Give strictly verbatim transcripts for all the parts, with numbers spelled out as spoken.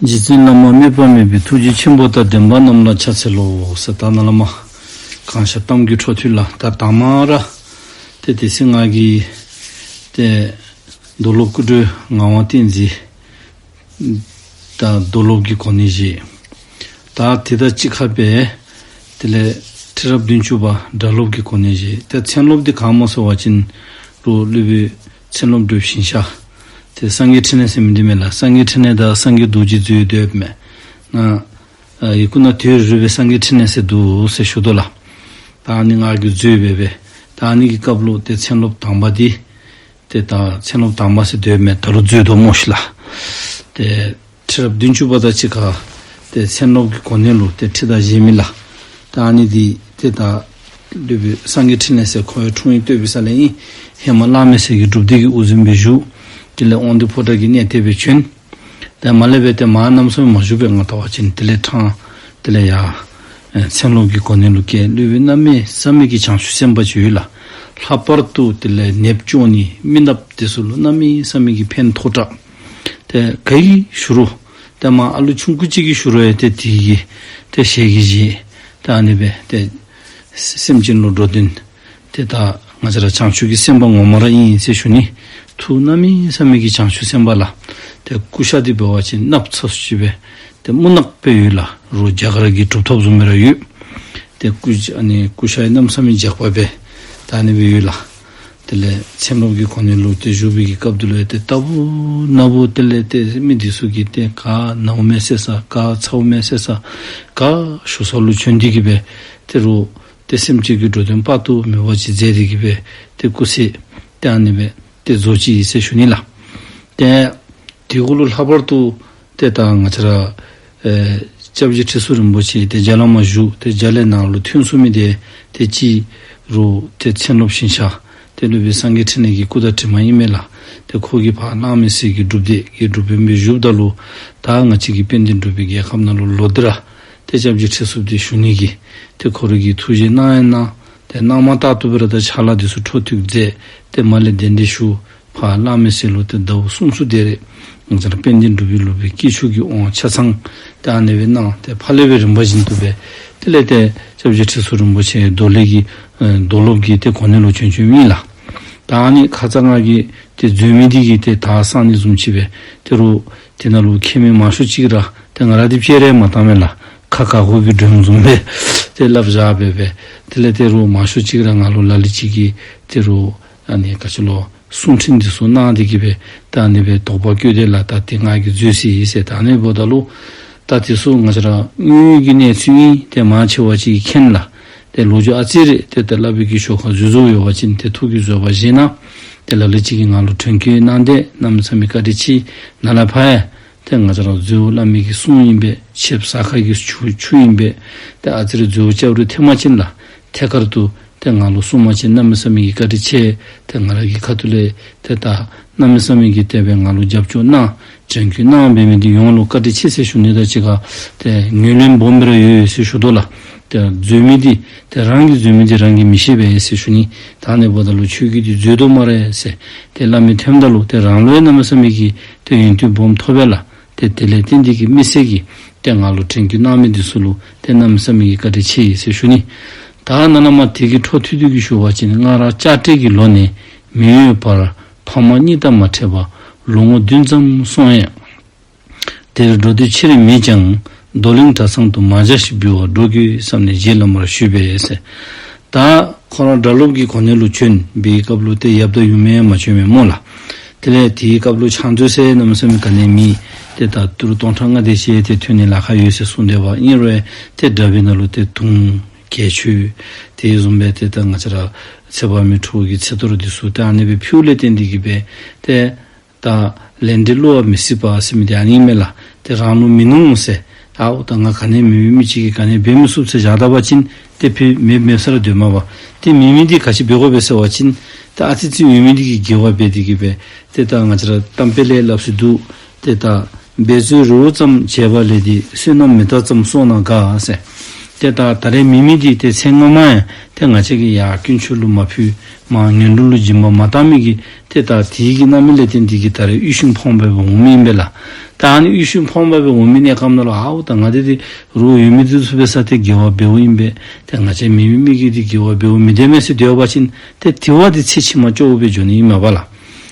རྗེ་བཙུན་བླ་མ་དམིགས་པ་མེད་པའི། ཐུགས་རྗེ་ཆེན་པོ་དང་ལྡན་པ་རྣམས་ལ་ཕྱག་འཚལ་ལོ་ཟེར། ད་ནཱ་ལས་མར་གང་ཤར་གཏམ་གྱི་འཕྲོ་མཐུད་ལགས། ད་དང་པ་ར་ཏེ་དེ་ཚེ་ང་གིས་ཏེ་རྡོར་སློབ་སྐུ་བགྲེས་ངག་དབང་བསྟན་འཛིན་ད་རྡོར་སློབ་ཀྱི་གོ་གནས་བཞེས། ད་དེ་དང་གཅིག་ཁར་སྦེ་དེ་ལས་ཁྲི་རབས་བདུན་ཅུ་པ་སྒྲ་སློབ་ཀྱི་གོ་གནས་བཞེས། ཏེ་མཚན་སློབ་འདི་ག་སྨོ་ཟེར་བ་ཅིན་རུང་སློབ་དཔོན་མཚན་སློབ་སྒྲོལ་ཞིང་གཤེགས། ཏེ་སངས་རྒྱས་ཕྲིན་ལས་ཟེར་མི་འདི་མས་ལགས། སངས་རྒྱས་ཕྲིན་ལས་དང་སངས་རྒྱས་རྡོ་རྗེ་མཛོད་འདི་ཡོདཔ་མས། ང་ཨ་ཡི་གུ་ནང་དེ་རུ་སྦེ་སངས་རྒྱས་ཕྲིན་ལས་ཟེར་འདུག་ཟེར་ཞུ་དོ་ལགས། ད་ཨ་ནི་ང་གིས་འཛོལ་སྦེ་སྦེ་ད་ཨ་ནི་གི་སྐབས་ལུ་ཏེ་མཚན་སློབ་དང་པ་འདི་ཏེ་ད་མཚན་སློབ་དང་པ་ཟེར་འདི་ཡོདཔ་མས། ད་རུང་འཛོལ་དོ་སྨོ་ཤིག་ལགས། ཏེ་ཁྲི་རབས་བདུན་ཅུ་པ་དང་གཅིག་ཁར་ཏེ་མཚན་སློབ་ཀྱི་གོ་གནས་ལུ་ཏེ་ཁྲི་དང་བཞེས་མི་ལགས། ད་ཨ་ནི་འདི་ཏེ་ད་སློབ་དཔོན་སངས་རྒྱས་ཕྲིན་ལས་ཟེར་ཁོ་ཡང་འཁྲུངས་ཡུལ་སྟོད་པའི་ས་ལས་ཨིན། ཧེ་མ་བླ་མའི་སྲས་ཀྱི་སྒྲུབ་སྡེ་གི་དབུ་འཛིན་སྦེ་བཞུགས། དེ་ལས་དབང་འདུས་ཕོ་བྲང་གི་གནས་བརྟན་སྦེ་བྱོན། ཏེ་མར་ལས་སྦེ་ཏེ་མར་གནམ་མེད་ས་མེད་མ་བཞུགས་པས། ང་བལྟ་བ་ཅིན་དེ་ལས་ཕྲང་དེ་ལས་ཡར་ཨེ་མཚན་སློབ་ཀྱི་གོ་གནས་ལུ་བཀལ། སློབ་དཔོན་གནམ་མེད་ས་མེད་ཀྱི་བྱང་ཆུབ་སེམས་དཔའ་ཅིག་ཡོད་ལགས། ལྷག་པར་དུ་དེ་ལས་ནདཔ་སྐྱོང་ནི་མི་ནདཔ་དེ་ཚུ་ལུ་གནམ་མེད་ས་མེད་ཀྱི་ཕན་ཐོགས་དྲགས། ཏེ་ག་གིས་ཞུ་རུང་ཏེ་མར་ཨ་ལུ་ཆུང་ཀུ་ཅིག་གིས་ཞུ་རུང་ཡང་ཏེ་དེ་གིས་ཏེ་ཞལ་གྱིས་བཞེས། ཏེ་ཨ་ནི་སྦེ་ཏེ་སེམས་ཅན་ལུ་འགྲོ་དོན་ཏེ་ད་ང་བཅས་ར་བྱང་ཆུབ་ཀྱི་སེམས་དཔའ་ངོ་མ་ར་ཨིན་ཟེར་ཞུ་ནི། ཐུགས་གནམ་མེད་ས་མེད་ཀྱི་བྱང་ཆུབ་སེམས་དཔའ་ལགས། ཏེ་སྐུ་ཤ་འདི་འབད་བ་ཅིན་ནདཔ་ཚ་སུ་ཅིག་སྦེ་ཏེ་སྨུག་ནག་སྦེ་ཡོད་ལགས། རོགས་རྒྱ་གར་གྱི་གྲུབ་ཐོབ་བཟུམ་སྦེ་ར་ཡོད། ཏེ་སྐུ་ཨ་ནི་སྐུ་ཤ་ཡང་གནམ་མེད་ས་མེད་འཇགས་པ་སྦེ་ད་ཨ་ནི་སྦེ་ཡོད་ལགས། དེ་ལས་མཚན་སློབ་ཀྱི་གོ་གནས་ལུ་ཏེ་བཞུགས་པའི་གི་སྐབས་འདི་ལུ་ཡང་ཏེ་ལྟ་བུ་ན་བུ་དེ་ལས་ཏེ་མི་འདི་ཚུ་གིས་ཏེ་ག་ནཝ་མས་ཟེར་ས་ག་ཚཝ་མས་ཟེར་ས་ག་ཞུ་ས་ལུ་བྱོན་ཏེ་གིས་སྦེ་ཏེ་རུང་ཏེ་སེམས་ཅན་གྱི་འགྲོ་དོན་དཔག་ཏུ་མེད་པ་ཅིག་མཛད་དེ་གིས་སྦེ་ཏེ་སྐུ་ཚེ་ཏེ་ཨ་ནི་སྦེ་ཏེ་རྫོགས་ཅི་ཟེར་ཞུ་ནི་ལགས། ཏེ་དེ་གུ་ལུ་ལྷག་པར་དུ་ཏེ་ད་ང་བཅས་ར་ཨེ་སྐྱབས་རྗེ་ཁྲི་ཟུར་རིན་པོ་ཆེ་ཏེ་རྒྱ་ལས་མར་བཞུགས་ཏེ་རྒྱ་ལས་ནང་ལུ་ཐོན་སོང་མི་འདི་ཏེ་གཅིག་རུང་ཏེ་མཚན་སློབ་ཞིང་གཤེགས་ཏེ་སློབ་དཔོན་སངས་རྒྱས་འཕྲིན་ལས་ཀྱི་སྐུ་དང་གྲིབ་མ་ཨིན་མས་ལགས། ཏེ་ཁོ་གིས་ཕར་བླ་མའི་སྲས་ཀྱི་སྒྲུབ་སྡེ་གི་སྒྲུབ་དཔོན་སྦེ་བཞུགསཔ་ད་ལུ་ད་ང་བཅས་ཀྱི་དཔལ་ལྡན་འབྲུག་པའི་རྒྱལ་ཁབ་ནང་ལུ་ལོག་སྟེ་ར་ཏེ་སྐྱབས་རྗེ་ཁྲི་ཟུར་འདི་ཞུ་ནི་གི་ཏེ་ཁོ་ར་གིས་ཐུགས་བཞེད་གནང་ཡང་གནང་། ཏེ་གནང་མ་ཐག་ཏུ་སྦེ་ར་ད་ཕྱག་ལཱ་འདི་ཚུ་འཕྲོ་མཐུད་མཛད། ཏེ་མར་ལས་གདན་འདྲེན་ཞུ། ཕར་བླ་མའི་སྲས་ལུ་ཏེ་ཟླཝ་གསུམ་ཙམ་དེ་རེ་ང་བཅས་ར་དཔལ་ལྡན་འབྲུག་པའི་སློབ་དཔོན་དཀྱིལ་ཆོག་གི་དབང་ཆ་ཚང་ཏེ་ཨ་ནི་སྦེ་གནང་། ཏེ་ཕར་ལས་སྦེ་རིམ་པ་བཞིན་དུ་སྦེ་དེ་ལས་ཏེ་སྐྱབས་རྗེ་ཁྲི་ཟུར་རིན་པོ་ཆེ་རྡོར་སློབ་ཀྱི་ཨེ་རྡོར་སློབ་ཀྱི་ཏེ་གོ་གནས་ལུ་བྱོན་བྱོནམ་ཨིན་ལགས། ད་ཨ་ནི་ཁ་ཙ་ང་གིས་ཏེ་འཛོལ་མི་འདི་གིས་ཏེ་ད་གསང་ནི་བཟུམ་ཅིག་སྦེ་ཏེ་རུང་དེ་ནང་ལུ་མཁས་མི་མང་ཤོས་ཅིག་ར་ཏེ་ང་ར་འདི་སྤྱན་རས་མ་བཏང་མས་ལགས། ཁ་ཁ་ཁོ་གི་སྒྲོན་བཟུམ་སྦེ་ཏེ་སླབ་བཞག་སྦེ་སྦེ་དེ་ལས་ཏེ་རུང་མང་ཤོས་ཅིག་ར་ང་ལུ་ལ་ལུ་ཅིག་གིས་ཏེ་རུང་ཨ་ནི་ག་ཅི་ལོ་གསུང་འཕྲིན་འདི་ཚུ་གནང་སྟེ་གིས་སྦེ་ད་ཨ་ནི་སྦེ་དོགས་པ་བཀོད་དེ་ལགས། ད་ཏེ་ང་གིས་འཛོལ་སོ་ཡི་ཟེར། ད་ཨ་ནི་འབདཝ་ད་ལུ་ད་དེ་ཚུ་ང་བཅས་ར་དངོས་ཡོད་ཀྱི་གནས་ཚུལ་ཨིན། ཏེ་མང་ཆེ་བ་ཅིག་མཁྱེན་ལགས། ཏེ་ལོ་རྒྱུས་ཨ་ཙི་རེ་ཏེ་ད་སླབ་པའི་གི་ཞོར་ཁར་འཛོལ་འཛོལཝ་ཡོད་པ་ཅིན་ཏེ་ཐུགས་ཀྱི་བཟོད་པ་བཞེས་གནང་། ཏེ་ལ་ལུ་ཅིག་གིས་ང་ལུ་དྲན་སྐུལ་གནང་སྟེ་གནམ་མེད་ས་མེད་བཀའ་དྲིན་ཆེ། ནཱ་ལས་ཕར་ཡང་ཏེ་ང་བཅས་ར་འཛོལཝ་བླ་མའི་གི་གསུང་ཨིན་པས། ཆིབས་ས་ཁ་གི་ཆུ་ཆུ་ཨིན་པས། ཏེ་ཨ་ཙི་རེ་འཛོལཝ་སྐྱབས་རུ་ཐེབས་པ་ཅིན་ལགས། ཐད་ཀར་དུ་ཏེ་ང་ལུ་གསུང་པ་ཅིན་གནམ་མེད་ས་མེད་ཀྱི་བཀའ་དྲིན་ཆེ། ཏེ་ང་ར་གི་ཁ་ཐུག་ལས་ཏེ་ད་གནམ་མེད་ས་མེད་ཀྱི་དེ་སྦེ་ང་ལུ་རྒྱབ་སྐྱོར་གནང་དྲན་སྐུལ་གནང་འབད་མི་འདི་ཡོངས་ལུ་བཀའ་དྲིན་ཆེ་ཟེར་ཞུ་ནི་དང་གཅིག་ཁར་ཏེ་ངོས་ལེན་སྦོམ་སྦེ་ར་ཡོད་ཡོད་ཟེར་ཞུ་དོ་ལགས། ཏེ་འཛོལ་མི་འདི་ཏེ་རང་གིས་འཛོལ་མི་འདི་རང་གིས་མི་ཤེས་པས་ཟེར་ཞུ་ནི། ད་ཨ་ནི་འབདཝ་ད་ལུ་ཁྱོད་ཀྱིས་འདི་འཛོལ་དོ་སྨ་རེ་ཟེར་ཏེ་སླབ་མི་ཐོནམ་ད་ལུ་ཏེ་རང་ལུ་ཡང་གནམ་མེད་ས་མེད་ཀྱི་ཏེ་ཡོན་ཏན་སྦོམ་ཐོབ་པས་ལགས། ཏེ་དེ་ལས་བརྟེན་ཏེ་གིས་མི་སེར་གྱིས་ཏེ་ང་ལུ་དྲན་སྐུལ་གནང་མི་འདི་ཚུ་ལུ་ཏེ་གནམ་མེད་ས་མེད་ཀྱི་བཀའ་དྲིན་ཆེ་ཡི་ཟེར་ཞུ་ནི། ད་ནཱ་ལས་མར་དེ་གི་འཕྲོ་མཐུད་དེ་གིས་ཞུ་བ་ཅིན་སྔར་ལྕགས་སྤྲེལ་གྱི་ལོ་ནས་མི་ཡུལ་བར་ཕ་མ་གཉིས་དང་མ་འཕྲད་པར་ལོ་ངོ་བདུན་ཙམ་སོང་ཡང་། དེར་འགྲོ་འདོད་ཆེར་མེད་ཀྱང་རྡོར་གླིང་གྲྭ་ཚང་དུ་མ་ཇ་ཞིག་འབུལ་བར་འགྲོ་དགོས་བསམས་ནས་རྗེ་བླ་མར་ཞུས་པས་ཟེར། ད་ཁོ་ར་སྒྲ་སློབ་ཀྱི་གོ་གནས་ལུ་བྱོན་པའི་སྐབས་ལུ་ཏེ་ཡབ་དང་ཡུམ་ཡང་མ་བྱོན་མས་སྨོ་ལགས། དེ་ལས་དེའི་སྐབས་ལུ་ཕྱག་མཛོད་ཟེར་གནམ་མེད་ས་མེད་ག་ནི་མེད། ཏེ་ད་ཏི་རུ་སྟོང་ཕྲག་ལྔ་དེ་ཅིག་ཏེ་ཐོན་ནི་ལཱ་ཁག་ཡོད་ཟེར་གསུངས་དེས་པ། ཨིན་རུང་ཏེ་དྲ་བའི་ནང་ལུ་ཏེ་དུང་གྱལ་ཆུ་དེ་བཟུམ་སྦེ་ཏེ་ད་ང་བཅས་ར་ཚེ་དཔག་མེད་ཁྲོ་བོ་གི་ཚེ་གཏོར་འདི་ཚུ་ཏེ་ཨ་ནི་སྦེ་ཕུལཝ་ལས་བརྟེན་ཏེ་གིས་སྦེ་ཏེ་ད་ལས་འབྲས་བསླུ་བ་མི་སྲིད་པ་ཟེར་མི་འདི་ཨ་ནི་ཨིན་མས་ལགས། ཏེ་རང་ལུ་མིན་ནུག་ཟེར་ད་འོ་ད་ང་ག་ནི་མེད་པའི་མི་ཅིག་གིས་ག་ནི་འབད་མི་ཚུགས་ཟེར་བཞག་ད་པ་ཅིན་ཏེ་ཕར་མེདཔ་མེདཔ་ས་ར་སྡོདཔ་མས་པ། ཏེ་མེད་མི་འདི་ག་ཅི་འབད་དགོ་པས་ཟེར་བ་ཅིན་ཏེ་ཨ་ཙི་ཅིག་ཡོད་མི་འདི་གིས་དགེ་བ་འབད་དེ་གིས་སྦེ་ཏེ་ད་ང་བཅས་ར་གཏམ་དཔེ་ལས་སླབ་སྲོལ་འདུག། ཏེ་ད་འབད་རྩོལ་རི་བོ་ཙམ་བྱས་པ་ལས་ཏེ་བསོད་ནམས་མེ་སྟག་ཙམ་གསོག་ན་དགའ་ཟེར། ཏེ་ད་ད་རེས་མེ་མེ་འདི་ཏེ་ཚེ་སྔོན་མ་ཡང་ཏེ་ང་བཅས་ཀྱིས་ཡར་དཀོན་མཆོག་ལུ་མ་ཕུལ་མར་ངན་འགྲོ་ལུ་སྦྱིན་པ་མ་བཏང་མི་གི་ཏེ་ད་དེ་གི་རྣམ་སྨིན་ལས་བརྟེན་ཏེ་གིས་ད་རེས་དབུལ་ཞིང་ཕོངས་པ་སྦེ་འོང་མི་ཨིན་པས་ལགས། ད་ཨ་ནི་དབུལ་ཞིང་ཕོངས་པ་སྦེ་འོང་མི་གནས་སྐབས་ནང་ལུ་ཨའུ་ད་ང་འདི་འདི་རོགས་ཡོད་མི་འདི་ཚུ་འབད་ས་ཏེ་དགེ་བ་འབདཝ་ཨིན་པས། ཏེ་ང་བཅས་མེ་མེ་མི་གིས་འདི་དགེ་བ་འབདཝ་མི་བདེ་མས་ཟེར་སྡོད་པ་ཅིན་ཏེ་དེ་བ་འདི་ཚེ་ཕྱི་མ་སྐྱོ་བོ་སྦེ་འགྱོ་ནི་ཨིན་མས་པ་ལགས།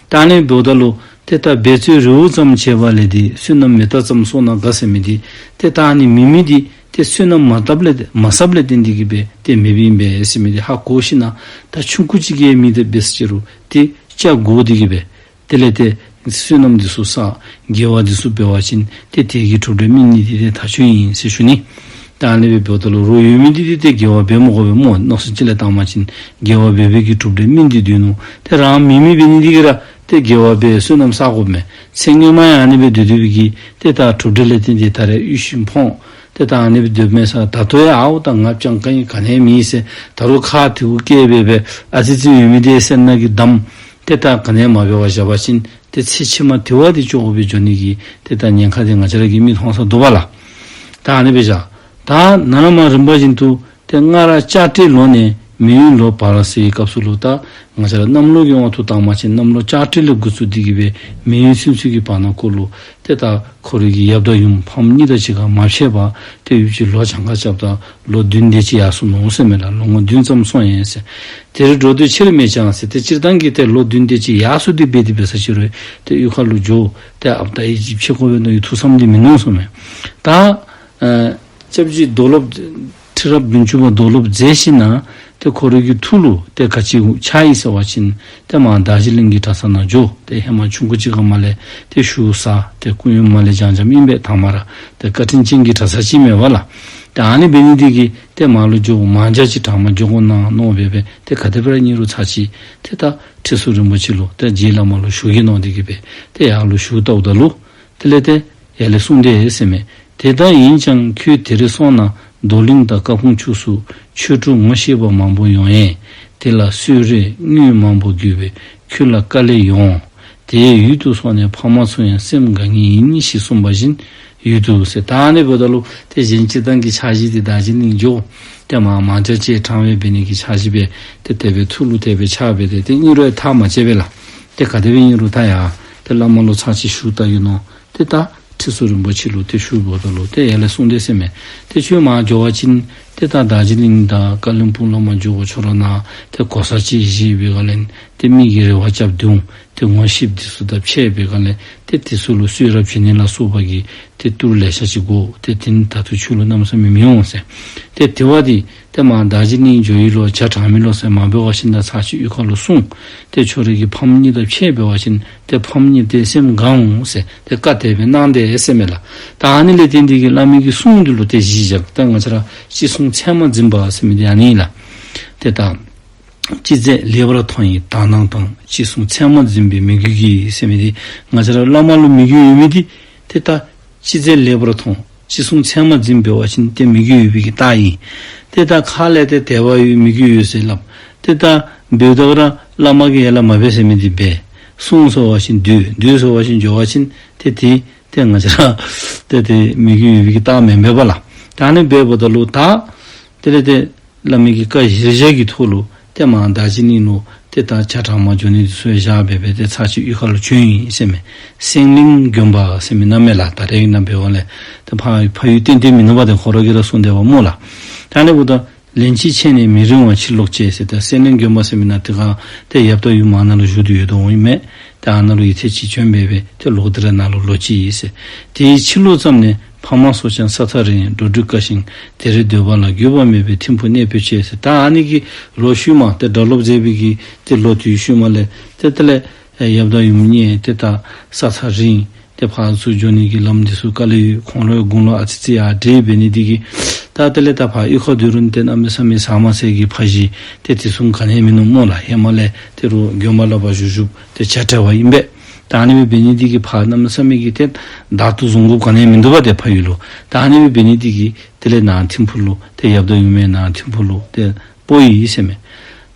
ད་ཨ་ནི་འབདཝ་ད་ལུ་ཏེ་ད་འབད་རྩོལ་རི་བོ་ཙམ་བྱས་པ་ལས་འདི། བསོད་ནམས་མེ་སྟག་ཙམ་གསོག་ན་དགའ་ཟེར་མི་འདི། ཏེ་ད་ཨ་ནི་མེ་མེ་འདི་ཏེ་བསོད་ནམས་མ་བཏབ་ལས་མ་བསགས་ལས་བརྟེན་ཏེ་གིས་སྦེ་ཏེ་མེདཔ་ཨིན་པས་ཟེར་མི་འདི་ཧ་གོ་ཞིན་ན་ད་ཆུང་ཀུ་ཅིག་གི་མེ་འདི་འབད་ས་ཅིག་རུང་ཏེ་ལྕགས་བསྒོར་ཏེ་གིས་སྦེ་དེ་ལས་ཏེ་བསོད་ནམས་འདི་ཚུ་བསགས། དགེ་བ་འདི་ཚུ་འབད་བ་ཅིན་ཏེ་དེ་གི་གྲུབ་འབྲས་སྨིན་ནི་འདི་ཏེ་ཐག་ཆོད་ཨིན་ཟེར་ཞུ་ནི། ད་ཨ་ནི་སྦེ་འབདཝ་ད་ལུ་རོགས་ཡོད་མི་འདི་འདི་ཏེ་དགེ་བ་འབད་མི་དགོ་པས་སྨོ། མནོ་བསམ་ཅིག་ལས་བཏང་བ་ཅིན་དགེ་བ་འབད་བའི་གི་གྲུབ་འབྲས་སྨིན་ཏེ་སྡོད་ནུག། ཏེ་རང་མེ་མེ་འབད་ནི་འདི་གིས་ར་ཏེ་དགེ་བ་འབད་བསོད་ནམས་བསག་དགོཔ་མས། ཚེ་སྔོན་མ་ཡང་ཨ་ནི་སྦེ་སྡོད་སྡོད་པའི་གི་ཏེ་ད་གྲུབ་འབྲས་ལས་བརྟེན་ཏེ་ད་རེས་དབུལ་ཞིང་ཕོངས། ཏེ་ད་ཨ་ནི་སྦེ་སྡོད་མི་ས་ད་ལྟོ་ཡང་ཨའུ་ད་ང་བཅས་ག་ནི་ག་ནི་མེད་ཟེར་ད་རུང་ཁ་ཐུག་སྐད་འབད་སྦེ་ཨ་ཙི་ཙི་ཡོད་མི་འདི་སེར་སྣ་གིས་བསྡམས། ཏེ་ད་ག་ནི་མ་འབད་བར་བཞག་པ་ཅིན་ཏེ་ཚེ་ཕྱི་མ་དེ་བ་འདི་སྐྱོ་བོ་སྦེ་འགྱོ་ནི་གི་ཏེ་ད་ཉེན་ཁ་འདི་ང་བཅས་ར་གིས་མིག་མཐོང་ས་འདུག་པ་ལགས། ད་ཨ་ནི་སྦེ་བཞག། ད་ནཱ་ལས་མར་རིམ་པ་བཞིན་དུ་ཏེ་སྔར་ལྕགས་སྤྲེལ་ལོ་ནས་མེ་ཡོས་ལོ་བར་ཟེར་བའི་སྐབས་སུ་ལུ་ད་ང་བཅས་ར་གནམ་ལོ་གི་དབང་དུ་བཏང་བ་ཅིན་གནམ་ལོ་ལྕགས་སྤྲེལ་ལས་འགོ་བཙུགས་ཏེ་གིས་སྦེ་མེ་ཡོས་ཚུན་ཚོད་ཀྱི་བར་ན་ཁོ་ལུ་ཏེ་ད་ཁོ་རའི་གི་ཡབ་དང་ཡུམ་ཕམ་གཉིས་དང་གཅིག་ཁར་མ་ཕྱད་པར་ཏེ་ཡུདཔ་ཅིག་ལོ་གྱངས་ཁ་རྐྱབ་ད་ལོ་བདུན་དེ་ཅིག་ཡར་སོ་ནུག་ཟེར་མས་ལགས། ལོ་ངོ་བདུན་ཙམ་སོང་ཡི་ཟེར། དེར་འགྲོ་འདོད་ཆེར་མེད་ཀྱང་ཟེར། ཏེ་སྤྱིར་བཏང་གི་ཏེ་ལོ་བདུན་དེ་ཅིག་ཡར་སོ་སྟེ་འབད་དེ་འབད་ས་ཅིག་རུང་ཏེ་གཡུས་ཁ་ལུ་འགྱོ། ཏེ་ཨཔ་དང་ཨའི་ཅིག་ཕྱད་དགོ་པས་མནོ་བའི་ཐུགས་བསམ་འདི་མིན་འདུག་ཟེར་མས། ད་ཨ་སྐྱབས་རྗེ་རྡོར་སློབ་ཁྲི་རབས་བདུན་ཅུ་པ་རྡོར་སློབ་མཛད་ཞིན་ན་ཏེ་ཁོ་རའི་གི་ཐུགས་ལུ་ཏེ་ག་ཅི་འཆར་ཡི་ཟེར་བ་ཅིན་ཏེ་མར་དར་ཇི་ལིང་གི་གྲྭ་ས་ནང་འགྱོ། ཏེ་ཧེ་མ་ཆུང་ཀུ་ཅིག་ཁར་མར་ལས་ཏེ་ཞུ་ས་ཏེ་སྐུ་ཡོན་མར་ལས་སྦྱང་སྦྱངམ་ཨིན་པས། དང་པ་ར་ཏེ་བཀའ་དྲིན་ཅན་གྱི་གྲྭ་ས་ཅིག་མས་པ་ལགས། ཏེ་ཨ་ནི་འབད་ནི་འདི་གིས་ཏེ་མར་ལུ་འགྱོ་མང་ཇ་ཅིག་གྲངས་མང་འགྱོ་དགོ་ན་མནོ་སྦེ་སྦེ་ཏེ་ག་དེ་སྦེ་ར་ཨིན་རུང་ཚར་ཅིག་ཏེ་ད་ཁྲི་ཟུར་རིན་པོ་ཆེ་ལུ་ཏེ་རྗེ་བླ་མ་ལུ་ཞུ་གི་མནོ་སྟེ་གིས་སྦེ་ཏེ་ཡར་ལུ་ཞུ་བལྟཝ་ད་ལུ་དེ་ལས་ཏེ་ཡར་ལས་གསུངས་དེས་ཟེར་མས། དེ་ལྟ་ཡིན་ཀྱང་ཁྱོད་དེ་རུ་སོང་ན་རྡོར་གླིང་དང་ཀ་སྤུངས་ཕྱོགས་སུ་ཆོས་གྲོགས་ངོ་ཤེས་པ་མང་པོ་ཡོང་ཡས། དེ་ལ་གསོལ་རས་དངུལ་མང་པོ་དགོས་པས་ཁྱོད་ལ་དཀའ་ལས་ཡོང་། དེ་ཡུལ་དུ་སོང་ནས་ཕ་མ་ཚུ་ཡང་སེམས་དགའ་ངེས་ཡིན་ཞེས་གསུངས་པ་བཞིན་ཡུལ་དུ་ཟེར། ད་ཨ་ནི་འབདཝ་ད་ལུ་ཏེ་གཞན་སྤྱིར་བཏང་གི་འཆར་གཞི་འདི་དར་ཇི་ལིང་འགྱོ། ཏེ་མར་མང་ཇ་ཅིག་གྲངས་སྦེ་འབད་ནི་གི་འཆར་གཞི་སྦེ་ཏེ་དེ་སྦེ་ཐུགས་ལུ་དེ་སྦེ་འཆར་སྦེ་ཏེ་ཏེ་ཨིན་རུང་ཐག་མ་བཅད་པས་ལགས། ཏེ་ག་དེ་སྦེ་ཨིན་རུང་ད་ཡར་ཏེ་བླ་མ་ལུ་ཚར་ཅིག་ཞུ་བལྟ་གི་མནོ། ཏེ་ད་ཁྲི་ཟུར་རིན་པོ་ཆེ་ལུ་ཏེ་ཞུཝ་ད་ལུ་ཏེ་ཡར་ལས་གསུངས་དེས་ཟེར་མས། ཏེ་ཁྱོད་མར་འགྱོ་བ་ཅིན་ཏེ་ད་དར་ཇི་ལིང་དང་ཀ་ལིམ་སྤུངས་ལས་མར་འགྱོ་དགོ། ཁྱོད་ར་ནཱ་ཏེ་གོ་ས་ཅིག་བཞེས་པའི་སྒང་ལས་ཏེ་མི་གིས་རེ་བ་རྐྱབ་སྟེ་འོང་། ཏེ་ངོ་ཤེསཔ་འདི་ཚུ་དང་ཕྱད་པའི་སྒང་ལས་ཏེ་འདི་ཚུ་ལུ་གསོལ་རས་བྱིན་ནི་ལ་སོགས་པ་གི་ཏེ་ཏུར་ལེ་ཤ་ཅིག་དགོ། ཏེ་དེ་ནི་ད་ལྟོ་ཁྱོད་ལུ་གནམ་མེད་ས་མེད་མི་འོང་ཟེར། ཏེ་དེ་བ་འདི་ཏེ་མར་དར་ཇི་ལིང་འགྱོ་ཡི་ལོ་ཇ་དྲང་མི་ལོ་ཟེར་མ་འབད་བ་ཅིན་ད་ཚར་ཅིག་གཡུས་ཁ་ལུ་སོང་། ཏེ་ཁྱོད་རའི་གི་ཕམ་གཉིས་དང་ཕྱད་འབད་བ་ཅིན་ཏེ་ཕམ་གཉིས་ཏེ་སེམས་དགའ་འོང་ཟེར་ཏེ་བཀའ་དེ་སྦེ་གནང་དེས་ཟེར་མས་ལགས། ད་ཨ་ནི་ལས་བརྟེན་ཏེ་གིས་བླ་མའི་གི་གསུང་འདི་ལུ་ཏེ་གཞི་བཞག། ད་ང་བཅས་ར་ཅི་གསུང་ཚད་མར་འཛིན་པ་ཟེར་མི་འདི་ཨ་ནི་ཨིན་ལགས། ཏེ་ད་ཅི་མཛད་ལེགས་པར་མཐོང་བའི་དག་སྣང་དང་། ཅི་གསུང་ཚད་མར་འཛིན་པའི་མོས་གུས་ཀྱིས་ཟེར་མི་འདི་ང་བཅས་ར་བླ་མ་ལུ་མོས་གུས་ཡོད་མི་འདི་ཏེ་ད་ཅི་མཛད་ལེགས་པར་མཐོང་། ཅི་གསུང་ཚད་མར་འཛིན་འབད་བ་ཅིན་ཏེ་མོས་གུས་ཡོད་པའི་གི་རྟགས་ཨིན། ཏེ་ད་ཁ་ལས་ཏེ་དད་པ་ཡོད་མོས་གུས་ཡོད་ཟེར་སླབ། ཏེ་ད་འབདཝ་ད་ར་བླ་མ་གིས་ཡ་ལ་མ་འབད་ཟེར་མི་འདི་འབད། སོང་ཟེར་བ་ཅིན་སྡོད། སྡོད་ཟེར་བ་ཅིན་འགྱོ་བ་ཅིན་ཏེ་དེ་ཏེ་ང་བཅས་ར་ཏེ་ཏེ་མོས་གུས་ཡོད་པའི་གི་རྟགས་མེན་པས་པ་ལགས། ད་ཨ་ནི་འབདཝ་ད་ལུ་ད་དེ་ལས་ཏེ་བླ་མའི་གི་བཀའ་གཞིར་བཞག་གི་ཐོག་ལུ་ཏེ་མར་དར་ཇི་ལིང་ལུ་ཏེ་ད་ཇ་དྲང་མར་འགྱོ་ནི་འདི་ཚུ་ཡང་བཞག་སྦེ་སྦེ་ཏེ་ཚར་ཅིག་གཡུས་ཁ་ལུ་བྱོན་ཡི་ཟེར་མས། སེང་གླིང་དགོན་པ་ཟེར་མི་ནང་མས་ལགས། ད་རེས་ནངས་པ་འབད་བ་ལས་ཏེ་ཕར་ཕ་ཡུལ་ཏན་ཏན་མིན་ནུག་པ། ཏེ་ཁོ་ར་གིས་ར་གསུངས་དེས་པ་སྨོ་ལགས། ད་ཨ་ནི་འབདཝ་ད་ལན་གཅིག་ཕྱད་ནས་མི་རིང་བར་ཕྱིར་ལོག་ཅེས་ཟེར། ད་སེང་གླིང་དགོན་པ་ཟེར་མི་ནང་དེ་ཁར་ཏེ་ཡབ་དང་ཡུམ་ཨ་ནཱ་ལུ་བཞུགས་ཏེ་ཡོད་དོ་འོང་ཡི་མས། ཏེ་ཨ་ནཱ་ལུ་ཡུན་ཐེངས་གཅིག་བྱོན་སྦེ་སྦེ་ཏེ་ལོག་སྟེ་ར་ནཱ་ལུ་ལོག་ཅི་ཨིན་ཟེར། དེའི་ཕྱི་ལོ་ཙམ་ནས་ཕ་མ་སོགས་ཀྱང་ས་ཐག་རིང་འགྲོ་འགྲུལ་དཀའ་ཞིང་དེར་སྡོད་པ་ལ་དགོས་པ་མེད་པས་ཐིམ་ཕུག་གནས་སྤོས་ཅེས་ཟེར། ད་ཨ་ནི་གི་ལོ་ཤུལ་མ་ཏེ་གྲྭ་སློབ་མཛད་པའི་གི་ཏེ་ལོ་དེའི་ཤུལ་མ་ལས་ཏེ་དེ་ལས་ཡབ་དང་ཡུམ་གཉིས་ཏེ་ད་ས་ཐག་རིང་། ཏེ་ཕར་ཚུར་འགྱོ་ནི་གི་ལམ་འདི་ཚུ་དཀའ་ལས་ཡོད། ཁོང་རའི་དགུང་ལོ་ཨ་ཙི་ཙི་ཡར་བགྲེས་འབད་ནི་འདི་གིས་ད་དེ་ལས་ད་ཕར་གཡུས་ཁར་སྡོད་རུང་ཏེ་གནམ་མེད་ས་མེད་ཟ་མ་ཟ་གི་ཕ་གཞིས་ཏེ་དེ་བཟུམ་ག་ནི་ཡང་མིན་ནུག་སྨོ་ལགས། ཧེ་མ་ལས་ཏེ་རུང་དགོན་པ་ལུ་ཕར་བཞུགས་བཞུགས་ཏེ་ཇ་དྲང་བ་ཨིན་པས། ད་ཨ་ནི་སྦེ་འབད་ནི་འདི་གིས་ཕར་གནམ་མེད་ས་མེད་ཀྱི་ཏེ་བདའ་སྟོར་བཟུང་དགོཔ་ག་ནི་ཡང་མིན་འདུག་པ། ཏེ་ཕ་ཡུལ་ལུ་ད་ཨ་ནི་སྦེ་འབད་ནི་འདི་གིས་དེ་ལས་ནཱ་ཐིམ་ཕུག་ལུ་ཏེ་ཡབ་དང་ཡུམ་ཡང་ནཱ་ཐིམ་ཕུག་ལུ་ཏེ་སྤོ་ཡི་ཟེར་མས།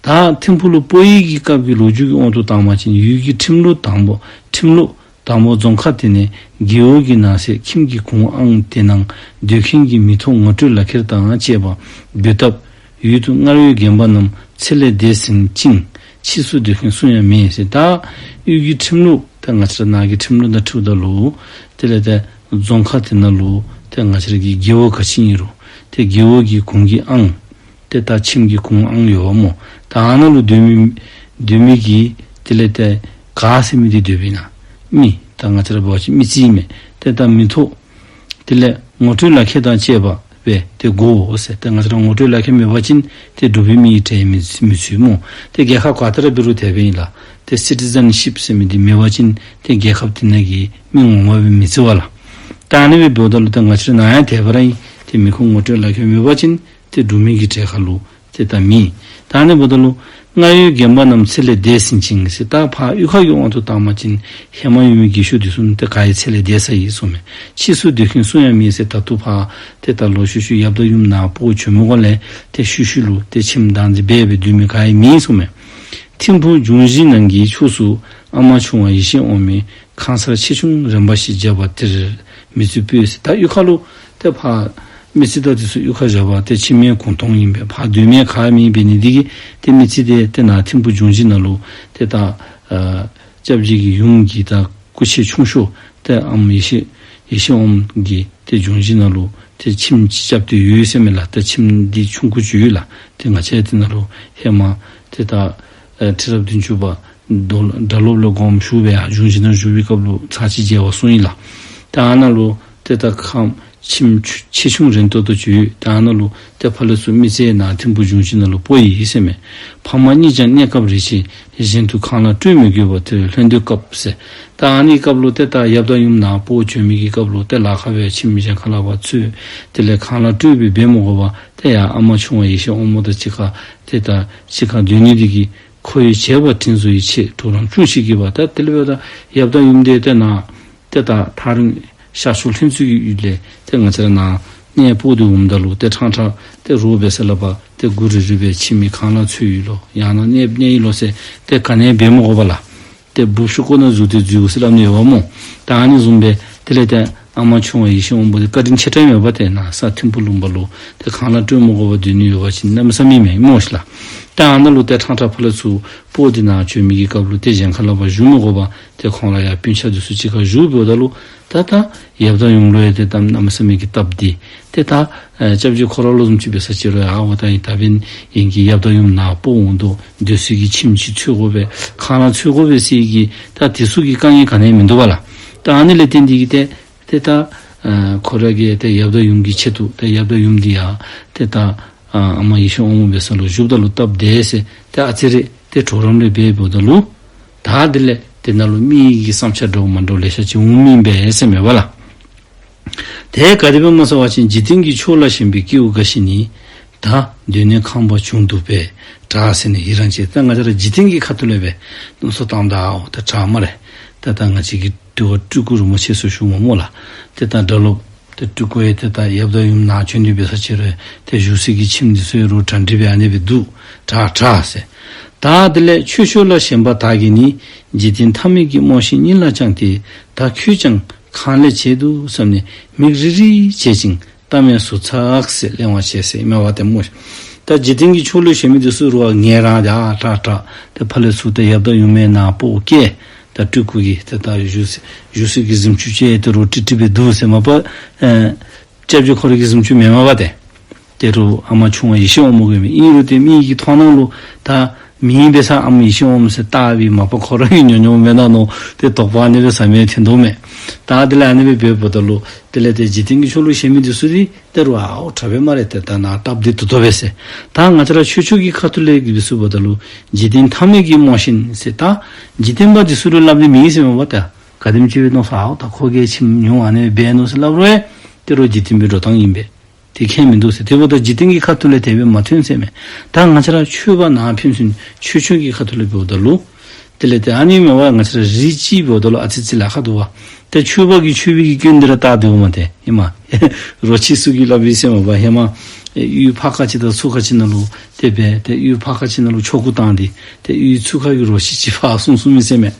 ད་ཐིམ་ཕུག་ལུ་སྤོ་ཡི་གི་སྐབས་ཀྱི་ལོ་རྒྱུས་ཀྱི་དབང་དུ་བཏང་བ་ཅིན་ཡུལ་གྱི་ཁྲིམས་ལུགས་དང་པོ་ཁྲིམས་ལུགས་ དང་པོ་རྫོང་ཁ་དེ་ནས་རྒེད་འོག་གི་ནང་གསེས་ཁྱིམ་གྱི་གུང་ཨང་དེ་ནང་སྡོད་མཁན་གྱི་མི་ཐོག་ངོ་སྤྲོད་ལག་ཁྱེར་དང་བཅས་པ་འབུལ་ཐབས་ཡུལ་དུ་སྔར་ཡོད་རྒན་པ་རྣམས་ཚེ་ལས་འདས་ཟིན་ཅིང་ཕྱིས་སུ་སྡོད་མཁན་སུ་ཡང་མེད་ཟེར། ད་ཡུལ་གྱི་ཁྲིམས་ལུགས་ད་ང་བཅས་ར་ནང་གི་ཁྲིམས་ལུགས་དང་འཁྲིལཝ་ད་ལུ་དེ་ལས་ད་རྫོང་ཁ་དེ་ནང་ལུ་ད་ང་བཅས་ར་གི་རྒེད་འོག་ག་ཅི་ཨིན་རུང་ཏེ་རྒེད་འོག་གི་གུང་གི་ཨང་ཏེ་ད་ཁྱིམ་གྱི་གུང་ཨང་ཡོདཔ་སྨོ། ད་ཨ་ནཱ་ལུ་སྡོད་མི་སྡོད་མི་གི་དེ་ལས་ད་ག་ཟེར་མི་འདི་སྡོདཔ་ཨིན་ན་མི་ད་ང་བཅས་ར་འབད་བ་ཅིན་མི་རྩིས་མས། ཏེ་ད་མི་ཐོག་དེ་ལས་ངོ་སྤྲོད་ལག་ཁྱེར་དང་བཅས་པ་སྦེ་ཏེ་དགོ་ཟེར། ཏེ་ང་བཅས་ར་ངོ་སྤྲོད་ལག་ཁྱེར་མེད་པ་ཅིན་ཏེ་འབྲུག་པའི་མི་གི་གྲལ་མི་མི་ཚུད་སྨོ། ཏེ་རྒྱལ་ཁབ་ག་ཏེ་ར་འབད་རུང་དེ་སྦེ་ཨིན་ལགས། ཏེ་སི་ཊི་ཛེན་ཤིཔ་ཟེར་མི་འདི་མེད་པ་ཅིན་ཏེ་རྒྱལ་ཁབ་དེ་ནང་གི་མི་ངོ་མ་སྦེ་མི་བརྩི་བས་ལགས། ད་ཨ་ནི་སྦེ་འབདཝ་ད་ལུ་ད་ང་བཅས་ར་ནང་ཡང་དེ་སྦེ་ར་ཨིན། ཏེ་མི་ཁོ་ངོ་སྤྲོད་ལག་ཁྱེར་མེད་པ་ཅིན་ཏེ་འབྲུག་མི་གི་གྲལ་ཁར་ལུ་ཏེ་ད་མེད། ད་ཨ་ནི་འབདཝ་ད་ལུ་སྔར་ཡོད་རྒན་པ་རྣམས་ཚེ་ལས་འདས་ཟིན་ཅིང་ཟེར། ད་ཕར་གཡུས་ཁ་གི་དབང་དུ་བཏང་བ་ཅིན་ཧེ་མ་ཡོད་མི་རྒས་ཤོས་འདི་ཚུ་ཏེ་ག་ར་ཚེ་ལས་འདས་སོ་ཡི་གསུངམ་མས། ཕྱིས་སུ་སྡོད་མཁན་སུ་ཡང་མེད་ཟེར། ད་ལྟོ་ཕར་ཏེ་ད་ལོག་ཤུལ་ཤུལ་ཡབ་དང་ཡུམ་ནཱ་སྤོ་བྱོན་མི་གོང་ལས་ཏེ་ཤུལ་ཤུལ་ལུ་ཏེ་ཁྱིམ་བདག་འཛིན་འབད་སྦེ་སྡོད་མི་ག་ར་མེད་གསུངམ་མས། ཐིམ་ཕུག་འབྱུང་བཞི་ནང་གི་ཕྱོགས་སུ་ཨ་མ་ཆུང་བ་ཡེ་ཤེས་དབང་མོས་ཁང་གསར་ཆེ་ཆུང་རིམ་པ་བཞིན་བརྒྱབ་པ་དེར་མི་ཚུད་པས་ཟེར། ད་གཡུས་ཁ་ལུ་ཏེ་ཕར་མི་ཚེ་ད་འདི་ཚུ་གཡུས་ཁར་བཞག་པ་ཏེ་ཁྱིམ་མེད་གུང་སྟོང་ཨིན་པས། ཕར་སྡོད་མི་ག་ཡང་མེད་འབད་ནི་འདི་གིས་ཏེ་མི་ཚེ་འདི་ཏེ་ནཱ་ཐིམ་ཕུག་འབྱུང་བཞི་ནང་ལུ་ཏེ་ད་ཨ་སྐྱབས་རྗེ་གི་ཡུམ་གྱི་ད་སྐུ་མཆེད་ཆུང་ཤོས་ཏེ་ཨམ་ཡེ་ཤེས་ཡེ་ཤེས་དབང་མོ་གིས་ཏེ་འབྱུང་བཞི་ནང་ལུ་ཏེ་ཁྱིམ་ཅིག་རྐྱབ་སྟེ་ཡོད་ཟེར་མས་ལགས། ཏེ་ཁྱིམ་འདི་ཆུང་ཀུ་ཅིག་ཡོད་ལགས། ཏེ་ང་བཅས་དེ་ནང་ལུ་ཧེ་མ་ཏེ་ད་ཨེ་ཁྲི་རབས་བདུན་ཅུ་པ་རྡོ་སྒྲ་སློབ་ལས་དགོངསམ་ཞུ་སྦེ་ཡར་འབྱུང་བཞི་ནང་བཞུགས་པའི་སྐབས་ལུ་ཚར་གཅིག་མཇལ་བར་སོང་ཡི་ལགས། ཏེ་ཨ་ནཱ་ལུ་ཏེ་ད་ཁང་ཁྱིམ་ཆུ་ཆེ་ཆུང་རན་ཏོག་ཏོ་ཅིག་ཡོད། ཏེ་ཨ་ནཱ་ལུ་ཏེ་ཕར་ལས་ཚུར་མི་ཚེ་ནཱ་ཐིམ་ཕུག་འབྱུང་བཞི་ནང་ལུ་སྤོ་ཡི་ཟེར་མས། ཕ་མ་གཉིས་ཀྱང་གནས་སྐབས་རེ་ཆད་གཞན་དུ་ཁང་གླ་སྤྲོད་མི་དགོས་པར་དེར་ལྷོད་སྡོད་སྐབས་ཟེར། ད་ཨ་ནི་སྐབས་ལུ་ཏེ་ད་ཡབ་དང་ཡུམ་ནཱ་སྤོ་བྱོན་མི་གི་སྐབས་ལུ་ཏེ་ལཱ་ཁག་སྦེ་ཁྱིམ་གཞན་ཁར་ལཱ་བ་ཚུད་དེ་ལས་ཁང་གླ་སྤྲོད་སྦེ་འབད་མི་དགོ་པར་ཏེ་ཡར་ཨ་མ་ཆུང་བ་ཡེ་ཤེས་དབང་མོ་དང་གཅིག་ཁར་ཏེ་ད་གཅིག་ཁར་སྡོད་ནི་འདི་གིས་ཁོ་ཡི་བྱས་པ་དྲིན་གཟོ་ཡི་ཆེད་གྲོགས་རམ་ཅུང་ཞིག་དགོས་པ། ད་དེ་ལས་འབདཝ་ད་ཡབ་དང་ཡུམ་འདི་ཏེ་ནཱ་ཏེ་ད་ཐག་རིང་ཤར་ཕྱོགས་ལྷུན་རྩེ་གི་ཡུལ་ལས་ཏེ་ང་བཅས་ར་ནཱ་གནས་སྤོ་སྟེ་འོངམ་ད་ལུ་ཏེ་ཕྲང་ཕྲང་ཏེ་རོགས་འབད་ས་ལས་ཕར་ཏེ་མགུ་རིལ་རི་སྦེ་ཁྱིམ་གྱི་ཁང་གླ་འཚོལ་ཡི་ལོ་ཡང་ན་གནས་གནས་ཡི་ལོ་ཟེར་ཏེ་ག་ནི་འབད་མི་དགོ་པས་ལགས། ཏེ་སྦུབ་ཤུགས་ཀོ་ནང་འཛུལ་ཏེ་འཛུལ་དགོ་ཟེར་སླབ་ནི་ཡོདཔ་སྨོ། ད་ཨ་ནི་བཟུམ་སྦེ་དེ་ལས་ཏེ་ཨ་མ་ཆུང་བ་ཡེ་ཤེས་དབང་མོ་འདི་བཀའ་དྲིན་ཆེ་དྲགས་ཨིན་མས་པ། ཏེ་ནཱ་ས་ཐིམ་ཕུག་ལུང་པ་ལུ་ཏེ་ཁང་གླ་སྤྲོད་མི་དགོ་པར་སྡོད་ནི་ཡོད་པ་ཅིན་གནམ་མེད་ས་མེད་མེན་སྨོ་ཤིག་ལགས། ད་ཨ་ནཱ་ལུ་ཏེ་ཕྲང་ཕྲང་ཕར་ལས་ཚུར་སྤོ་སྟེ་ནཱ་བྱོན་མི་གི་སྐབས་ལུ་ཏེ་གཞན་ཁར་ལཱ་བ་བཞུགས་མི་དགོ་པར་ཏེ་ཁོང་ར་ཡང་སྤུན་ཆ་འདི་ཚུ་གཅིག་ཁར་བཞུགས་འབདཝ་ད་ལུ་ད་ད་ཡབ་དང་ཡུམ་ལུ་ཡང་ཏེ་ད་གནམ་མེད་ས་མེད་ཀྱི་སྟབས་བདེ། ཏེ་ད་ཨེ་སྐྱབས་རྗེ་ཁོ་ར་ལུ་བཟུམ་ཅིག་འབད་ས་ཅིག་རུང་ཡང་ཨ་ཝ་ད་ཨིན་ད་འབདན་ཨིན་གྱི་ཡབ་དང་ཡུམ་ནཱ་སྤོ་འོང་དོ། སྡོད་ས་གི་ཁྱིམ་ཅིག་འཚོལ་དགོ་པས། ཁང་གླ་འཚོལ་དགོ་པས་ཟེར་གྱི་ད་དེ་ཚུ་གི་དཀའ་ངལ་ག་ནི་ཡང་མིན་འདུག་པས་ལགས། ད་ཨ་ནི་ལས་བརྟེན་ཏེ་གིས་ཏེ་ཏེ་ད་ཨ་ཁོ་ར་གིས་ཏེ་ཡབ་དང་ཡུམ་གྱི་ཆེད་དུ་ཏེ་ཡབ་དང་ཡུམ་འདི་ཡང་ཏེ་ད་ཨ་ཨ་མ་ཡེ་ཤེས་དབང་མོ་འབད་ས་ལུ་བཞུགསཔ་ད་ལུ་སྟབས་བདེ་ཟེར་ཏེ་ཨ་ཙི་རེ་ཏེ་གྲོགས་རམ་རེ་འབད་འབདཝ་ད་ལུ་ད་དེ་ལས་ཏེ་ནཱ་ལུ་མི་གི་བསམ་འཆར་འདྲཝ་མ་འདྲཝ་ལེ་ཤ་ཅིག་འོང་མི་ཨིན་པས་ཟེར་མས་པ་ལགས། དེ་ག་དེ་སྦེ་སྨོ་ཟེར་བ་ཅིན་འཇིག་རྟེན་གྱི་ཕྱོགས་ལ་ཞེན་པའི་སྐྱེ་བོ་འགའ་ཞིག་ནི། ད་སྡོད་གནས་ཁང་པ་བྱུང་འདུག་པས་དྲག་ཟེར་ནས་ཡི་རང་བྱེད། ད་ང་བཅས་ར་འཇིག་རྟེན་གྱི་ཁ་ཐུག་ལས་སྦེ་མནོ་བསམ་བཏངམ་ད་ཨའོ་ད་དྲག་སྨ་རེ། ད་ད་ང་བཅས་ཀྱི་འདི་བ་སྤྲུལ་སྐུ་རིན་པོ་ཆེ་ཚུ་ཞུཝ་སྨོ་ལགས། ཏེ་ད་སྒྲ་སློབ་ཏེ་སྤྲུལ་སྐུ་ཡང་ཏེ་ད་ཡབ་དང་ཡུམ་ནཱ་བྱོན་ཏེ་འབད་ས་ཅིག་རུང་ཏེ་བཞུགས་ས་གི་ཁྱིམ་འདི་ཚུ་ཡང་རོགས་གྲ་སྒྲིག་སྦེ་ཨ་ནི་སྦེ་འདུག། དྲག་དྲག་ཟེར། ད་དེ་ལས་ཆོས་ཕྱོགས་ལ་ཞེན་པ་དག་གིས་ནི། འཇིག་རྟེན་མཐའ་མེད་ཀྱི་རྨོངས་ཤིང་གཉིད་ལ་བཅངས་ཏེ། ད་ཁྱོད་ཀྱང་གང་ལས་བྱེད་དོ་བསམས་ནས། མིག་རིལ་རིལ་བྱེད་ཅིང་ལྟ་མས་སོ་ཚགས་ཟེར་གླེང་བ་བྱས་ཟེར་ཨིན་མས་པ་ཏེ་སྨོ། ད་འཇིག་རྟེན་གྱི་ཕྱོགས་ལུ་ཞེན་མི་འདི་ཚུ་རོགས་ངལ་རངས་ཏེ་ཨ་དྲག་དྲག་ཏེ་ཕར་ལས་ཚུར་ཏེ་ཡབ་དང་ཡུམ་ཡང་ནཱ་སྤོ་བསྐྱལ། ད་སྤྲུལ་སྐུ་གིས་ཏེ་ད་བཞུགས་ས་བཞུགས་ས་གི་གཟིམ་ཅུང་ཅིག་ཡང་ཏེ་རོགས་ཀྲིག་ཀྲི་སྦེ་འདུག་ཟེར་མས་པ། ཨེ་སྐྱབས་རྗེ་ཁོ་ར་གི་གཟིམ་ཅུང་མེན་མས་པ་ཏེ། ཏེ་རོགས་ཨ་མ་ཆུང་བ་ཡེ་ཤེས་དབང་མོ་གི་མས། ཨིན་རུང་ཏེ་མི་གི་མཐོང་སྣང་ལུ་ད་མི་ཨིན་པས་ཟེར་ཨ་མ་ཡེ་ཤེས་དབང་མོ་ཟེར་བཏགས་པའི་མ་པ་ཁོ་ར་གིས་ཉོ་ཉོཝ་མེན་ན་མནོ་སྟེ་དོགས་པ་ཨ་ནི་སྦེ་ཟ་མི་ཐོན་དོ་མས། ད་དེ་ལས་ཨ་ནི་སྦེ་འབདཝ་ད་ལུ་དེ་ལས་ཏེ་འཇིག་རྟེན་གྱི་ཕྱོགས་ལུ་ཞེན་མི་འདི་ཚུ་འདི་ཏེ་རོགས་ཨའོ་དྲག་པས་སྨ་རེ། ཏེ་ད་ནཱ་སྟབས་བདེ་ཏོག་ཏོ་སྦེ་ཟེར། ད་ང་བཅས་ར་ཆོས་ཕྱོགས་ཀྱི་ཁ་ཐུག་ལས་ཀྱི་འབད་ས་འབདཝ་ད་ལུ་འཇིག་རྟེན་མཐའ་མེད་ཀྱི་རྨོངས་ཤིང་ཟེར་ད་འཇིག་རྟེན་པ་འདི་ཚུ་ལུ་སླབ་ནི་མེད་ཟེར་མས་པ་ཏེ། ག་དེམ་ཅིག་སྦེ་མནོ་ས་ཨའོ་ད་ཁོ་གིས་ཁྱིམ་ཉོ་ཨ་ནི་སྦེ་མནོ་ཟེར་སླབ་རུང་ཡང་ཏེ་རོགས་འཇིག་རྟེན་པའི་འགྲོ་སྟངས་ཨིན་པས། དེ་ཁྱད་མིན་འདུག་ཟེར། དེ་འབདཝ་ད་འཇིག་རྟེན་གྱི་ཁ་ཐུག་ལས་དེ་སྦེ་མ་ཐོན་ཟེར་མས། ད་ང་བཅས་ར་ཆོས་པ་ནཱ་ཕན་ཚུན་ཆོས་ཕྱོགས་ཀྱི་ཁ་ཐུག་ལས་འབདཝ་ད་ལུ་དེ་ལས་ཏེ་ཨ་ནི་མས་པ། ང་བཅས་ར་རིགས་གཅིག་འབདཝ་ད་ལུ་ཨ་ཙི་ཙི་ལཱ་ཁག་འདུག་པ། ཏེ་ཆོས་པ་གིས་ཆོས་པའི་གི་སྐྱོན་འདི་ར་བལྟ་སྡོདཔ་མས་ཏེ་ཨིན་མས། རོགས་ཁྱད་ཚུ་གིས་སླབ་ཨིན་ཟེར་མས་པ། ཧེ་མ་ཨེ་གཡུས་ཕར་ཁ་ཅིག་དང་ཚུར་ཁ་ཅིག་ནང་ལུ་ཏེ་སྦེ་ཏེ་གཡུས་ཕར་ཁ་ཅིག་ནང་ལུ་ཆོ་ག་བཏང་སྟེ་ཏེ་གཡུས་ཚུར་ཁ་གི་རོགས་ཁྱད་ཅིག་ཕར་སོང་སོངམ་ཨིན་ཟེར་མས།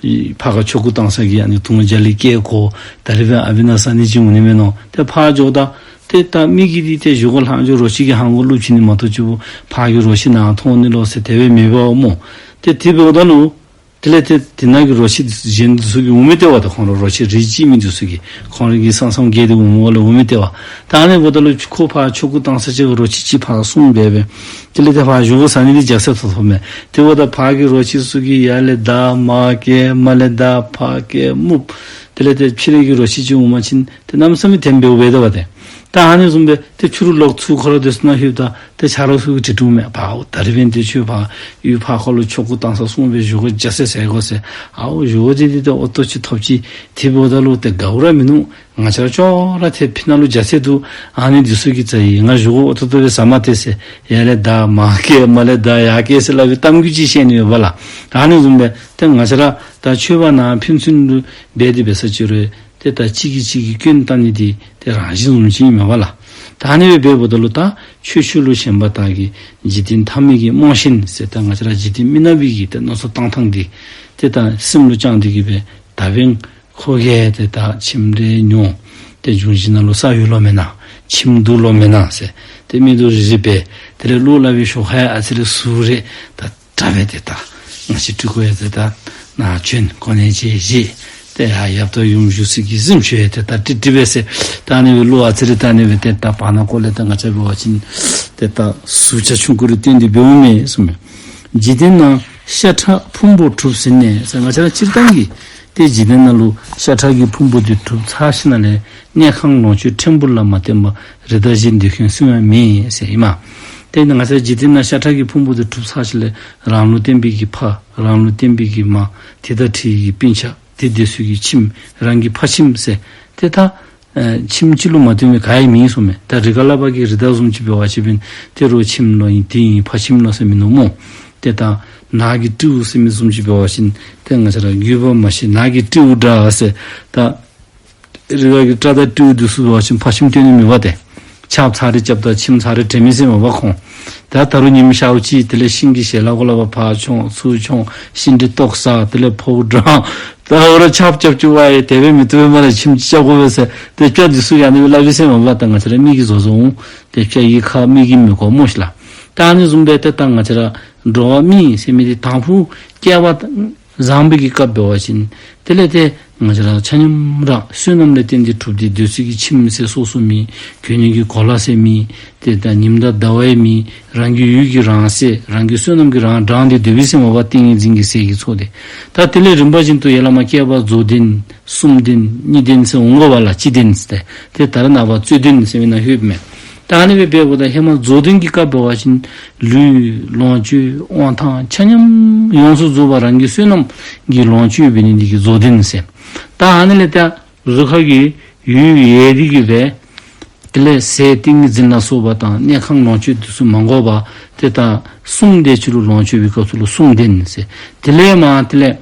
ཕར་ཁ་ཆོ་ག་བཏང་ས་གི་ཨ་ནི་དུང་རྒྱ་གླིང་སྐྱེལ་དགོ། ད་རིས་འབདན་ཨ་བི་ན་ས་ནི་ཅིག་འོང་ནི་མས་མནོ། ཏེ་ཕར་འགྱོཝ་ད་ཏེ་ད་མི་གིས་འདི་ཏེ་བཞེས་སྒོ་ལྷག་འགྱོ་རོ་ཁྱི་གིས་ཧང་གོ་བླུག་བྱིན་ནི་མ་གཏོགས་ཅིག་པོ་ཕར་གྱི་རོ་ཁྱི་ནཱ་ཐོན་ནི་ལོ་ཟེར་དེ་སྦེ་མེད་པས་སྨོ། ཏེ་དེ་འབདཝ་ད་ལུ་དེ་ལས་ཏེ་དེ་ནང་གི་རོ་ཁྱི་གཞན་འདི་ཚུ་གིས་འོང་མི་སྟེར་བ། ད་ཁོང་ར་རོ་ཁྱི་རིགས་གཅིག་མི་འདི་ཚུ་གིས་ཁོང་ར་གི་ས་མཚམས་བརྒལ་ཏེ་འོང་མི་འོང་ལས་འོང་མི་སྟེར་བ། ད་ཨ་ནི་འབདཝ་ད་ལུ་ཁོ་ཕར་ཆོ་ག་བཏང་ས་ཅིག་རོ་ཁྱི་གཅིག་ཕར་སོང་སྦེ་སྦེ་དེ་ལས་ཏེ་ཕར་བཞེས་སྒོ་ཟ་ནི་འདི་རྒྱ་ཆེ་ཏོག་ཏོ་མས། དེ་འབདཝ་ད་ཕར་གྱི་རོ་ཁྱི་ཚུ་གིས་ཡར་ལས་བདའ་མར་བཀལ་མར་ལས་བདའ་ཕར་བཀལ་རྨུགས། དེ་ལས་ཏེ་ཕྱི་རོལ་གྱི་རོ་ཁྱི་ཅིག་འོང་པ་ཅིན་ཏེ་གནམ་མེད་ས་མེད་དེ་སྦེ་འབདཝ་ད་པ་ཏེ། ད་ཨ་ནི་བཟུམ་སྦེ་ཏེ་ཕྱི་རུ་ལོག་ཚུར་ཁོ་ར་སྡོད་ས་ནང་ལྷོདཔ་ད་ཏེ་ཆ་རོགས་ཚུ་གིས་དྲི་དྲིཝ་མས། པའོ་ད་རིས་འབདན་ཏེ་ཁྱོད་ཕར་ཡུལ་ཕར་ཁ་ལུ་ཆོ་ག་བཏང་ས་སོང་སྦེ་བཞེས་སྒོ་རྒྱ་ཆེ་ཟ་དགོ་ཟེར། ཨའོ་བཞེས་སྒོ་འདི་འདི་ཏེ་ཨོ་ཏོ་ཅིག་ཐོབ་ཅི། དེ་འབདཝ་ད་ལུ་ཏེ་དགའཝ་ར་མིན་འདུག། ང་བཅས་ར་ཅོག་ར་ཏེ་ཕི་ན་ལུ་རྒྱ་ཆེ་འདུག། ཨ་ནི་འདི་ཚུ་གིས་ཙ་ཡི་ང་བཞེས་སྒོ་ཨོ་ཏོ་ཏོ་སྦེ་ཟ་མ་སྟེར་ཟེར། ཡར་ལས་བདའ་མར་བཀལ་མར་ལས་བདའ་ཡར་བཀལ་ཟེར་སླབ་པའི་གཏམ་རྒྱུད་ཅིག་བཤད་ནི་ཡོདཔ་ལགས། ཨ་ནི་བཟུམ་སྦེ་ཏེ་ང་བཅས་ར་ད་ཆོས་པ་ནང་ཕན་ཚུན་ལུ་འབད་དེ་འབད་ས་ཅིག་རུང་ཏེ་ད་གཅིག་གིས་གཅིག་གི་སྐྱོན་བཏང་ནི་འདི་ཏེ་རང་བཞིན་བཟུམ་ཅིག་ཨིན་མས་པ་ལགས། ད་ཨ་ནི་སྦེ་འབདཝ་ད་ལུ་ད་ཆོས་ཕྱོགས་ལུ་ཞེན་པ་དག་གིས་འཇིག་རྟེན་ཐ་མལ་གྱི་རྨོངས་ཞེན་ཟེར་ད་ང་བཅས་ར་འཇིག་རྟེན་མི་ནག་པའི་གི་ཏེ་མནོ་བསམ་བཏང་ཐངས་འདི་ཏེ་ད་སེམས་ལུ་བཅངས་ཏེ་གིས་སྦེ་ད་འབདན་ཁོ་གིས་ཏེ་ད་ཁྱིམ་རེ་ཉོ། ཏེ་འབྱུང་བཞི་ནང་ལུ་ས་ཡོད་ལོ་མེན་ན། ཁྱིམ་འདུག་ལོ་མེན་ན་ཟེར། ཏེ་མི་འདུག་རི་རི་སྦེ། དེ་ལས་ལོག་སླབ་པའི་ཞོར་ཁར་ཨ་ཙི་རེ་ཟུར་རེ་ད་དྲག་སྦེ་ཏེ་ད་ང་བཅས་སྤྲུལ་སྐུ་ཡང་ཏེ་ད་ནཱ་བྱོན་གོ་གནས་ཅིག་བཞེས། ཏེ་ཡར་ཡབ་དང་ཡུམ་བཞུགས་ས་གི་གཟིམ་ཅུང་ཡང་ཏེ་ད་ཏིག་ཏིག་སྦེ་ཟེར། ད་ཨ་ནི་སྦེ་ལོག་ཨ་ཙི་རེ་ད་ཨ་ནི་སྦེ་ཏེ་ད་བར་ན་ཀོ་ལས་ད་ང་བཅས་འབད་བ་ཅིན་ཏེ་ད་ཟུར་ཆ་ཆུང་ཀུ་རེ་བཏོན་ཏེ་འབདཝ་མས་གསུངམ་མས། འཇིག་རྟེན་ན་ཤ་ཁྲག་ཕུང་པོ་གྲུབ་ཟིན་ནས་ཟེར། ང་བཅས་ར་སྤྱིར་བཏང་གི་ཏེ་འཇིག་རྟེན་ནང་ལུ་ཤ་ཁྲག་གི་ཕུང་པོ་འདི་གྲུབ་ཚར་ཞིནམ་ལས་གནས་ཁང་ལོངས་སྤྱོད་ཕྲན་བུ་ལ་མ་བརྟེན་པར་རི་དྭགས་བཞིན་སྡོད་མཁན་སུ་ཡང་མེད་ཟེར་ཨིན་མས། ཏེ་ང་བཅས་འཇིག་རྟེན་ནང་ཤ་ཁྲག་གི་ཕུང་པོ་འདི་གྲུབ་ཚར་ཞིནམ་ལས་རང་ལུ་བརྟེན་པའི་གི་ཕ་རང་ལུ་བརྟེན་པའི་གི་མ་དེ་དང་འཁྲིལ་གྱི་སྤུན་ཆ་དེ་དེ་ཚུ་གི་ཁྱིམ་རང་གི་ཕ་ཁྱིམ་ཟེར་ཏེ་ད་ཨེ་ཁྱིམ་གཅིག་ལུ་མ་བརྟེན་པའི་ག་ཡང་མེད་གསུངམ་མས། ད་རི་ཁ་ལས་ཕར་གྱི་རི་དྭགས་བཟུམ་ཅིག་འབད་བ་ཅིན་འབདན་ཏེ་རོགས་ཁྱིམ་ལུ་ཨིན་དེ་ཨིན་ཕ་ཁྱིམ་ལུ་ཟེར་མིན་འདུག་སྨོ། ཏེ་ད་ནགས་ཀྱི་སྤྲེའུ་ཟེར་མི་བཟུམ་ཅིག་འབད་བ་ཅིན་ཏེ་ང་བཅས་ར་རྒྱུད་པ་མ་ཤེས་ནགས་ཀྱི་སྤྲེའུ་འདྲ་ཟེར། ད་རི་ཁ་གི་སྤྲ་དང་སྤྲེའུ་འདི་ཚུ་འབད་བ་ཅིན་ཕ་ཁྱིམ་སྟོན་ནི་མེད་པ་ཏེ། ཆརཔ་ཚར་རེ་རྐྱབ་ད་ཁྱིམ་ཚར་རེ་དྲན་མི་ཟེར་མ་པ་ཁོང་། ད་ད་རུང་ཉིམ་ཤརཝ་ཅིག་དེ་ལས་ཤིང་གི་ཞལ་ལག་གུ་ལས་ཕར་མཆོང་ཚུར་མཆོང་ཤིང་འབྲས་བཏོག་ཟ། དེ་ལས་ཕོཝ་འགྲང་། ད་འོ་ར་ཆརཔ་རྐྱབ་བཅུག་པ་ཡི་དེ་སྦེ་མི་བཏུབ་པས་སྨ་རེ་ཁྱིམ་ཅིག་རྐྱབ་དགོ་པས་ཟེར། ཏེ་སྤྱ་འདི་ཚུ་ཡང་ཨ་ནི་སྦེ་སླབ་ཨིན་ཟེར་མ་པ། ད་ང་བཅས་ར་མི་གིས་བཟོ་བཟོཝ་འོང་། ཏེ་སྤྱ་གི་ཁ་མི་གི་མི་གོ་སྨོ་ཤིག་ལགས། ད་ཨ་ནི་བཟུམ་སྦེ་ཏེ་ད་ང་བཅས་ར་འགྲོ་བ་མི་ཟེར་མི་འདི་དང་ཕུ་སྐྱེ་བ་བཟང་པོའི་གི་སྐབས་འབད་བ་ཅིན་དེ་ལས་ཏེ་ང་བཅས་ར་ཆ་མཉམ་ར་བསོད་ནམས་ལས་བརྟེན་ཏེ་གྲུབ་སྟེ་སྡོད་ས་གི་ཁྱིམ་ཟེར་སོ་སོ་མེད། གྱོན་ནི་གི་གོ་ལ་ཟེར་མེད། ཏེ་ད་ཉིམ་དང་ཟླཝ་ཡང་མེད། རང་གི་ཡུལ་གྱི་རང་ཟེར་རང་གི་བསོད་ནམས་ཀྱིས་རང་དྲངས་ཏེ་སྡོད་པས་ཟེར་མ་པ་ཏིང་ངེ་འཛིན་གྱི་ཟས་ཀྱི་ཚོགས་དེ། ད་དེ་ལས་རིམ་པ་བཞིན་དུ་ཡར་ལས་མར་བསྐལ་པ་རྫོགས་ལྡན་གསུམ་ལྡན་གཉིས་ལྡན་ཟེར་འོང་དགོ་པས་ལགས། བཅུ་ལྡན་ཟེར་ཏེ། ཏེ་ད་རེས་ནངས་པ་རྩོད་ལྡན་ཟེར་མི་ནང་ལྷོདཔ་མས། ད་ཨ་ནི་སྦེ་འབདཝ་ད་ཧེ་མ་རྫོགས་ལྡན་གྱི་སྐབས་འབད་བ་ཅིན་ལུས་ལོངས་སྤྱོད་དབང་ཐང་ཆ་མཉམ་ཡོངས་སུ་རྫོགས་པ་རང་གི་བསོད་ནམས་ཀྱི་ལོངས་སྤྱོད་འབད་ནི་འདི་གིས་རྫོགས་ལྡན་ཟེར། ད་ཨ་ནི་ལས་ད་གཟུགས་ཁ་གི་ཡུལ་ཡལ་ཏེ་གིས་སྦེ་དེ་ལས་ཟས་ཏིང་ངེ་འཛིན་ལ་སོགས་པ་དང་གནས་ཁང་ལོངས་སྤྱོད་འདི་ཚུ་མ་དགོ་པར་ཏེ་ད་གསུམ་ལྡན་ཅིག་ལུ་ལོངས་སྤྱོད་པའི་སྐབས་སུ་ལུ་གསུམ་ལྡན་ཟེར། དེ་ལས་མར་དེ་ལས་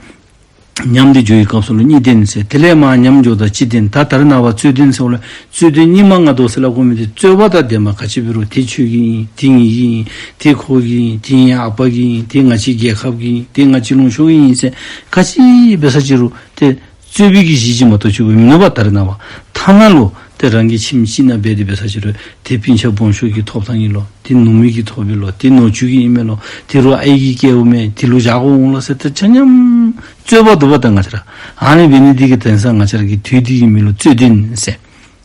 ཉམས་ཏེ་འགྱོ་བའི་སྐབས་སུ་ལུ་གཉིས་ལྡན་ཟེར། དེ་ལས་མར་ཉམས་འགྱོཝ་ད་བཅུ་ལྡན། ད་ད་རེས་ནངས་པ་རྩོད་ལྡན་ཟེརཝ་ལས་རྩོད་ལྡན་གཉིས་མ་ལྔ་བདོ་ཟེར་སླབ་དགོ་མི་འདི་རྩོད་པ་དང་ལྡན་པ་ག་ཅི་འབད་རུང་དེ་ཁྱོད་ཀྱི་ཨིན། དེ་ངེ་གི་ཨིན། དེ་ཁོ་གི་ཨིན། དེ་ངེའི་ཨ་པ་གི་ཨིན། དེ་ང་བཅས་རྒྱལ་ཁབ་ཀྱི་ཨིན། དེ་ང་བཅས་ལུང་ཕྱོགས་ཀྱི་ཨིན་ཟེར་ག་ཅི་འབད་ས་ཅིག་རུང་ཏེ་རྩོད་པའི་གི་གཞི་ཅིག་མ་གཏོགས་ཅིག་པོ་མིན་ནུག་པ། ད་རེས་ནངས་པ་ཐ་ན་ལུ་ཏེ་རང་གི་ཁྱིམ་གཅིག་ནང་འབད་དེ་འབད་ས་ཅིག་རུང་དེ་སྤུན་ཆ་སྦོམ་ཤོས་ཀྱི་ཐོབ་ཐངས་ཨིན་ལོ། དེ་ནུ་མོ་གི་ཐོབ་ཨིན་ལོ། དེ་ནུ་གཅུང་གི་ཨིན་མས་ལོ། དེ་རུང་ཨའི་གིས་སྐྱེལཝ་མས། དེ་ལུ་བཞག་དགོཔ་འོང་ལོ་ཟེར་ཏེ་ཆ་མཉམ་རྩོད་པ་འདུག་པ། ད་ང་བཅས་ར་ཨ་ནི་འབད་ནི་འདི་གིས་དེང་སང་ང་བཅས་ར་གི་དུས་འདི་གི་མིང་ལུ་རྩོད་ལྡན་ཟེར།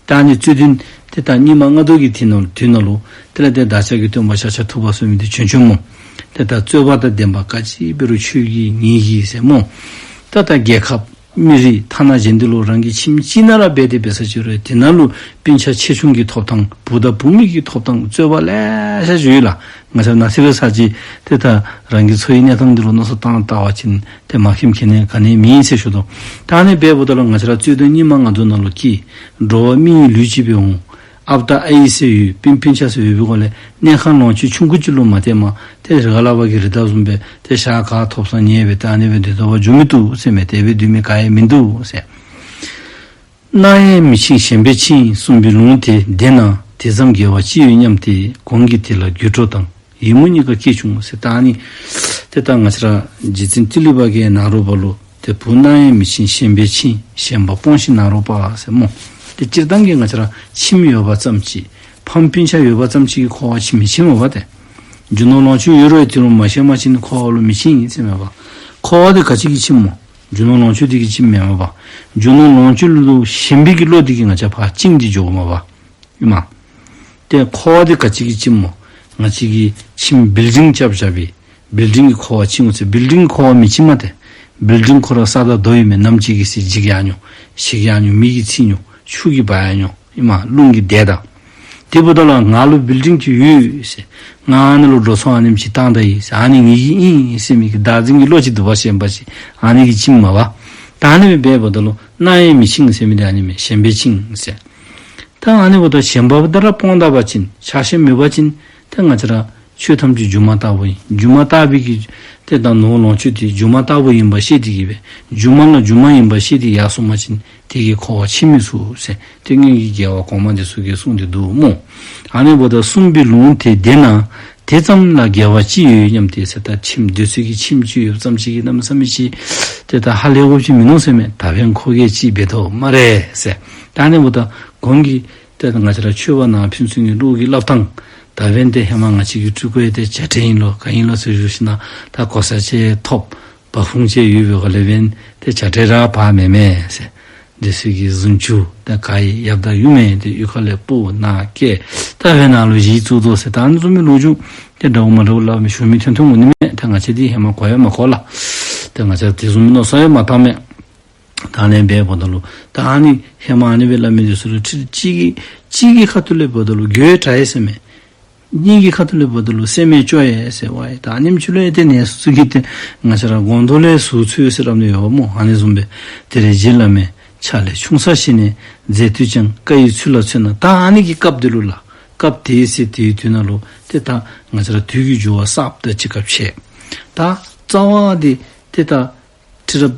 ད་ཨ་ནི་རྩོད་ལྡན་ཏེ་ད་གཉིས་མ་ལྔ་བདོ་གི་དེ་ནང་ལུ་དེ་ནང་ལུ་དེ་ལས་ཏེ་བདག་ཅག་གི་སྟོན་པ་ཤཱཀྱ་ཐུབ་པ་གསུངས་མི་འདི་བྱོན་བྱོནམ་སྨོ། ཏེ་ད་རྩོད་པ་དང་ལྡན་པ་ག་ཅི་འབད་རུང་ཁྱོད་ཀྱི་ངེ་གི་ཟེར་སྨོ། ད་ད་རྒྱལ་ཁབ་མི་རིགས་ཐ་ན་གཞན་འདི་ལུ་རང་གི་ཁྱིམ་གཅིག་ནང་ར་འབད་དེ་འབད་ས་ཅིག་རུང་དེ་ནང་ལུ་སྤུན་ཆ་ཆེ་ཆུང་གི་ཐོབ་ཐངས་བུ་དང་བུ་མོ་གི་ཐོབ་ཐངས་རྩོད་པ་ལེ་ཤ་ཅིག་ཡོད་ལགས། ང་བཅས་ནཱ་ཚེ་འཕོས་ཚར་ཅིག་ཏེ་ད་རང་གི་འཚོ་བའི་གནས་སྟངས་འདི་ལུ་མནོ་བསམ་བཏང་བལྟ་བ་ཅིན་ཏེ་མ་མཁྱེནམ་མཁྱེན་ནི་ག་ནི་མེད་ཟེར་ཞུ་དོ། ད་ཨ་ནི་འབདཝ་ད་ལུ་ང་བཅས་ར་རྩོད་ལྡན་གཉིས་མ་ལྔ་བདོ་ནང་ལུ་སྐྱེས། འགྲོ་བ་མིའི་ལུས་ཅིག་སྦེ་འོང་། ཨཔ་དང་ཨའི་ཟེར་ཡོད། སྤུན་སྤུན་ཆ་ཟེར་ཡོད་པའི་སྒོ་ལས་གནས་ཁང་ལོངས་སྤྱོད་ཆུང་ཀུ་ཅིག་ལུ་མ་བརྟེན་པར་ཏེ་རི་ཁ་ལས་ཕར་གྱི་རི་དྭགས་བཟུམ་སྦེ་ཏེ་ཞག་ག་ཐོབ་སོང་ཉལ་སྦེ་ཏེ་ཨ་ནི་སྦེ་སྡོད་དོ་བ་འགྱོ་མི་བཏུབ་ཟེར་མས། དེ་སྦེ་སྡོད་མི་ག་ཡང་མིན་འདུག་ཟེར། སྣང་ཡང་མི་འཆིང་ཞེན་པས་འཆིང་གསུངས་པའི་ལུང་དེ་བདེན་ན། དེ་ཙམ་དགེ་བ་ཅི་ཡོད་སྙམ་སྟེ། གོང་གི་དེ་ལ་དགོད་བྲོ་དང་ཡིད་མུག་གཉིས་ཀ་སྐྱེས་བྱུང་ཟེར། ད་ཨ་ནི་ཏེ་ད་ང་བཅས་ར་རྗེ་བཙུན་ཏི་ལི་པ་གིས་ནཱ་རོ་པ་ལུ་ ཏེ་བུ་སྣང་ཡང་མི་འཆིང་ཞེན་པས་འཆིང་། ཞེན་པ་སྤོངས་ཤིག་ནཱ་རོ་པ་ཟེར་སྨོ། ཏེ་སྤྱིར་བཏང་གི་ང་བཅས་ར་ཁྱིམ་ཡོད་པ་ཙམ་ཅིག་ཕམ་སྤུན་ཆ་ཡོད་པ་ཙམ་ཅིག་གིས་འཁོར་བ་ཁྱིམ་མི་ཆིངམ་མས་པ་ཏེ། རྒྱུ་ནོར་ལོངས་སྤྱོད་ཡོད་རུང་དེ་རུང་མ་ཞེན་པ་ཅིན་འཁོར་བ་ལུ་མི་ཆིངམ་ཨིན་ཟེར་མས་པ། འཁོར་བ་འདི་ག་ཅི་གིས་ཁྱིམ་སྨོ། རྒྱུ་ནོར་ལོངས་སྤྱོད་འདི་གིས་ཁྱིམ་མེན་མས་པ། རྒྱུ་ནོར་ལོངས་སྤྱོད་ལུ་ཞེན་པའི་གི་བློ་འདི་གིས་ང་བཅས་ཕར་བཅིངས་ཏེ་འགྱོཝ་མས་པ། ཨིན་མས། ཏེ་འཁོར་བ་འདི་ག་ཅི་གིས་ཁྱིམ་སྨོ། ང་བཅས་ཀྱིས་ཁྱིམ་བིལ་ཌིང་རྐྱབ་རྐྱབ་སྦེ་བིལ་ཌིང་གིས་འཁོར་བ་ཁྱིམ་ཟེར། བིལ་ཌིང་གིས་འཁོར་བ་མི་ཁྱིམ་མས་ཏེ། བིལ་ཌིང་ཁོ་ར་ས་དང་རྡོ་ཨིན་མས། ནམ་ཅིག་གི་ཚེ་འཇིག་ཡར་འགྱོ། ཞིག་ཡར་འགྱོ། མེ་གིས་འཚིག་འགྱོ། ཆུ་གིས་འབག་ཡར་འགྱོ། ཨིན་མས། རླུང་གིས་བདས་ད། དེ་འབདཝ་ད་ལུ་ང་ལུ་བིལ་ཌིང་ཅིག་ཡོད་ཟེར། ང་ཨ་ནི་ལུ་འགྲོ་སོང་ཨ་ནེམ་ཅིག་བཏང་ད་ཡི་ཟེར། ཨ་ནི་ངེ་གི་ཨིན་ཟེར་མི་གི་བདག་འཛིན་གྱི་བློ་ཅིག་འདུག་པ། ཞེན་པ་ཅིག་ཨ་ནི་གིས་ཁྱིམ་མས་པ། ད་ཨ་ནི་སྦེ་འབདཝ་ད་ལུ་སྣང་ཡང་མི་འཆིང་ཟེར་མི་འདི་ཨ་ནི་མས། ཞེན་པས་འཆིང་ཟེར། ད་ཨ་ནི་འབདཝ་ད་ཞེན་པ་འདི་ར་སྤངས་ད་པ་ཅིན་ཆགས་ཞེན་མེད་པ་ཅིན་ཏེ་ང་བཅས་ར་ཆོས་ཐམས་ཅད་སྒྱུ་མ་ལྟ་བུ་ཨིན། སྒྱུ་མ་ལྟ་བུའི་གི་ཏེ་ད་ནོར་ལོངས་སྤྱོད་འདི་སྒྱུ་མ་ལྟ་བུ་ཨིན་པ་ཤེས་ཏེ་གིས་སྦེ་སྒྱུ་མ་ལ་སྒྱུ་མ་ཨིན་པ་ཤེས་ཏེ་ཡར་སོང་པ་ཅིན་དེ་གིས་འཁོར་བ་འཆིང་མི་ཚུགས་ཟེར། ཏེ་སྔོན་གྱི་རྒྱལ་བ་གོང་མ་འདི་ཚུ་གིས་གསུངས་ཏེ་འདུག་སྨོ། ཨ་ནི་འབདཝ་ད་གསུངས་པའི་ལུང་དེ་བདེན་ན། དེ་ཙམ་ལ་འགལ་བ་ཅི་ཡོད་སྙམ་སྟེ་ཟེར། ད་ཁྱིམ་འདོད་ཚུལ་གྱི་ཁྱིམ་ཅིག་ཡོདཔ་ཙམ་ཅིག་གིས་གནམ་མེད་ས་མེད་ཅིག་ཏེ་ད་ཧ་ལས་དགོཔ་ཅིག་མིན་ནུག་ཟེར་མས། ད་འབདན་ཁོ་གིས་ཅིག་འབད་དོ་སྨ་རེ་ཟེར། ད་ཨ་ནི་འབདཝ་ད་གོང་གི་ཏེ་ང་བཅས་ར་ཆོས་པ་ནང་ཕན་ཚུན་གྱི་བློ་གི་སླབ་ཐངས། ད་འབདན་ཏེ་ཧེ་མ་ང་བཅས་ཀྱི་སྤྲུལ་སྐུ་ཡང་ཏེ་བྱ་བྲལ་ཨིན་ལོ་ག་ཨིན་ལོ་ཟེར་ཞུ་ཞིན་ན་ད་གོ་ས་ཅིག་ཐོབ། བ་ཕུང་ཅིག་ཡོད་པའི་སྒང་ལས་འབདན་ཏེ་བྱ་བྲལ་ར་བ་མེན་མས་ཟེར། འདི་ཚུ་གི་གཟུངས་ཆུ་ད་ག་ཡི་ཡབ་དང་ཡུམ་ཡང་ཏེ་གཡུས་ཁ་ལས་སྤོ་ནཱ་བསྐྱལ། ད་འབདན་ནཱ་ལུ་གཞི་བཙུགས་དོ་ཟེར། ད་ཨ་ནི་བཟུམ་མའི་ལོ་རྒྱུས་ཏེ་འདྲཝ་མ་འདྲཝ་སླབ་མི་ཞུ་མི་ཐོན་ཐོནམ་འོང་ནི་མས། ད་ང་བཅས་འདི་ཧེ་མ་གོ་ཡང་མ་གོ་ལགས། ད་ང་བཅས་དེ་བཟུམ་མའི་མནོ་བསམ་ཡང་མ་བཏང་མས། ད་ཨ་ནི་སྦེ་འབདཝ་ད་ལུ་ད་ཨ་ནི་ཧེ་མ་ཨ་ནི་སྦེ་སླབ་མི་འདི་ཚུ་ལུ་ཁྲིད་གཅིག་གི་གཅིག་གི་ཁ་ཐུག་ལས་འབདཝ་ད་ལུ་དགོད་བྲ་ཡི་ཟེར་མས། གཉིས་ཀྱི་ཁ་ཐུག་ལས་འབདཝ་ད་ལུ་སེམས་ཡང་སྐྱོ་ཡི་ཟེར་བ་ཡི། ད་ཨ་ནེམ་ཅིག་ལུ་ཡང་ཏེ་ནད་སོ་སོ་གིས་ཏེ་ང་བཅས་ར་སྒོང་རྡོག་ལས་ཟུག་འཚོལ་ཟེར་སླབ་ནི་ཡོདཔ་སྨོ། ཨ་ནི་བཟུམ་སྦེ་དེ་ལས་རྗེ་བླ་མས་ཕྱག་ལས་ཆུང་ས་བཞེས་ནས་མཛད་དུས་ཀྱང་བཀའ་ཡི་ཚུལ་ལ་མཚོན་ན། ད་ཨ་ནི་གི་སྐབས་འདི་ལུ་ལགས། སྐབས་དེའི་ཚེ་དེའི་དུས་ནང་ལུ་ཏེ་ད་ང་བཅས་ར་དུས་ཀྱི་འགྱུར་བ་གསརཔ་དང་གཅིག་ཁར་ཕྱད། ད་རྩ་བ་འདི་ཏེ་ད་ཁྲི་རབས་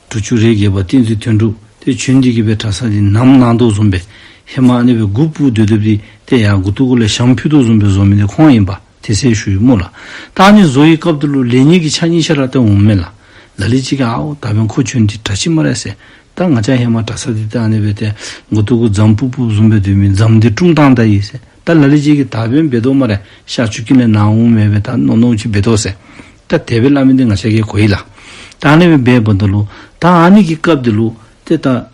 དྲུག་ཅུ་རེ་བརྒྱད་པ་བསྟན་འཛིན་དོན་གྲུབ་དེ་བྱོན་ཏེ་གིས་སྦེ་གྲྭ་ཚང་འདི་ནམ་གནང་དོ་བཟུམ་སྦེ་ཧེ་མ་ཨ་ནི་སྦེ་མགུ་སྤུབ་སྡོད་སྡོདཔ་འདི་ཏེ་ཡར་མགུ་ཏོ་གུ་ལས་ཞྭམོ་ཕུད་དོ་བཟུམ་སྦེ་བཟོ་མི་འདི་ཁོང་ཨིན་པས། དེ་ཚེ་ཞུ་ཡི་སྨོ་ལགས། ད་ཨ་ནི་བཟོ་བའི་སྐབས་འདི་ལུ་ལེགས་ཉེས་ཀྱི་ཆ་གཉིས་ཆ་ར་ཏེ་འོངམ་མས་ལགས། ལ་ལུ་ཅིག་གིས་ཨའོ་ད་འབདན་ཁོ་བྱོན་ཏེ་དྲག་ཅི་སྨ་རེ་ཟེར། ད་ང་བཅས་ཧེ་མ་གྲྭ་ཚང་འདི་ད་ཨ་ནི་སྦེ་ཏེ་མགུ་ཏོ་གུ་རྫམ་སྤུབ་སྤུབ་བཟུམ་སྦེ་སྡོད་མི་རྫམ་འདི་དཀྲུམ་བཏང་ད་ཡི་ཟེར། ད་ལ་ལུ་ཅིག་གིས་ད་འབདན་འབད་དོ་སྨ་རེ། ཤར་ཕྱོགས་ཀྱི་ལས་ནཱ་འོང་མི་སྦེ་ད་མནོ་མནོཝ་ཅིག་འབད་དོ་ཟེར། ད་དེ་སྦེ་སླབ་མི་འདི་ང་བཅས་ཀྱིས་གོ་ཡི་ལགས། ད་ཨ་ནི་སྦེ་འབདཝ་ད་ལུ་ད་ཨ་ནི་གི་སྐབས་འདི་ལུ་ཏེ་ད་ཨ་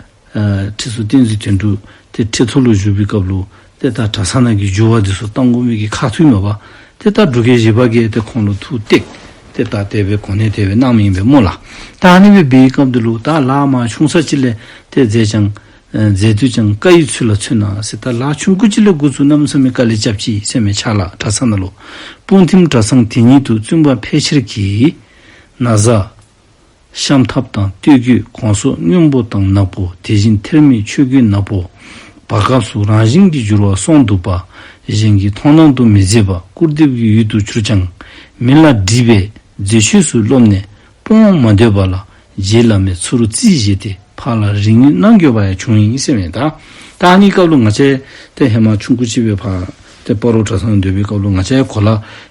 ཁྲི་ཟུར་བསྟན་འཛིན་དོན་གྲུབ་དེ་ཁྲི་ཐོག་ལུ་བཞུགས་པའི་སྐབས་ལུ་ཏེ་ད་གྲྭ་ཚང་ནང་གི་འགྱུར་བ་འདི་ཚུ་གཏང་དགོ་མི་གི་ཁ་ཐུག་མས་པ། ཏེ་ད་འབྲུག་རྒྱལ་བཞི་པ་གིས་ཏེ་ཁོང་ལུ་ཐུགས་གཏད་དེ་ད་དེ་སྦེ་གོ་གནས་དེ་སྦེ་གནངམ་ཨིན་པས་སྨོ་ལགས། ད་ཨ་ནི་སྦེ་འབད་བའི་སྐབས་འདི་ལུ་ད་ལཱ་མ་ཆུང་ས་ཅིག་ལས་ཏེ་མཛད་ཀྱང་ཨ་མཛད་དུས་ཀྱང་བཀའ་ཡི་ཚུལ་ལ་མཚོན་ན་ཟེར། ད་ལཱ་ཆུང་ཀུ་ཅིག་ལས་འགོ་བཙུགས་གནམ་མེད་ས་མེད་དཀའ་ལས་རྐྱབ་ཅི་ཟེར་མས། ཕྱག་ལཱ་གྲྭ་ཚང་ནང་ལུ་སྤུངས་ཐིམ་གྲྭ་ཚང་དེ་ཉིད་དུ་བཙུན་པ་ཕལ་ཆེར་གྱིས་ན་བཟའ་ཤམ་ཐབས་དང་སྟོད་གོས་གོང་སོ་སྔོན་པོ་དང་ནག་པོ། དེ་བཞིན་ཐེར་མའི་ཆོས་གོས་ནག་པོ། བར་སྐབས་སུ་རང་བཞིན་གྱིས་འགྱུར་བ་སོང་འདུག་པ། གཞན་གྱིས་མཐོང་སྣང་དུ་མི་མཛད་པ། སྐུར་འདེབས་ཀྱི་ཡུལ་དུ་གྱུར་ཀྱང་མི་ལ་དྲིས་པས་མཛེས་ཆོས་སུ་རློམ་ནས་སྤོང་མ་འདོད་པ་ལ་རྗེ་བླ་མས་ཚུར་རྩིས་བཞེས་ཏེ་ཕར་ལ་རིགས་ངེས་གནང་དགོས་པ་ཡང་བྱུང་ཡི་ཟེར་མས། ད་ད་ཨ་ནི་སྐབས་ལུ་ང་བཅས་ཏེ་ཧེ་མ་ཆུང་ཀུ་ཅིག་སྦེ་ཕར་ཏེ་སྤ་རོ་གྲྭ་ཚང་སྡོད་པའི་སྐབས་ལུ་ང་བཅས་གོ་ལ་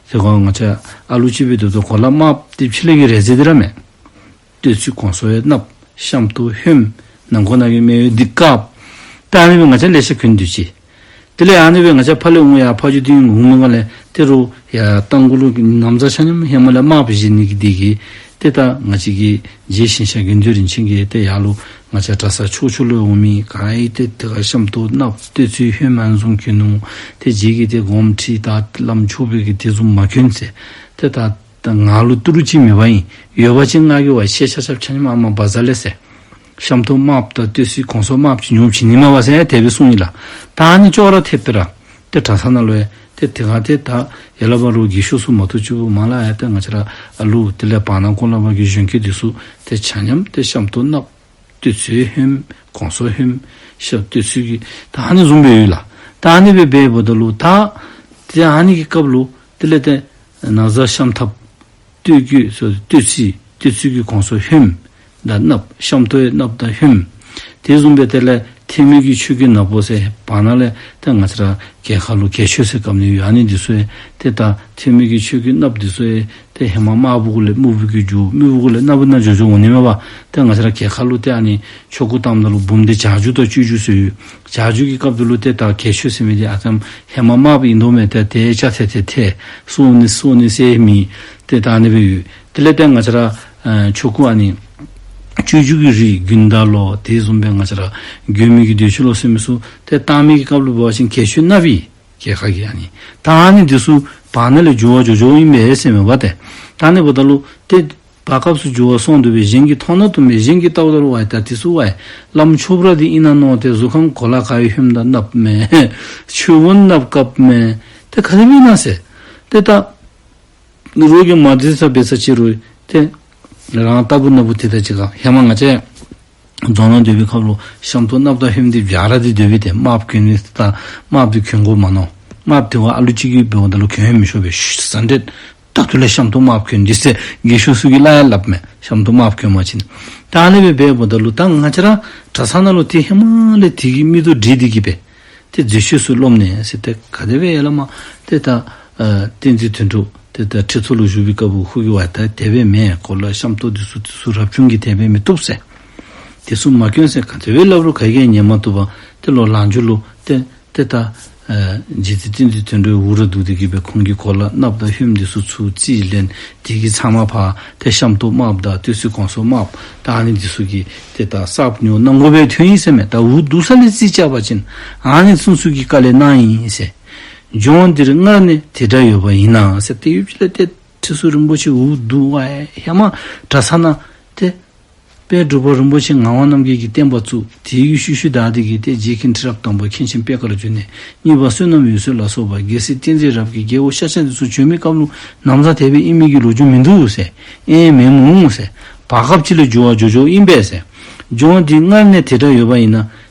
ཏེ་གོ་ང་བཅས་ཨ་ལུ་ཅིག་སྦེ་སྡོད་དོ་གོ་ལ་དམརཔོ་ཏེ་ཕྱི་ལས་ཀྱི་རས་རྩེ་འདི་ར་མས། སྟོད་ཚུ་གོང་སོ་ཡང་གནགཔོ། ཤམ་ཐབས་ཧོནམ། ནང་ཁོག་ནང་གི་མེ་འོད་འདི་དཀརཔོ། ད་ཨ་ནི་སྦེ་ང་བཅས་ལེ་ཤ་གྱོན་སྡོད་ཅི། དེ་ལས་ཨ་ནི་སྦེ་ང་བཅས་ཕར་ལས་འོང་ཡར་ཕ་ཇོ་སྡིངས་འོང་མི་སྒང་ལས་ཏེ་རུང་ཡར་རྟ་མགོ་ལུ་ན་བཟའ་ཆ་མཉམ་ཧེ་མ་ལས་དམརཔོ་བཞེས་ནི་གི་འདི་གིས་ཏེ་ད་ང་བཅས་ཀྱི་རྗེ་ཞིང་གཤེགས་དགེ་འདུན་རིན་ཆེན་གྱིས་ཏེ་ཡར་ལུ་ང་བཅས་གྲྭ་ཚང་ཕྱོགས་ཕྱོགས་ལུ་འོང་མི་ག་ཡང་ཏེ་དེ་ཁར་ཤམ་ཐབས་གནགཔོ་སྟོད་ཚུ་ཧོནམ་ཨ་ནི་བཟུམ་གྱོན་ནུག། ཏེ་རྗེ་གིས་ཏེ་དགོངསམ་ཁྲེལ་ད་བླམ་ཆོས་པའི་གི་དེ་བཟུམ་མ་གྱོན་ཟེར། ཏེ་ད་ད་ང་ལུ་ཏི་རུ་ཅིག་མེད་པ་ཨིན། ཡོད་པ་ཅིན་ང་གིས་བ་ཤེས་ཆ་ཆབ་ཆ་མཉམ་ཨ་མ་འབག་ཟ་ལེ་ཟེར། ཤམ་ཐབས་དམརཔོ་དང་སྟོད་ཚུ་གོང་སོ་དམརཔོ་ཅིག་ཉོ་བྱིན་ནི་མས་པ་ཟེར་དེ་སྦེ་གསུངས་ཡི་ལགས། ད་ཨ་ནི་ཅོག་ར་འཐདཔ་སྦེ་ར་ཏེ་གྲྭ་ཚང་ནང་ལུ་ཡང་ཏེ་དེ་སྒང་ཏེ་ད་ཡར་ལས་ཕར་རུང་རྒས་ཤོས་ཚུ་མ་གཏོགས་ཅིག་པོ་མ་ལ་ཡ་ཏེ་ང་བཅས་ར་ཨ་ལུ་དེ་ལས་བར་ན་ཀོ་ལ་བ་གི་གཞོན་སྐྱེས་འདི་ཚུ་ཏེ་ཆ་མཉམ་ཏེ་ཤམ་ཐབས་གནགཔོ་སྟོད་ཚུ་ཧོནམ་གོང་སོ་ཧོནམ་ཤམ་སྟོད་ཚུ་གི་ད་ཨ་ནི་བཟུམ་སྦེ་ཡོད་ལགས། ད་ཨ་ནི་སྦེ་འབདཝ་ད་ལུ་ད་ཏེ་ཨ་ནི་གི་སྐབས་ལུ་དེ་ལས་ཏེ་ན་བཟའ་ཤམ་ཐབས་སྟོད་གོས་སོ་སྟོད་ཚུ་སྟོད་ཚུ་གི་གོང་སོ་ཧོནམ་དང་གནགཔོ་ཤམ་ཐབས་ཡང་གནགཔོ་དང་ཧོནམ། དེ་བཟུམ་སྦེ་དེ་ལས་ ཐོན་མི་གི་ཆོས་གོས་ནག་པོ་ཟེར་བར་ན་ལས་ཏེ་ང་བཅས་ར་གྱལ་ཁ་ལུ་གྱལ་ཆོས་ཟེར་བཀབ་ནི་ཡོད། ཨ་ནི་འདི་ཚུ་ཡང་ཏེ་ད་ཐོན་མི་གི་ཆོས་གོས་གནགཔོ་འདི་ཚུ་ཡང་ཏེ་ཧེ་མ་དམར་པོ་གུ་ལས་སྨུག་པོ་གུ་འགྱུར། སྨུག་པོ་གུ་ལས་གནགཔོ་ནང་འགྱོ་འགྱོཝ་འོང་ནི་མས་པ། ཏེ་ང་བཅས་ར་གྱལ་ཁ་ལུ་ཏེ་ཨ་ནི་ཆོ་ག་བཏངམ་ད་ལུ་འབུམ་སྡེ་བྱ་རྒྱུད་དང་སྤྱོད་འཇུག་ཟེར་ཡོད། བྱ་རྒྱུད་ཀྱི་སྐབས་དེ་ལུ་ཏེ་ད་གྱལ་ཆོས་ཟེར་མི་འདི་ཨ་ཙམ་ཧེ་མ་དམརཔོ་ཨིན་དོ་མས། ཏེ་དེ་ཆ་ཐད་དེ་ཐད་སོ་ནི་སོ་ནི་ཟེར་མི་ཏེ་ད་ཨ་ནི་སྦེ་ཡོད། དེ་ལས་ཏེ་ང་བཅས་ར་ཨ་ཆོ་ག་ཨ་ནི་སྤྱོད་འཇུག་གི་རིགས་དགུན་ཟླ་ལོ་དེ་བཟུམ་སྦེ་ང་བཅས་ར་མགོནམ་གི་མདོས་ཆོག་ལོ་ཟེར་མི་ཚུ་ཏེ་བཏང་མི་གི་སྐབས་ལུ་འབད་བ་ཅིན་གྱལ་ཆོས་གནགཔོ་ཨིན། གྱལ་ཁ་གི་ཨ་ནི་ད་ཨ་ནི་འདི་ཚུ་བར་ན་ལས་འགྱུར་བ་འགྱོ་འགྱོཝ་ཨིན་པས་ཟེར་མས་པ། ཏེ་ད་ཨ་ནི་འབདཝ་ད་ལུ་ཏེ་བར་སྐབས་སུ་འགྱུར་བ་སོང་དོ་བས། གཞན་གྱིས་མཐོང་ན་བཏུབ་མས། གཞན་གྱིས་བལྟཝ་ད་ལུ་ཝའི་ད་འདི་ཚུ་ཝའི་བླམ་ཆོསཔ་ར་འདི་ཨིན་ན་མནོ་སྟེ་གཟུགས་ཁམས་གོ་ལ་ག་ཡོད་ཧོནམ་ད་གནགཔོ་མས། ཆོས་གོས་གནགཔོ་བཀབ་མས། ཏེ་ག་དེ་སྦེ་ཨིན་ན་ཟེར། ཏེ་ད་རོགས་ཀྱིས་མ་འདྲིས་ས་འབད་ས་ཅིག་རུང་ཏེ་རང་ལྟ་བུ་ན་བུ་ཏེ་ད་ཅི་ག་ཧེ་མ་ང་བཅས་རྫོང་ནང་སྡོད་པའི་སྐབས་ལུ་ཤམ་ཐབས་གནགཔོ་དང་ཧོནམ་འདི་སྦྱར་ཏེ་སྡོད་པས། ཏེ་དམརཔོ་གྱོན་ནི་ད་དམརཔོ་འདི་གྱོན་དགོ་མ་མནོ། དམརཔོ་འདི་ཝའི་ཨ་ལུ་ཅིག་གིས་འབདཝ་ད་ལུ་གྱོན་མི་ཆོག་པས། ཟ་འདྲེ་ད་ལྟོ་ལས་ཤམ་ཐབས་དམརཔོ་གྱོན་འདི་ཟེར་རྒས་ཤོས་ཚུ་གིས་སླབ་ཡང་སླབ་མས། ཤམ་ཐབས་དམརཔོ་གྱོན་པ་ཅིན། ད་ཨ་ནི་སྦེ་འབདཝ་ད་ལུ་ད་ང་བཅས་ར་གྲྭ་ཚང་ནང་ལུ་ཏེ་ཧེ་མ་ལས་དེ་གི་མིག་ཏོ་འདྲིས་ཏེ་གི་སྦེ་ཏེ་མཛེས་ཆོས་ཚུ་སློབ་ནི་ཟེར། ཏེ་ག་དེ་སྦེ་ཡ་ལ་མ་ཏེ་ད་ཨ་བསྟན་འཛིན་དོན་གྲུབ་ཏེ་ད་ཁྲི་ཚོ་ལུ་བཞུགས་པའི་སྐབས་ལུ་ཁོ་གིས་ཝའི་ད་དེ་སྦེ་མེན། གོ་ལ་ཤམ་ཐབས་འདི་ཚུ་འདི་ཚུ་རབ་བྱུང་གི་དེ་སྦེ་མི་བཏུབ་ཟེར། འདི་ཚུ་མ་གྱོན་ཟེར། ག་དེ་སྦེ་སླབ་རུང་ག་གིས་ཉན་མ་བཏུབ་པར་ཏེ་ལོག་ལང་རྒྱུ་ལུ་ཏེ་ཏེ་ད་ཨ་རྗེ་བཙུན་བསྟན་འཛིན་དོན་གྲུབ་འུ་ར་བསྡུ་སྟེ་གི་སྦེ་ཁོང་གི་གོ་ལ་གནགཔོ་དང་ཧོནམ་འདི་ཚུ་ཚུར་རྩིས་ལེན། དེ་གི་ཚབ་མ་ཕར་ཏེ་ཤམ་ཐབས་དམརཔོ་དང་སྟོད་ཚེ་གོང་ས་དམརཔོ་ད་ཨ་ནི་འདི་ཚུ་གི་ཏེ་ད་གསརཔ་ཉོ་གནང་དགོ་པའི་ཐོན་ཡི་ཟེར་མས། ད་འུ་བསྡུ་ས་ལས་རྩིས་རྐྱབ་པ་ཅིན་ཨ་ནི་ཚུན་ཚོད་ཀྱི་དཀའ་ལས་གནང་ཡི་ཟེར། ལྗོངས་འདིར་སྔར་ནས་དེ་འདྲ་ཡོད་པ་ཡིན་ན་ཟེར། ཏེ་ཡུལ་ཅིག་ལས་ཏེ་ཁྲི་ཟུར་རིན་པོ་ཆེ་འུ་བསྡུ་ཝའི་ཧེ་མ་གྲྭ་ཚང་ནང་ཏེ་དཔལ་འབྲུག་པ་རིན་པོ་ཆེ་ངག་དབང་རྣམ་རྒྱལ་གྱི་བསྟན་པ་བཙུགས། དེ་གི་ཤུལ་ཤུལ་བདའ་སྟེ་གི་ཏེ་རྗེ་མཁན་ཁྲི་རབས་དང་པོ་མཁན་ཆེན་པད་དཀར་བྱོན་ནས་གཉིས་པ་བསོད་ནམས་འོད་ཟེར་ལ་སོགས་པ་རྒྱལ་སྲས་བསྟན་འཛིན་རབ་རྒྱས་རྒྱལ་པོ་ཤཱཀྱ་འདི་ཚུ་བྱོན་མི་སྐབས་ལུ་ན་བཟའ་དེ་སྦེ་ཨིན་མི་གི་ལོ་རྒྱུས་མིན་འདུག་ཟེར། ཨེ་མེན་མོ་ཟེར། བར་སྐབས་ཅིག་ལས་འགྱུར་བ་འགྱོ་འགྱོཝ་ཨིན་པས་ཟེར། ལྗོངས་འདི་སྔར་ནས་དེ་འདྲ་ཡོད་པ་ཡིན་ན་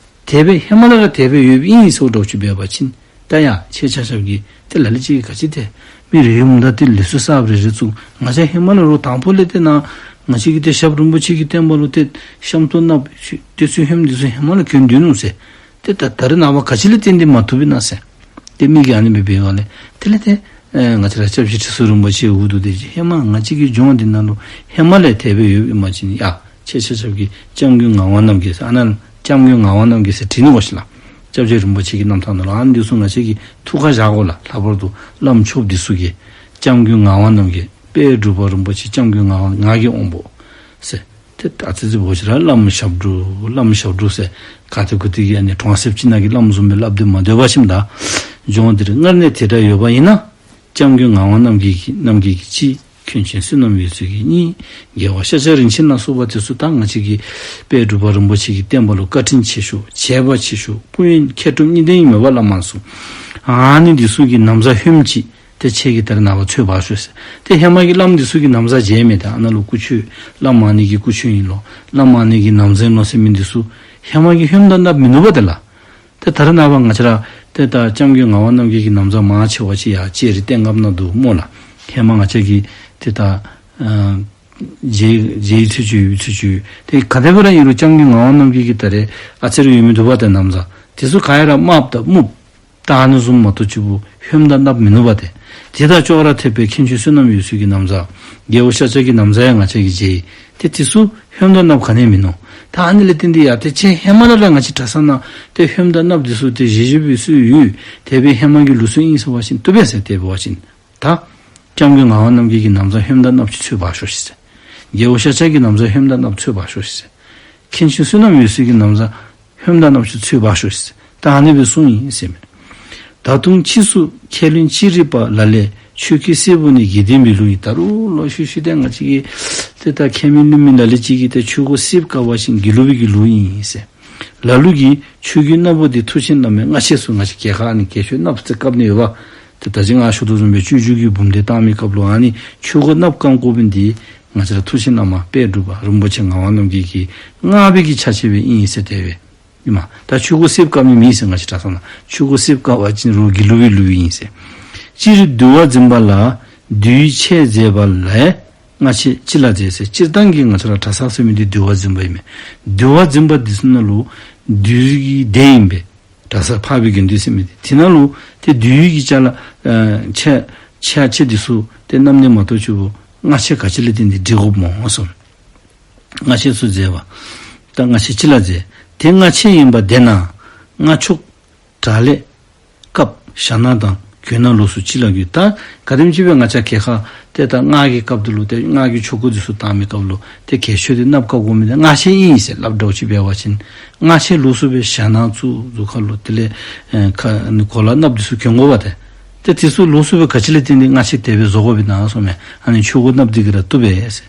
དེ་སྦེ་ཧེ་མ་ལས་ར་དེ་སྦེ་ཡོདཔ་ཨིན་ཟེར་འདྲཝ་ཅིག་འབད་བ་ཅིན་ད་ཡ་ཁྱེད་ཆ་ཁྱབ་ཀྱིས་ཏེ་ལ་ལུ་ཅིག་གིས་ག་ཅི་ཏེ་མི་རེ་རེ་མུ་མཐའ་ཏེ་ལུགས་སྲོལ་གསརཔ་རེ་རེ་བཙུགས། ང་བཅས་ཧེ་མ་ལས་རོགས་དང་པོ་ལས་ཏེ་ན་ང་བཅས་ཀྱིས་ཏེ་ཞབས་རིན་པོ་ཆེ་གི་བསྟན་པ་ལུ་ཏེ་ཤམ་ཐབས་གནགཔོ་ཏེ་ཚུ་ཧོནམ་འདི་ཚུ་ཧེ་མ་ལས་གྱོན་སྡོད་ནུག་ཟེར། ཏེ་ད་ད་རེས་ནངས་པ་ག་ཅི་ལས་བརྟེན་ཏེ་མ་བཏུབ་ཨིན་ན་ཟེར། ཏེ་མི་གིས་ཨ་ནི་སྦེ་འབད་བ་ལས་དེ་ལས་ཏེ་ཨེ་ང་བཅས་ར་སྐྱབས་རྗེ་ཁྲི་ཟུར་རིན་པོ་ཆེ་འུ་བསྡུ་སྟེ་ཧེ་མ་ང་བཅས་ཀྱི་ལྗོངས་འདི་ནང་ལུ་ཧེ་མ་ལས་དེ་སྦེ་ཡོདཔ་ཨིན་པ་ཅིན་ཡ་ཁྱེད་ཆ་ཁྱབ་ཀྱིས་སྐྱབས་མགོན་ངག་དབང་རྣམ་རྒྱལ་ཟེར་ཨ་ནཱ་སྐྱབས་མགོན་ངག་དབང་རྣམ་རྒྱལ་ཟེར་བྲི་ནི་གོ་ཤིག་ལགས། སྐྱབས་རྗེ་རིན་པོ་ཆེ་གི་རྣམ་ཐར་ནང་ལུ་ཨ་ནི་འདི་ཚུ་ང་བཅས་ཀྱིས་ཐུགས་ཁར་བཞག་དགོ་ལགས། ལྷག་པར་དུ་བླམ་ཆོསཔ་འདི་ཚུ་གིས་སྐྱབས་མགོན་ངག་དབང་རྣམ་རྒྱལ་དཔལ་འབྲུག་པ་རིན་པོ་ཆེ་སྐྱབས་མགོན་ངག་དབང་ངག་གི་དབང་པོ་ཟེར། ཏེ་ད་ཨ་ཙི་ཙི་འབོ་ཅི་ར་བླམ་ཞབས་དྲུང་བླམ་ཞབས་དྲུང་ཟེར་ག་ཏེ་གུ་ཏེ་གི་ཨ་ནི་གྲོང་གསེབ་ཅིག་ནང་གི་བླམ་བཟུམ་སྦེ་སླབ་སྟེ་མ་སྡོད་པར་ཞིནམ་ད་ལྗོངས་འདིར་སྔར་ནས་དེ་འདྲ་ཡོད་པ་ཡིན་ན་སྐྱབས་མགོན་ངག་དབང་རྣམ་རྒྱལ་གྱི་རྣམ་རྒྱལ་གྱི་གཅིག་མཁན་ཆེན་བསོད་ནམས་འོད་ཟེར་གྱི་གཉིས། རྒྱལ་བ་ཤཱཀྱ་རིན་ཆེན་ལ་སོགས་པ་དེ་ཚུ་ད་ང་བཅས་ཀྱི་དཔལ་འབྲུག་པ་རིན་པོ་ཆེ་གི་བསྟན་པ་ལུ་བཀའ་དྲིན་ཆེ་ཤོས་བྱས་པ་ཆེ་ཤོས་སྐུ་ཡོན་མཁས་གྲུབ་གཉིས་ལྡན་ཨིན་མས་པ་བླ་མ་ཚུ། ཨ་ནི་འདི་ཚུ་གི་ན་བཟའ་ཧོནམ་ཅིག་ཏེ་ཁྱེད་ཀྱིས་ད་རེས་ནངས་པ་འཚོལ་བར་ཤོག་ཟེར། ཏེ་ཧེ་མ་གི་བླམ་འདི་ཚུ་གི་ན་བཟའ་མཇལ་མས། ད་ཨ་ནཱ་ལུ་སྐུ་མཆོད་བླམ་ཨ་ནི་གི་སྐུ་མཆོད་ཨིན་ལོ་བླམ་ཨ་ནི་གི་ན་བཟའ་ཨིན་ལོ་ཟེར་མི་འདི་ཚུ་ཧེ་མ་གི་ཧོནམ་དང་གནགཔོ་མིན་ནུག་པ་ཏེ་ལགས། ཏེ་ད་རེས་ནངས་པ་ང་བཅས་ར་ཏེ་ད་སྐྱབས་མགོན་ངག་དབང་རྣམ་རྒྱལ་གྱི་ན་བཟའ་མང་ཆེ་བ་ཅིག་ཡར་ལྕགས་རི་རྟེན་སྐབས་ནང་འདུག་སྨོ་ལགས། ཧེ་མ་ང་བཅས་ཀྱི་ཏེ་ད་ཨ་མཇལ་མཇལ་ཚུལ་ཅིག་ཡོད་ཚུལ་ཅིག་ཡོད། ཏེ་ག་དེ་སྦེ་ར་ཨིན་རུང་སྐྱབས་མགོན་ངག་དབང་རྣམ་རྒྱལ་གྱི་ད་རེས་ཨ་ཙི་རེ་ཡོད་མི་འདུག་པ་ཏེ་ན་བཟའ། དེ་ཚུ་ག་ཡ་ར་དམརཔོ་དང་སྨུགཔོ་ད་ཨ་ནི་བཟུམ་མ་གཏོགས་ཅིག་པུ་ཧོནམ་དང་གནགཔོ་མིན་ནུག་པ་ཏེ། དེ་དང་ཅོག་ར་འཐདཔ་སྦེ་མཁན་ཆེན་བསོད་ནམས་འོད་ཟེར་གྱི་ན་བཟའ་རྒྱལ་པོ་ཤཱཀྱ་གི་ན་བཟའ་ཡང་ང་བཅས་ཀྱིས་མཇལ་ཡི། ཏེ་དེ་ཚུ་ཧོནམ་དང་གནགཔོ་ག་ནི་ཡང་མིན་ནུག། ད་ཨ་ནི་ལས་བརྟེན་ཏེ་ཡ་ཏེ་ཁྱེད་ཧེ་མ་ལས་ར་ང་བཅས་གྲྭ་ཚང་ནང་ཏེ་ཧོནམ་དང་གནགཔོ་འདི་ཚུ་ཏེ་བཞེས་བཞེསཔ་སྦེ་ཚུ་ཡོད། དེ་སྦེ་ཧེ་མ་གི་ལུགས་སྲོལ་ཨིན་ཟེར་བ་ཅིན་བཏུབ་པས་ཟེར། དེ་འབད་བ་ཅིན་ད་སྐྱབས་མགོན་ངག་དབང་རྣམ་རྒྱལ་གྱི་ན་བཟའ་ཧོནམ་དང་གནགཔོ་ཅིག་འཚོལ་བར་ཤོག་ཤིག་ཟེར། རྒྱལ་པོ་ཤཱཀྱ་གི་ན་བཟའ་ཧོནམ་དང་གནགཔོ་འཚོལ་བར་ཤོག་ཤིག་ཟེར། མཁན་ཆེན་བསོད་ནམས་འོད་ཟེར་གྱི་ན་བཟའ་ཧོནམ་དང་གནགཔོ་ཅིག་འཚོལ་བར་ཤོག་ཟེར། ད་ཨ་ནི་སྦེ་གསུངས་ཡི་ཟེར་མས། ད་དུང་ཕྱིས་སུ་མཁས་བླུན་ཅི་རིགས་པ་ལ་ལས་ཆོས་གོས་སེརཔོ་ནི་དགེ་ལྡན་པའི་ལུགས་ཡིན། ད་རུང་ལོག་ཤུལ་ཤུལ་ཏེ་ང་བཅས་ཀྱི་ཏེ་ད་མཁས་མི་བླུན་མི་ལ་ལུ་ཅིག་གིས་ཏེ་ཆོས་གོས་སེརཔོ་བཀབ་པ་ཅིན་དགེ་ལུགས་པའི་གི་ལུགས་ཨིན་ཟེར། ལ་ལུ་གིས་ཆོས་གོས་གནགཔོ་འདི་མཐུ་ཆེན་བླ་མའི་སྔ་ཕྱི་སུ་ང་བཅས་གྱལ་ཁ་ནི་གྱལ་ཆོས་གནགཔོ་ཅིག་བཀབ་ནི་ཡོད་པ། ཏེ་ད་ཅི་ང་ཞུ་དོ་བཟུམ་སྦེ་སྤྱོད་འཇུག་གི་འབུམ་སྡེ་བཏང་མི་སྐབས་ལུ་ཨ་ནི་ཆོས་གོས་གནགཔོ་བཀང་དགོ་པའི་འདི་ང་བཅས་ར་མཐུ་ཆེན་བླ་མ་དཔལ་འབྲུག་པ་རིན་པོ་ཆེ་ངག་དབང་རྣམ་རྒྱལ་གྱི་མངའ་བདག་གི་ཆ་བྱད་སྦེ་ཨིན་ཟེར་དེ་སྦེ་ཨིན་མས། ད་ཆོས་གོས་སེརཔོ་བཀབ་ནི་མེད་ཟེར། ང་བཅས་གྲྭ་ཚང་ནང་ཆོས་གོས་སེརཔོ་བཀབ་པ་ཅིན་རོགས་དགེ་ལུགས་པའི་ལུགས་ཨིན་ཟེར། སྤྱིར་འདུལ་བ་འཛིན་པ་ལ་འདུལ་བའི་ཆས་མཛད་པ་ལས་སྔ་ཕྱི་ཅི་ལ་མཛད་ཟེར། སྤྱིར་བཏང་གི་ང་བཅས་ར་གྲྭ་ཚང་ཟེར་མི་འདི་འདུལ་བ་འཛིན་པ་ཨིན་མས། འདུལ་བ་འཛིན་པ་འདི་ཚུ་ནང་ལུ་ བདུད་ཀྱི་སྡེ་ཨིན་པས། གྲྭ་ས་འཕགས་པའི་དགེ་འདུན་ཟེར་མི་འདི་དེ་ནང་ལུ་ཏེ་བདུད་ཀྱི་ཅ་ལ་ཨ་ཆས་ཆས་ཆས་འདི་ཚུ་ཏེ་བསྣམས་ནི་མ་གཏོགས་ཆུ་བོ་སྔགས་ཆས་ག་ཅི་ལས་བརྟེན་ཏེ་འདྲེན་དགོཔ་སྨོ་གསུངས། སྔགས་ཆས་ཚུ་མཛད་པ། ད་སྔགས་ཆས་ཅི་ལ་མཛད། དེ་སྔགས་ཆས་ཡིན་པ་དེ་ན་སྔགས་ཆོག་དྲག་ལས་བཀབ་ཞྭ་ནག་དང་གོས་ནག་ལུགས་སུ་ཅི་ལ་དགོས། ད་ག་དེམ་ཅིག་སྦེ་ང་བཅས་ཁྱེད་ཁ་ཏེ་ད་སྔགས་ཀྱི་སྐབས་འདི་ལུ་ཏེ་སྔགས་ཀྱི་ཆོ་ག་འདི་ཚུ་བཏང་མི་སྐབས་ལུ་ཏེ་གྱལ་མཆོག་འདི་གནགཔོ་བཀབ་དགོ་མི་འདི་སྔགས་ཆས་ཨིན་ཟེར་སླབ་འདྲཝ་ཅིག་འབད་བ་ཅིན་སྔགས་ཆས་ལུགས་སུ་སྦེ་ཞྭ་ནག་བཙུགས་གཟུགས་ཁ་ལུ་དེ་ལས་ཨེ་ཁ་གོ་ལ་གནགཔོ་འདི་ཚུ་གྱོན་དགོ་པ་ཏེ། ཏེ་དེ་ཚུ་ལུགས་སུ་སྦེ་ག་ཅི་ལས་བརྟེན་ཏེ་སྔགས་ཆས་དེ་སྦེ་བཟོ་དགོ་པས་ན་གསུངམ་མས། ཨ་ནི་ཆོ་ག་གནགཔོ་འདི་གིས་ར་བཏུབ་པས་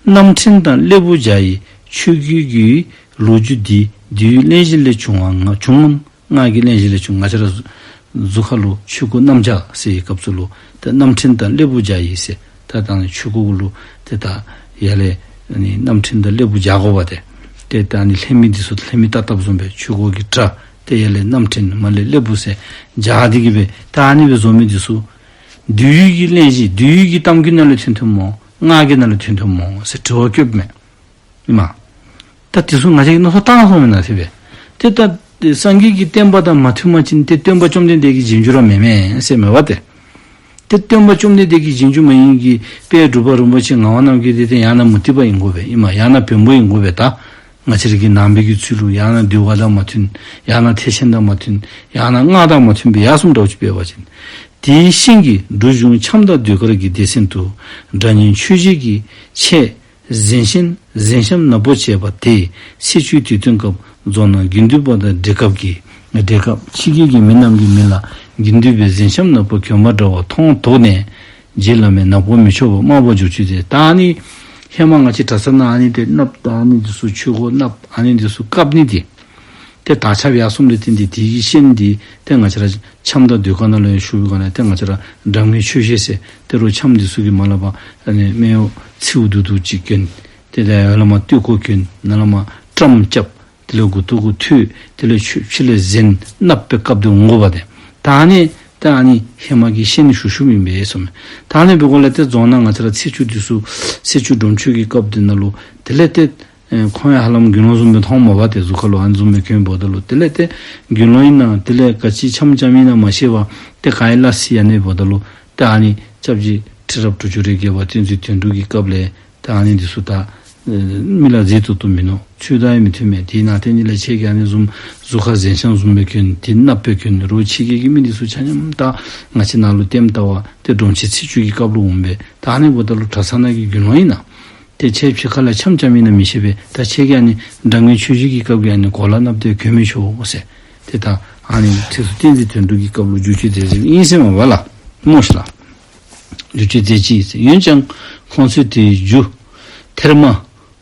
ཟེར། རྣམ་འཕྲུལ་དང་སླེ་པོ་སྦྱར་བའི་ཆོས་གོས་ཀྱི་ལོ་རྒྱུས་འདི་བདུད་ཀྱི་གླེན་གཞི་ལས་བྱུང་བ་ང་བྱུང་ངམ། སྔགས་ཀྱི་གླེན་གཞི་ལས་བྱུང་། ང་བཅས་ར་གཟུགས་ཁ་ལུ་ཆོས་གོས་གནམ་ལྕགས་ཟེར་བའི་སྐབས་སུ་ལུ་ཏེ་རྣམ་འཕྲུལ་དང་སླེ་པོ་སྦྱར་བའི་ཟེར། ད་ད་ནི་ཆོས་གོས་ལུ་ཏེ་ད་ཡར་ལས་ཨ་ནི་རྣམ་འཕྲུལ་དང་སླེ་པོ་སྦྱར་དགོ་པ་ཏེ། ཏེ་ད་ནི་ལྷ་མི་འདི་ཚུ་ལྷ་མི་བལྟ་བལྟཝ་བཟུམ་སྦེ་ཆོས་གོས་ཀྱི་སྒྲ་ཏེ་ཡར་ལས་རྣམ་འཕྲུལ་མར་ལས་སླེ་པོ་ཟེར་སྦྱར་ཏེ་གི་སྦེ་ད་ཨ་ནི་སྦེ་བཟོ་མི་འདི་ཚུ་བདུད་ཀྱི་གླེན་གཞི་བདུད་ཀྱི་གཏམ་རྒྱུད་ནང་ལས་ཐོན་ཐོནམ་སྨོ། སྔགས་ཀྱི་ནང་ལས་ཐོན་ཐོནམ་སྨོ་ཟེར་དྲི་བ་བཀོདཔ་མས། ཨིན་མས། ད་དེ་ཚུ་ང་བཅས་ཀྱིས་མནོ་བསམ་བཏང་སོང་མེན་ན་ཟེར་སྦེ། ཏེ་ད་སངས་རྒྱས་ཀྱི་བསྟན་པ་དང་མ་མཐུན་པ་ཅིན་ཏེ་སྟོན་པ་བཅོམ་ལྡན་འདས་ཀྱི་རྗེས་འཇུག་ར་མེན་མས་ཟེར་མས་པ་ཏེ། ཏེ་སྟོན་པ་བཅོམ་ལྡན་འདས་ཀྱི་རྗེས་འཇུག་མ་ཡིན་གྱི་དཔལ་འབྲུག་པ་རིན་པོ་ཆེ་ངག་དབང་རྣམ་རྒྱལ་འདི་ཏེ་ཡང་ན་མུ་སྟེགས་པ་ཨིན་དགོ་པས། ཨིན་མས། ཡང་ན་བོན་པོ་ཨིན་དགོ་པས། ད་ང་བཅས་ར་གི་ནང་པའི་གི་ཚུལ་ལུ་ཡང་ན་འདུལ་བ་དང་མ་མཐུན། ཡང་ན་ཐེག་ཆེན་དང་མ་མཐུན། ཡང་ན་སྔགས་དང་མ་མཐུན་པའི་ཡར་སོངམ་འདྲཝ་ཅིག་འབད་བ་ཅིན། དེའི་ཤིང་གིས་འབྲུག་གཞུང་འཆམ་དང་ཟློས་གར་གྱི་སྡེ་ཚན་དུ་སྒྲ་སྙན་ཆོས་བརྗོད་ཀྱི་ཆས་གཟན་ཤམ་གཟན་ཤམ་ནག་པོ་བྱས་པ་དེ་ཚེས་བཅུའི་དུས་སྟོན་སྐབས་རྫོང་ནང་དགེ་འདུན་པ་དང་འབྲེལ་སྐབས་ཀྱི་འབྲེལ་སྐབས་ཕྱི་རྒྱལ་གྱི་མི་རྣམས་ཀྱི་མིང་ལ་དགེ་འདུན་པའི་གཟན་ཤམ་ནག་པོ་གྱོན་པ་འདྲ་བ་མཐོང་དོགས་ནས་རྗེ་བླ་མས་ནག་པོ་མི་མཆོག་པ་དམར་པོ་འཇུག་ཅིག་ཟེར། ད་ཨ་ནི་ཧེ་མ་ང་བཅས་གྲྭ་ས་ནང་ཨ་ནི་ཏེ་གནགཔོ་ད་ཨ་ནི་འདི་ཚུ་ཆོས་གོས་གནགཔོ་ཨ་ནི་འདི་ཚུ་བཀབ་ནི་འདི་ཏེ་དར་ཁྱབ་ཡར་སོངམ་ལས་བརྟེན་ཏེ་དེ་གི་ཤན་འདི་ཏེ་ང་བཅས་ར་འཆམ་དང་ཟློས་གར་ནང་ལུ་ཡང་ཞུགས་པའི་སྒང་ལས་ཏེ་ང་བཅས་ར་སྒྲ་སྙན་ཆོས་བརྗོད་ཟེར་ཏེ་རོགས་འཆམ་འདི་ཚུ་གི་མར་ལས་ཕར་ཨ་ནི་སྨད་འོག་ཚེའུ་དུ་དུ་ཅིག་གྱོན། ཏེ་ད་ཡར་ལས་མར་སྟོད་གོས་གྱོན། ནང་ལས་མར་ཊམ་རྐྱབ། དེ་ལས་མགུ་ཏོ་གུ་ཐོད། དེ་ལས་ཕྱི་ཕྱི་ལས་གཟན་གནགཔོ་སྦེ་བཀབ་སྟེ་འོང་དགོ་པ་ཏེ། ད་ཨ་ནི་ད་ཨ་ནི་ཧེ་མ་གི་ཤན་ཞུགས་ཞུགསཔ་ཨིན་པས་གསུངམ་མས། ད་ཨ་ནི་འབད་དགོཔ་ལས་ཏེ་རྫོང་ནང་ང་བཅས་ར་ཚེས་བཅུ་འདི་ཚུ་ཚེས་བཅུ་སྒྲུབ་མཆོད་ཀྱི་སྐབས་འདི་ནང་ལུ་དེ་ལས་ཏེ་ཨེ་ཁོང་ཡང་ཧ་ལམ་དགེ་སློང་བཟུམ་སྦེ་མཐོངམ་མས་པ་ཏེ། གཟུགས་ཁ་ལུ་ཨ་ནི་བཟུམ་སྦེ་གྱོནམ་འབདཝ་ད་ལུ་དེ་ལས་ཏེ་དགེ་སློང་ཨིན་ན་དེ་ལས་ག་ཅི་འཆམ་འཆམ་ཨིན་ན་མ་ཤེས་པར་ཏེ་ག་ཡི་ལ་སི་ཡ་ནི་འབདཝ་ད་ལུ་ཏེ་ཨ་ནི་སྐྱབས་རྗེ་ཁྲི་རབས་དྲུག་ཅུ་རེ་བརྒྱད་པ་བསྟན་འཛིན་དོན་གྲུབ་ཀྱི་སྐབས་ལས་ཏེ་ཨ་ནི་འདི་ཚུ་ད་ཨེ་མི་ལ་མཛེས་ཏོག་ཏོ་མིན་ནུག། ཚུལ་དང་ཡང་མི་མཐུན་མས། དེ་ནང་ཏེ་ཨ་ནི་ལས་ཁྱེད་ཀྱིས་ཨ་ནི་བཟུམ་གཟུགས་ཁར་གཟན་ཤམ་བཟུམ་སྦེ་གྱོན། ཏེ་གནགཔོ་སྦེ་གྱོན། རོགས་ཕྱི་རྒྱལ་གྱི་མི་འདི་ཚུ་ཆ་མཉམ་ད་ང་བཅས་ནང་ལུ་ལྟདམོ་བལྟ་བར་ཏེ་སྒྲུབ་མཆོད་ཚེས་བཅུ་གི་སྐབས་ལུ་འོངམ་མས། ད་ཨ་ནི་འབདཝ་ད་ལུ་གྲྭ་ཚང་ནང་གི་དགེ་སློང་ཨིན་ན། ཏེ་ཁྱེད་ཕྱི་ཁ་ལས་འཆམ་འཆམ་ཨིན་ན་མི་ཤེས་པས། ད་ཁྱེད་ཀྱིས་ཨ་ནི་སྒྲ་སྙན་ཆོས་བརྗོད་ཀྱི་སྐབས་ཀྱི་ཨ་ནི་གོ་ལ་གནགཔོ་དེ་གྱོན་མི་ཆོག་ཟེར། ཏེ་ད་ཨ་ནི་ཁྲིད་ཚུ་བསྟན་འཛིན་དོན་གྲུབ་ཀྱི་སྐབས་ལུ་བསྒྱུར་བཅོས་མཛད་མཛདཔ་ཨིན་ཟེར་མས་པ་ལགས། སྨོ་ཤིག་ལགས། བསྒྱུར་བཅོས་མཛད་ཅི་ཟེར། འོན་ཀྱང་ཁོང་ཚོས་དེའི་རྒྱུ་ཐེར་མ་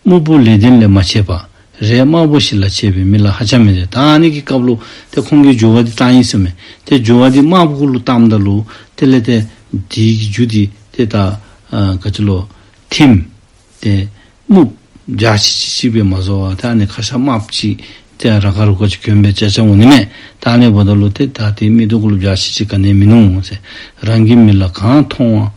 སྨུག་པོ་ལེགས་ལྡན་ལས་མ་བྱས་པར་རས་དམར་པོ་ཞིག་ལ་བྱས་པས་མི་ལ་ཧ་ཅང་མི་མཛེས། ད་ཨ་ནི་གི་སྐབས་ལུ་ཏེ་ཁོང་གིས་སྦྱོར་བ་འདི་བཏང་ཡི་ཟེར་མས། ཏེ་སྦྱོར་བ་འདི་དམརཔོ་གུ་ལུ་བཏངམ་ད་ལུ་དེ་ལས་ཏེ་དེ་གི་རྒྱུ་འདི་ཏེ་ད་ཨ་ག་ཅི་ལོ་ཐིམ་ཏེ་སྨུག་འཇའ་ཆི་ཆི་ཆི་སྦེ་མ་བཟོ་བར་ད་ཨ་ནི་ཁ་ཤ་དམརཔོ་ཅིག་ཏེ་ར་ག་རུ་ག་ཅིག་གྱོན་སྦེ་ཅ་ཅ་འོང་ནི་མས། ད་ཨ་ནི་འབདཝ་ད་ལུ་ཏེ་ད་དེ་མིག་ཏོ་གུ་ལུ་འཇའ་ཆི་ཆི་ག་ནི་མིན་ནུག་ཟེར། རང་གི་མིག་ལ་གང་མཐོང་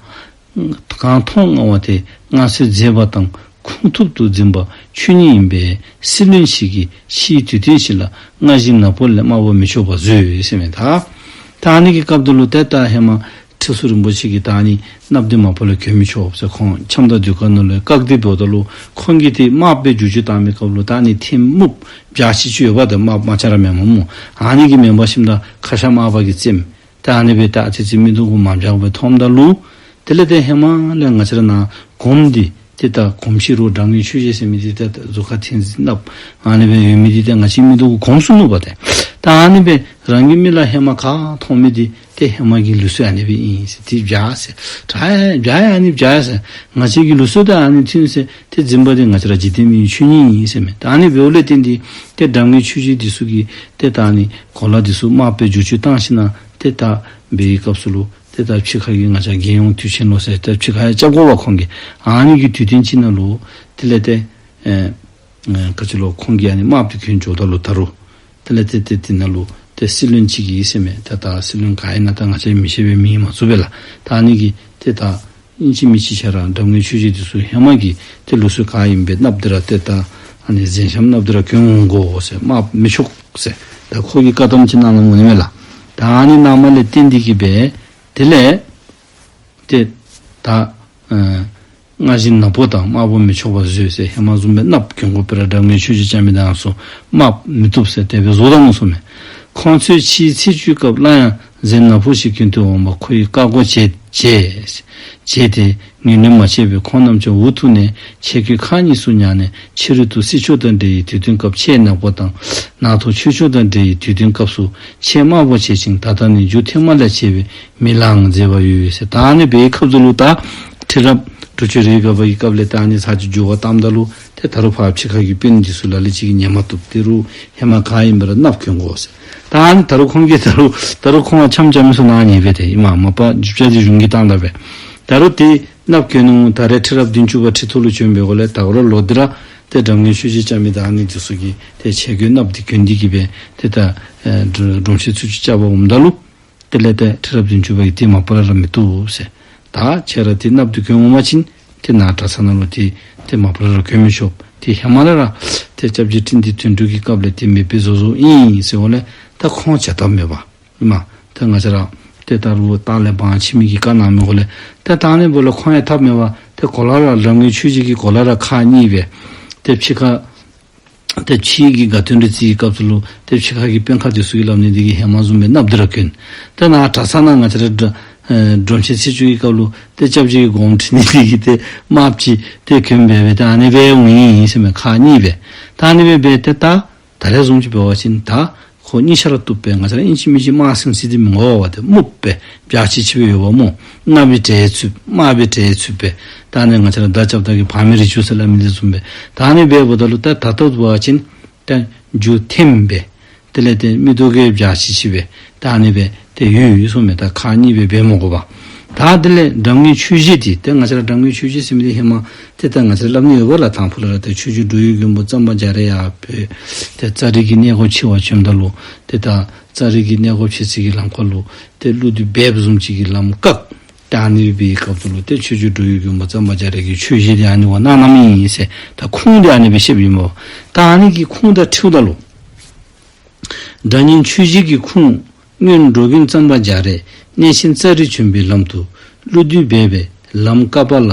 བ་གང་མཐོང་མངའ་བ་དེ་མངའ་གསོལ་མཛད་པ་དང་ཁུངས་ཐུབ་ཏུ་འཛིན་པ་ཆོས་ཉིད་ཡིན་པས་སྲིད་བློན་ཞིག་གིས་ཕྱིའི་དུས་སྟོན་ཞིག་ལ་མངའ་གཞི་ནག་པོ་ལས་དམར་པོ་མི་ཆོག་པར་བཟོས་ཟེར་མས། ད་ད་ཨ་ནི་གི་སྐབས་དེ་ལུ་ཏེ་ད་ཧེ་མ་ཁྲི་ཟུར་རིན་པོ་ཆེ་གིས་ད་ཨ་ནི་གནགཔོ་འདི་དམར་པོ་ལས་གྱོན་མི་ཆོག་ཟེར་ཁོང་འཆམ་དང་ཟློས་གར་ནང་ལུ་བཀག་སྟེ་འབདཝ་ད་ལུ་ཁོང་གིས་དེ་དམརཔོ་སྦེ་བསྒྱུར་བཅོས་བཏང་མི་སྐབས་ལུ་ད་ཨ་ནི་ཐིམ་སྨུག་འཇའ་ཆི་ཆི་ཡོདཔ་ད་དམརཔོ་དམར་ཆ་ར་མེན་མས་སྨོ། ཨ་ནི་གིས་མེན་པར་ཞིནམ་ད་ཁ་ཤ་དམརཔོ་གིས་བཙེམ། ད་ཨ་ནི་སྦེ་ད་ཨ་ཙི་ཙི་མིག་ཏོ་གུ་མ་འཇགས་པར་མཐོངམ་ད་ལུ་དེ་ལས་ཏེ་ཧེ་མ་ལས་ང་བཅས་ར་ནཱ་གོངམ་འདི་ཏེ་ད་གོམས་ཤིང་རོ་སྒྲ་སྙན་ཆོས་བརྗོད་ཟེར་མི་འདི་ཏེ་ད་གཟུགས་ཁར་ཐིམ་གཟིག་གནགཔོ་ཨ་ནི་སྦེ་ཡོད་མི་འདི་ཏེ་ང་བཅས་མིག་ཏོ་གུ་གོམས་སོ་ནུག་པ་ཏེ། ད་ཨ་ནི་སྦེ་རང་གི་མིག་ལ་ཧེ་མ་ག་མཐོང་མི་འདི་ཏེ་ཧེ་མ་གི་ལུགས་སྲོལ་ཨ་ནི་སྦེ་ཨིན་ཟེར། དེ་སྦྱར་ཟེར། ད་སྦྱར་ཡང་ཨ་ནི་སྦྱར་ཟེར། ང་བཅས་ཀྱི་ལུགས་སྲོལ་ད་ཨ་ནི་མཐུན་ཟེར། ཏེ་འཛིན་པ་འདི་ང་བཅས་ར་འཇིག་རྟེན་མི་ཡི་ཆོས་ཉིད་ཨིན་ཟེར་མས། ད་ཨ་ནི་འབདཝ་ལས་བརྟེན་ཏེ་ཏེ་སྒྲ་སྙན་ཆོས་བརྗོད་འདི་ཚུ་གི་ཏེ་ད་ཨ་ནི་གོ་ལ་འདི་ཚུ་དམརཔོ་སྦེ་བསྒྱུར་བཅོས་བཏང་ཞིནམ་ཏེ་ད་འབད་བའི་སྐབས་སུ་ལུ་ཏེ་ད་ཕྱི་ཁ་གི་ང་བཅས་རྒྱལ་ཡོངས་དུས་ཆེན་ལོ་ཟེར་ཏེ་ཕྱི་ཁ་ཡང་རྐྱབ་དགོ་པ་ཁོང་གིས། ཨ་ནི་གི་དུས་སྟོན་ཅིག་ནང་ལུ་དེ་ལས་ཏེ་ཨེ་ཨེ་ག་ཅི་ལོ་ཁོང་གིས་ཨ་ནི་དམརཔོ་འདི་གྱོན་འགྱོཝ་ད་ལུ་ད་རུང་དེ་ལས་ཏེ་ཏེ་དེ་ནང་ལུ་ཏེ་སྲིད་བློན་ཅིག་གིས་ཟེར་མས། ད་ད་སྲིད་བློན་ག་ཨིན་ན་ད་ང་བཅས་མི་ཤེས་པས། མིང་མ་ཚུགས་པས་ལགས། ད་ཨ་ནི་གིས་ཏེ་ད་ཨིན་ཅི་མིན་ཅི་ཆ་ར་སྒྲ་སྙན་ཆོས་བརྗོད་འདི་ཚུ་ཧེ་མ་གི་ཏེ་ལུགས་སྲོལ་ག་ཨིནམ་སྦེ་གནགཔོ་འདི་ར་ཏེ་ད་ ཨ་ནི་གཟན་ཤམ་གནགཔོ་འདི་ར་གྱོན་འོང་དགོ་ཟེར། དམརཔོ་མི་ཆོག་ཟེར། ད་ཁོ་གིས་བཀའ་གདམས་ཅིག་གནང་གནངམ་འོང་ནི་མས་ལགས། ད་ཨ་ནི་གནངམ་ལས་བརྟེན་ཏེ་གིས་སྦེ་དེ་ལས་ཏེ་ད་ཨ་སྔར་བཞིན་ནག་པོ་དང་དམར་པོ་མི་ཆོག་པར་བཟོས་ཟེར། ཧེ་མ་བཟུམ་སྦེ་གནགཔོ་གྱོན་དགོ་པས་ར། འདྲ་མིན་ཆོས་རྗེ་ལྕམ་མི་དེ་ཚུ་དམརཔོ་མི་བཏུབ་ཟེར་དེ་སྦེ་བཟོ་ད་ནུག་ཟེར་མས། ཁོང་ཚུ་ཕྱིའི་ཚེས་བཅུའི་སྐབས་སླར་ཡང་གཟན་ནག་པོ་ཞིག་གྱོན་དུ་འོངས་པ་ཁོ་ཡིས་བཀག་འགོག་བྱས་བྱས་བྱས་ཏེ་ངོས་ལེན་མ་བྱས་པས། ཁོང་རྣམས་ཀྱང་འུ་ཐུག་ནས་ཆས་གོས་ཁག་གཉིས་སུ་ཉར་ནས་ཕྱི་རོལ་དུ་སྲིད་ཆོས་དང་འབྲེལ་བའི་དུས་སྟོན་སྐབས་ཆས་ནག་པོ་དང་། ནང་དུ་ཆོས་ཕྱོགས་དང་འབྲེལ་བའི་དུས་སྟོན་སྐབས་སུ་ཆས་དམར་པོ་བྱེད་ཅིང་། ད་ལྟ་ནི་རྒྱུ་ཐེངས་མ་ལས་བྱས་པའི་མི་ལའང་མཛེས་པ་ཡོད་ཟེར། ད་ཨ་ནི་སྦེ་སྐབས་སུ་ལུ་ད་ཁྲི་རབས་དྲུག་ཅུ་རེ་དགུ་པ་གི་སྐབས་ལས་ད་ཨ་ནི་ཚར་གཅིག་འགྱུར་བ་བཏངམ་ད་ལུ་ཏེ་ད་རུང་ཕར་ཕྱི་ཁ་གི་དཔོན་འདི་ཚུ་ལ་ལུ་ཅིག་གིས་ཉན་མ་བཏུབ། ད་རུང་ཧེ་མ་ག་ཨིན་པ་ར་གནགཔོ་གྱོན་དགོ་ཟེར། ད་ཨ་ནི་ད་རུང་ཁོང་གིས་ད་རུང་ད་རུང་ཁོང་ལུ་འཆམ་རྐྱབ་མི་ཚུ་ནཱ་ཨ་ནི་སྦེ་ཏེ་ཨིན་མས། མ་པ་རྒྱུ་ཆ་འདི་གཞུང་གིས་བཏང་ད་སྦེ། ད་རུང་ཏེ་གནགཔོ་གྱོན་ནུག། ད་རེས་ཁྲི་རབས་བདུན་ཅུ་པ་ཁྲི་ཐོག་ལུ་བྱོན་པའི་སྒང་ལས་ད་རུང་ལོག་སྟེ་ར་ཏེ་འདྲ་མིན་ཆོས་རྗེ་ལྕམ་མི་དང་ཨ་ནི་འདི་ཚུ་གིས་ཏེ་ཆས་གོས་གནགཔོ་འདི་གྱོན་ཏེ་གིས་སྦེ་ཏེ་ད་ཨེ་སྒྲོམ་གཞི་ཚུ་ཅིག་རྐྱབ་པར་འོངམ་ད་ལུ་དེ་ལས་ཏེ་ཁྲི་རབས་བདུན་ཅུ་པ་གིས་ཏེ་མ་པ་ར་ར་མི་བཏུབ་ཟེར། ད་ཁྱེད་ར་ཏེ་གནགཔོ་འདི་གྱོན་འོང་པ་ཅིན་ཏེ་ནཱ་གྲྭ་ཚང་ནང་ལུ་ཏེ་ཏེ་མ་པ་ར་ར་གྱོན་མི་ཆོག། ཏེ་ཧེ་མ་ལས་ར་ཏེ་སྐྱབས་རྗེ་ཁྲི་འདི་དོན་གྲུབ་ཀྱི་སྐབས་ལས་ཏེ་མེདཔ་བཟོ་བཟོཝ་ཨིན་ཟེར་འོང་ལས་ད་ཁོང་བྱ་ཐབས་མེད་པ་ཨིན་མས། ཏེ་ང་བཅས་ར་ཏེ་ད་རུང་ལྟག་ལས་དབང་ཆེ་མི་གིས་བཀའ་གནང་མི་འོང་ལས་ཏེ་ད་ཨ་ནི་འབདཝ་ལས་ཁོང་ཡང་ཐབས་མེད་པ། ཏེ་གོ་ལ་ར་འདྲ་མིན་ཆོས་རྗེ་གི་གོ་ལ་ར་ཁག་གཉིས་སྦེ་ཏེ་ཕྱི་ཁ་ཏེ་ཕྱི་གི་དགའ་སྟོན་རེ་རྩིས་ཀྱི་སྐབས་སུ་ལུ་ཏེ་ཕྱི་ཁ་གི་དཔོན་ཁག་འདི་ཚུ་གིས་སླབ་ནི་འདི་གིས་ཧེ་མ་བཟུམ་སྦེ་གནགཔོ་འདི་ར་གྱོན། ཏེ་ནཱ་གྲྭ་ཚང་ནང་ང་བཅས་ར་སྒྲོམ་ཨེ་སྒྲོམ་གཞི་ཚེས་བཅུ་གི་སྐབས་ལུ་ཏེ་སྐྱབས་རྗེ་གི་དགོངསམ་ཁྲེལ་ནི་འདི་གིས་ཏེ་དམརཔོ་ཅིག་ཏེ་གྱོན་སྦེ་སྦེ་ཏེ་ཨ་ནི་སྦེ་འོང་ཡི་ཟེར་མས། ཁག་གཉིས་སྦེ་ཏེ་ཨ་ནི་སྦེ་སྦེ་ཏེ་ད་ད་རེས་བཟུམ་ཅིག་འབད་བ་ཅིན་ད་ཁོ་གཉིས་ཆ་ར་བཏུབ་པས། ང་བཅས་ར་ཨིན་ཅི་མིན་ཅི་དམར་སིང་སིང་འདི་མི་དགོ་པས། ཏེ་སྨུགཔོ་སྦེ་འཇའ་ཆི་ཆི་སྦེ་ཡོདཔ་སྨོ། གནགཔོ་སྦེ་བྲེགས་ཚུགས། དམརཔོ་སྦེ་བྲེགས་ཚུགས་པས། ད་ཨ་ནི་ང་བཅས་ར་མདའ་རྐྱབ་ད་གི་བར་མའི་རི་ཆུ་ཟེར་སླབ་མི་འདི་བཟུམ་སྦེ་ད་ཨ་ནི་སྦེ་འབདཝ་ད་ལུ་ད་ད་ལྟོ་འབད་བ་ཅིན་ད་རྒྱུ་ཐེམ་སྦེ་དེ་ལས་ཏེ་མིག་ཏོ་གིས་འཇའ་ཆི་ཆི་སྦེ་ད་ཨ་ནི་སྦེ་ཏེ་ཡོད་ཡོད་ཟེར་མས། ད་ཁག་གཉིས་སྦེ་འབད་མི་དགོ་པས། ད་དེ་ལས་འདྲ་མིན་ཆོས་རྗེ་འདི་ཏེ་ང་བཅས་ར་འདྲ་མིན་ཆོས་རྗེ་ཟེར་མི་འདི་ཧེ་མ་ཏེ་ད་ང་བཅས་ར་སླབ་ནི་ཡོད་པ་ལགས། དང་ཕུ་ལས་ར་ཏེ་ཆོས་རྗེ་འགྲོ་བའི་མགོན་པོ་གཙང་པ་རྒྱ་རས་ཡར་བོད་ཏེ་ཙཱ་རི་གི་གནས་སྒོ་ཕྱེ་བར་བྱོནམ་ད་ལུ་ཏེ་ད་ཙཱ་རི་གི་གནས་སྒོ་ཕྱེ་སའི་གི་ལམ་ཁ་ལུ་ཏེ་ཀླུ་བདུད་སྦལཔ་བཟུམ་ཅིག་གིས་ལམ་བཀག། ད་ཨ་ནི་སྦེ་སྐབས་སུ་ལུ་ཏེ་ཆོས་རྗེ་འགྲོ་བའི་མགོན་པོ་གཙང་པ་རྒྱ་རས་ཀྱིས་ཆོས་བཞེས་ཏེ་ཨ་ནི་བ་གནང་གནངམ་ཨིན་ཟེར་ད་ཁུངས་འདི་ཨ་ནི་སྦེ་བཤདཔ་ཨིན་པས། ད་ཨ་ནི་གི་ཁུངས་དང་འཁྲིལཝ་ད་ལུ་འདྲ་མིན་ཆོས་རྗེ་གི་ཁུངས། སྔོན་འགྲོ་མགོན་གཙང་པ་རྒྱ་རས་གནས་ཆེན་ཙཱ་རི་བྱོན་པའི་ལམ་དུ་ཀླུ་བདུད་སྦལ་པས་ལམ་བཀག་པ་ལ་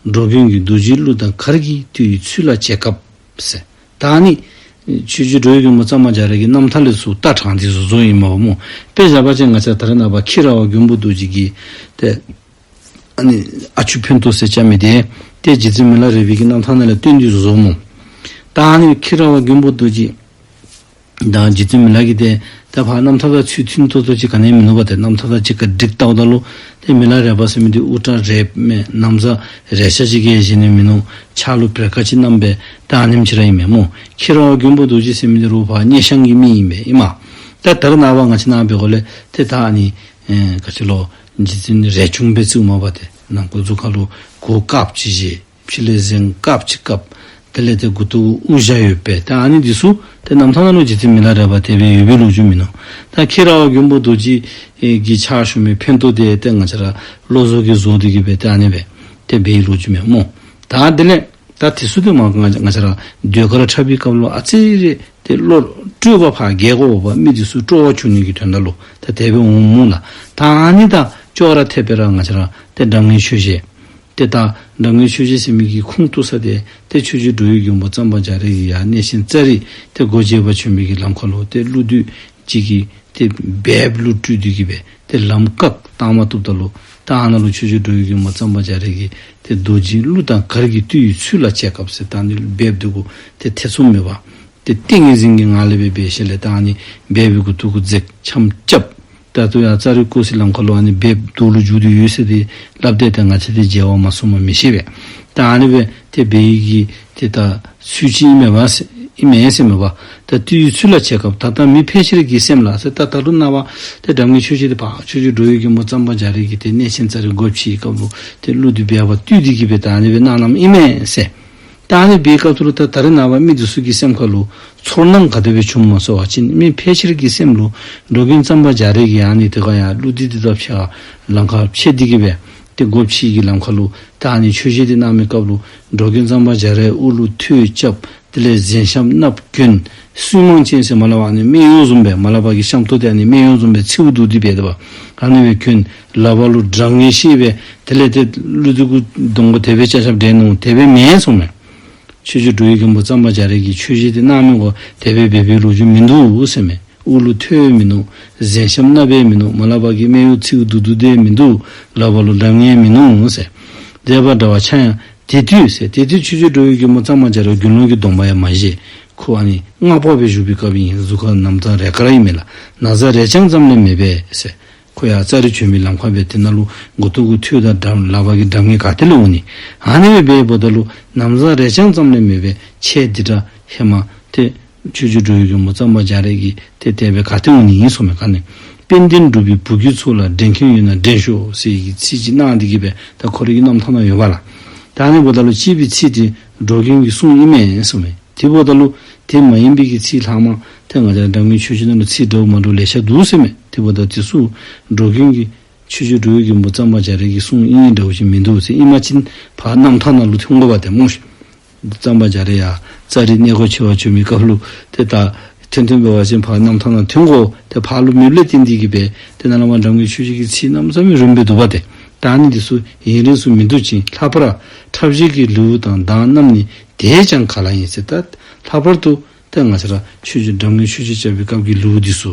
འགྲོ་མགོན་གྱི་རྡོ་རྗེའི་གླུ་དང་གར་གྱིས་བཏུལ་བའི་ཚུལ་ལ་བྱེད་སྐབས་ཟེར། ད་ཨ་ནི་ཆོས་རྗེ་འགྲོ་བའི་མགོན་པོ་གཙང་པ་རྒྱ་རས་ཀྱི་རྣམ་ཐར་ལས་ཚུར་བལྟ་དྲངས་ཏེ་བཟོ་བཟོཝ་ཨིན་པས་སྨོ། དཔེ་བཞག་པ་ཅིན་ང་བཅས་ད་རེས་ནངས་པ་ཁྱི་ར་བ་མགོན་པོ་རྡོ་རྗེ་གི་ཏེ་ཨ་ནི་ཨ་ཆུ་ཕན་ཐོགས་ཟེར་བྱ་མི་འདི་ཏེ་རྗེ་བཙུན་མི་ལ་རས་པའི་གི་རྣམ་ཐར་ནང་ལས་བཏོན་ཏེ་བཟོཝ་སྨོ། ད་ཨ་ནི་ཁྱི་ར་བ་མགོན་པོ་རྡོ་རྗེ་དང་རྗེ་བཙུན་མི་ལ་གི་ཏེ་ད་ཕར་རྣམ་ཐར་དང་ཚུལ་མཐུན་ཏོག་ཏོ་ཅིག་ག་ནི་ཡང་མིན་ནུག་པ། ཏེ་རྣམ་ཐར་དང་གཅིག་ཁར་བསྒྲིགས་བལྟཝ་ད་ལུ་ཏེ་མི་ལ་རས་པ་ཟེར་མི་འདི་དབུ་སྐྲ་རལ་མེད། ན་བཟའ་རས་ཆ་ཅིག་གིས་བཞེས་ནི་མིན་ནུག། ཕྱག་ལུ་བེར་ཀ་ཅིག་བསྣམས་སྦེ་ད་ཨ་ནེམ་ཅིག་ར་ཨིན་མས་སྨོ། ཁྱི་ར་བ་མགོན་པོ་རྡོ་རྗེ་ཟེར་མི་འདི་རུང་ཕར་སྙེ་ཤང་གི་མི་ཨིན་པས་ཨིན་མས། ད་ད་རེས་ནངས་པ་ང་བཅས་ནང་འབད་དགོཔ་ལས་ཏེ་ད་ཨ་ནི་ཨེ་ག་ཅི་ལོ་རྗེ་བཙུན་རས་ཆུང་སྦེ་བརྩིཝ་མས་པ། ཏེ་ནང་ཁོག་གཟུགས་ཁ་ལུ་གོ་དཀརཔོ་ཅིག་བཞེས། ཕྱི་ལས་གཟན་དཀརཔོ་ཅིག་བཀབ། དེ་ལས་ཏེ་མགུ་ཏོ་དབུ་ཞྭ་ཡོད་པས། ཏེ་ཨ་ནི་འདི་ཚུ་ཏེ་རྣམ་ཐར་ནང་ལུ་རྗེ་བཙུན་མི་ལ་རས་པ་དེ་སྦེ་ཡོད་པའི་ལོ་རྒྱུས་མིན་ནུག། ད་ཁྱི་ར་བ་མགོན་པོ་རྡོ་རྗེ་གི་ཕྱག་ཞུ་མི་ཕན་ཐོགས་དེ་ཏེ་ང་བཅས་ར་བློ་བཟང་གིས་བཟོ་སྟེ་གི་སྦེ་ཏེ་ཨ་ནི་སྦེ་ཏེ་འབད་བའི་ལོ་རྒྱུས་མས་སྨོ། ད་དེ་ལས་ད་དེ་ཚུ་ཏེ་མ་ང་ང་བཅས་ར་ཟློས་གར་འཁྲབ་པའི་སྐབས་ལུ་ཨ་ཙི་རེ་ཏེ་བློ་སྤྲོས་པ་ཕར་རྒྱས་དགོ་པས། མི་འདི་ཚུ་སྤྲོ་བ་བྱུང་ནི་གི་དོན་དག་ལུ་ད་དེ་སྦེ་འོང་སྨོ་ལགས། ད་ཨ་ནི་དང་ཅོག་ར་འཐདཔ་སྦེ་ར་ང་བཅས་ར་ཏེ་འདྲ་མིན་ཆོས་རྗེ་ཏེ་ད་འདྲ་མིན་ཆོས་རྗེ་ཟེར་མི་གི་ཁུངས་གཏུགས་ས་དེ་ཏེ་ཆོས་རྗེ་འགྲོ་བའི་མགོན་པོ་གཙང་པ་རྒྱ་རས་ཀྱིས་ཡར་གནས་ཆེན་ཙཱ་རི་ཏེ་སྒོ་འབྱེད་པར་བྱོན་མི་གི་ལམ་ཁ་ལུ་ཏེ་ཀླུ་བདུད་ཅིག་གིས་ཏེ་སྦལཔ་ལུ་སྤྲུལ་ཏེ་གི་སྦེ་ཏེ་ལམ་བཀག་བཏང་མ་བཏུབ་ད་ལུ་ད་ཨ་ནཱ་ལུ་ཆོས་རྗེ་འགྲོ་བའི་མགོན་པོ་གཙང་པ་རྒྱ་རས་ཀྱིས་ཏེ་རྡོ་རྗེའི་གླུ་དང་གར་གྱིས་བཏུལ་བའི་ཚུལ་ལ་བྱེད་སྐབས་ཟེར། ད་ཨ་ནི་སྦལཔ་འདི་གུ་ཏེ་ཐེ་ཚོམ་མེད་པར་ཏེ་ཏིང་ངེ་འཛིན་གྱི་ངང་ལས་སྦེ་འབད་ཞིནམ་ལས་ད་ཨ་ནི་སྦལཔ་གི་མགུ་ཏོ་གུ་འཛེགས་འཆམ་རྐྱབ། ད་ལྟོ་ཡང་ཙཱ་རི་བཀོད་སའི་ལམ་ཁ་ལུ་ཨ་ནི་སྦལཔ་དུག་ལུ་འགྱུར་ཏེ་ཡོད་ཟེར་ཏེ་སླབ་སྟེ་ཏེ་ང་བཅས་ཏེ་མཇལ་བ་མ་སོང་མ་མི་ཤེས་པས། ད་ཨ་ནི་སྦེ་ཏེ་འབད་ཡི་གི་ཏེ་ད་ཚུལ་ཅིག་ཨིན་མས་པ་ཟེར་ཨིན་མས་ཟེར་མས་པ། ད་བཏུལ་བའི་ཚུལ་ལ་བྱེད་སྐབས་ད་ལྟ་མི་ཕལ་ཆེར་གྱི་སེམས་ལ་ཟེར། ད་ད་རུང་ནངས་པ་ཏེ་འདྲ་མིན་ཆོས་རྗེ་འདི་ཕར་ཆོས་རྗེ་འགྲོ་བའི་མགོན་པོ་གཙང་པ་རྒྱ་རས་ཀྱིས་ཏེ་གནས་ཆེན་ཙཱ་རི་སྒོ་ཕྱེ་བའི་སྐབས་ལུ་ཏེ་ཀླུ་བདུད་སྦལ་པ་བཏུལ་ཏེ་གི་སྦེ་ད་ཨ་ནི་སྦེ་གནང་གནངམ་ཨིན་མས་ཟེར། ད་ཨ་ནི་འབད་བའི་སྐབས་སུ་ལུ་ད་ད་རེས་ནངས་པ་མི་འདི་ཚུ་གི་སེམས་ཁ་ལུ་ཚོར་སྣང་ག་དེ་སྦེ་བྱུངམ་སྨོ་ཟེར་བ་ཅིན་མི་ཕལ་ཆེར་གྱི་སེམས་ལུ་འགྲོ་མགོན་གཙང་པ་རྒྱ་རས་ཀྱིས་ཨ་ནི་དེ་ཁར་ཡང་ཀླུ་བདུད་འདི་དང་ཕྱད་ལམ་ཁར་ཕྱད་དེ་གི་སྦེ་ཏེ་སྒོ་ཕྱེ་གི་ལམ་ཁ་ལུ་ད་ཨ་ནི་ཆོས་རྗེ་འདི་གནང་མི་སྐབས་ལུ་འགྲོ་མགོན་གཙང་པ་རྒྱ་རས་དབུ་ལུ་ཐོད་རྐྱབ། དེ་ལས་གཟན་ཤམ་སྣབས་གྱོན། སུན་མང་ཅན་ཟེར་མ་སླབ་པ་ཨ་ནི་སྨད་གཡོགས་བཟུམ་སྦེ་མ་སླབ་པ་གི་ཤམ་ཐབས་དེ་ཨ་ནི་སྨད་གཡོགས་བཟུམ་སྦེ་ཚེའུ་དུག་དེ་འབད་དོ་བ། ཨ་ནི་སྦེ་གྱོན། ལག་པ་ལུ་སྒྲ་སྙན་བཤེད་སྦེ་དེ་ལས་ཏེ་ཀླུ་འདུལ་གྱི་གདོང་ཁར་དེ་སྦེ་ཆ་ཆབ་འདྲེན་ནུག། དེ་སྦེ་མེན་གསུངམ་མས། ཆོས་རྗེ་འགྲོ་བའི་མགོན་པོ་གཙང་པ་རྒྱ་རས་ཀྱིས་ཆོས་བཞིན་དེ་གནང་མི་གོ་དེ་སྦེ་འབད་བའི་ལོ་རྒྱུས་མིན་འདུག་ཟེར་མས། དབུ་ལུ་ཐོད་མིན་འདུག། གཟན་ཤམ་སྣབས་མིན་འདུག། མ་སླབ་པ་གི་སྨད་གཡོགས་ཚེའུ་དུག་དུག་དེ་མིན་འདུག། ལག་པ་ལུ་སྒྲ་སྙན་མིན་འདུག་ཟེར། མཛད་པ་འདྲ་བར་ཆ་ཡང་དེ་དུས་ཟེར། དེ་དུས་ཆོས་རྗེ་འགྲོ་བའི་མགོན་པོ་གཙང་པ་རྒྱ་རས་དགེ་སློང་གི་སྡོམ་པ་ཡང་མ་བཞེས། ཁོ་ཨ་ནི་སྔགས་པ་སྦེ་བཞུགས་པའི་སྐབས་ཨིན། གཟུགས་ཁར་ན་བཟའ་རས་དཀར་ཨིན་མས་ལགས། ན་བཟའ་རས་རྐྱང་ཙམ་ལས་མེད་པས་ཟེར། ཁོ་ཡང་ཙཱ་རི་བྱོན་པའི་ལམ་ཁར་སྦེ་དེ་ནང་ལུ་མགུ་ཏོ་གུ་ཐོད་དང་སྒྲ་ལག་པ་གི་སྒྲ་སྙན་ག་ཏེ་ལས་འོང་ནི། ཨ་ནི་སྦེ་འབདཝ་ད་ལུ་ན་བཟའ་རས་རྐྱང་ཙམ་ལས་མེད་པས། ཆས་འདི་འདྲ་ཧེ་མ་ཏེ་ཆོས་རྗེ་འགྲོ་བའི་མགོན་པོ་གཙང་པ་རྒྱ་རས་ཀྱིས་ཏེ་དེ་སྦེ་ག་ཏེ་འོང་ནི་ཨིན་གསུངམ་མས། ག་ནི་དཔལ་ལྡན་འབྲུག་པའི་བུ་གུའི་ཚོགས་ལ་འགྲན་མཁན་ཡོད་ན་འགྲན་ཤོག་ཟེར་གྱི་ཚིག་ཅིག་གནང་སྟེ་གི་སྦེ་ད་ཁོ་རའི་གི་རྣམ་ཐར་ནང་ཡོད་པ་ལགས། ད་ཨ་ནི་འབདཝ་ད་ལུ་ཅིག་སྦེ་ཚིག་དེ་འགྲོ་མགོན་གྱི་གསུང་ཨིན་མས་གསུངམ་མས། དེ་འབདཝ་ད་ལུ་དེ་མ་ཡིན་པའི་གི་ཚིག་ལྷག་མ་ཏེ་ང་བཅས་ར་འདྲ་མིན་ཆོས་སྤྱོད་ནང་ལུ་ཚིག་འདྲཝ་མ་འདྲཝ་ལེ་ཤ་འདུག་ཟེར་མས། དེ་འབདཝ་ད་དེ་ཚུ་འགྲོ་མགོན་གྱི་ཆོས་རྗེ་འགྲོ་བའི་མགོན་པོ་གཙང་པ་རྒྱ་རས་ཀྱི་གསུང་ཨིན་འདྲཝ་ཅིག་མིན་འདུག་ཟེར། ཨིན་པ་ཅིན་ཕར་རྣམ་ཐར་ནང་ལུ་ཐོན་དགོ་པ་ཏེ་སྨོ་ཤིག། གཙང་པ་རྒྱ་རས་ཡང་ཙཱ་རི་གནས་སྒོ་ཕྱེ་བར་བྱོན་མི་སྐབས་ལུ་ཏེ་ད་ཐོན་ཐོན་འབད་བ་ཅིན་ཕར་རྣམ་ཐར་ནང་ཐོན་དགོ། ཏེ་ཕར་ལུ་མེདཔ་ལས་བརྟེན་ཏེ་གི་སྦེ་ཏེ་ནཱ་ལས་མར་འདྲ་མིན་ཆོས་སྤྱོད་ཀྱི་ཚིག་གནམ་མེད་ས་མེད་རིངམོ་སྦེ་འདུག་པ་ཏེ། ད་ཨ་ནི་དེ་ཚུ་ཡུན་རིང་སུ་མི་འདུག་ཅིང་། ལྷག་པར་ཁྲབ་གཞལ་གྱི་ལེའུ་དང་གདངས་རྣམས་ནི་དེས་ཀྱང་ག་ལ་ཡིན་ཟེར། ད་ལྷག་པར་དུ་ཏེ་ང་བཅས་ར་ཆོས་རྗེ་འདྲ་མིན་ཆོས་སྤྱོད་རྐྱབ་པའི་སྐབས་ཀྱི་ལེའུ་འདི་ཚུ་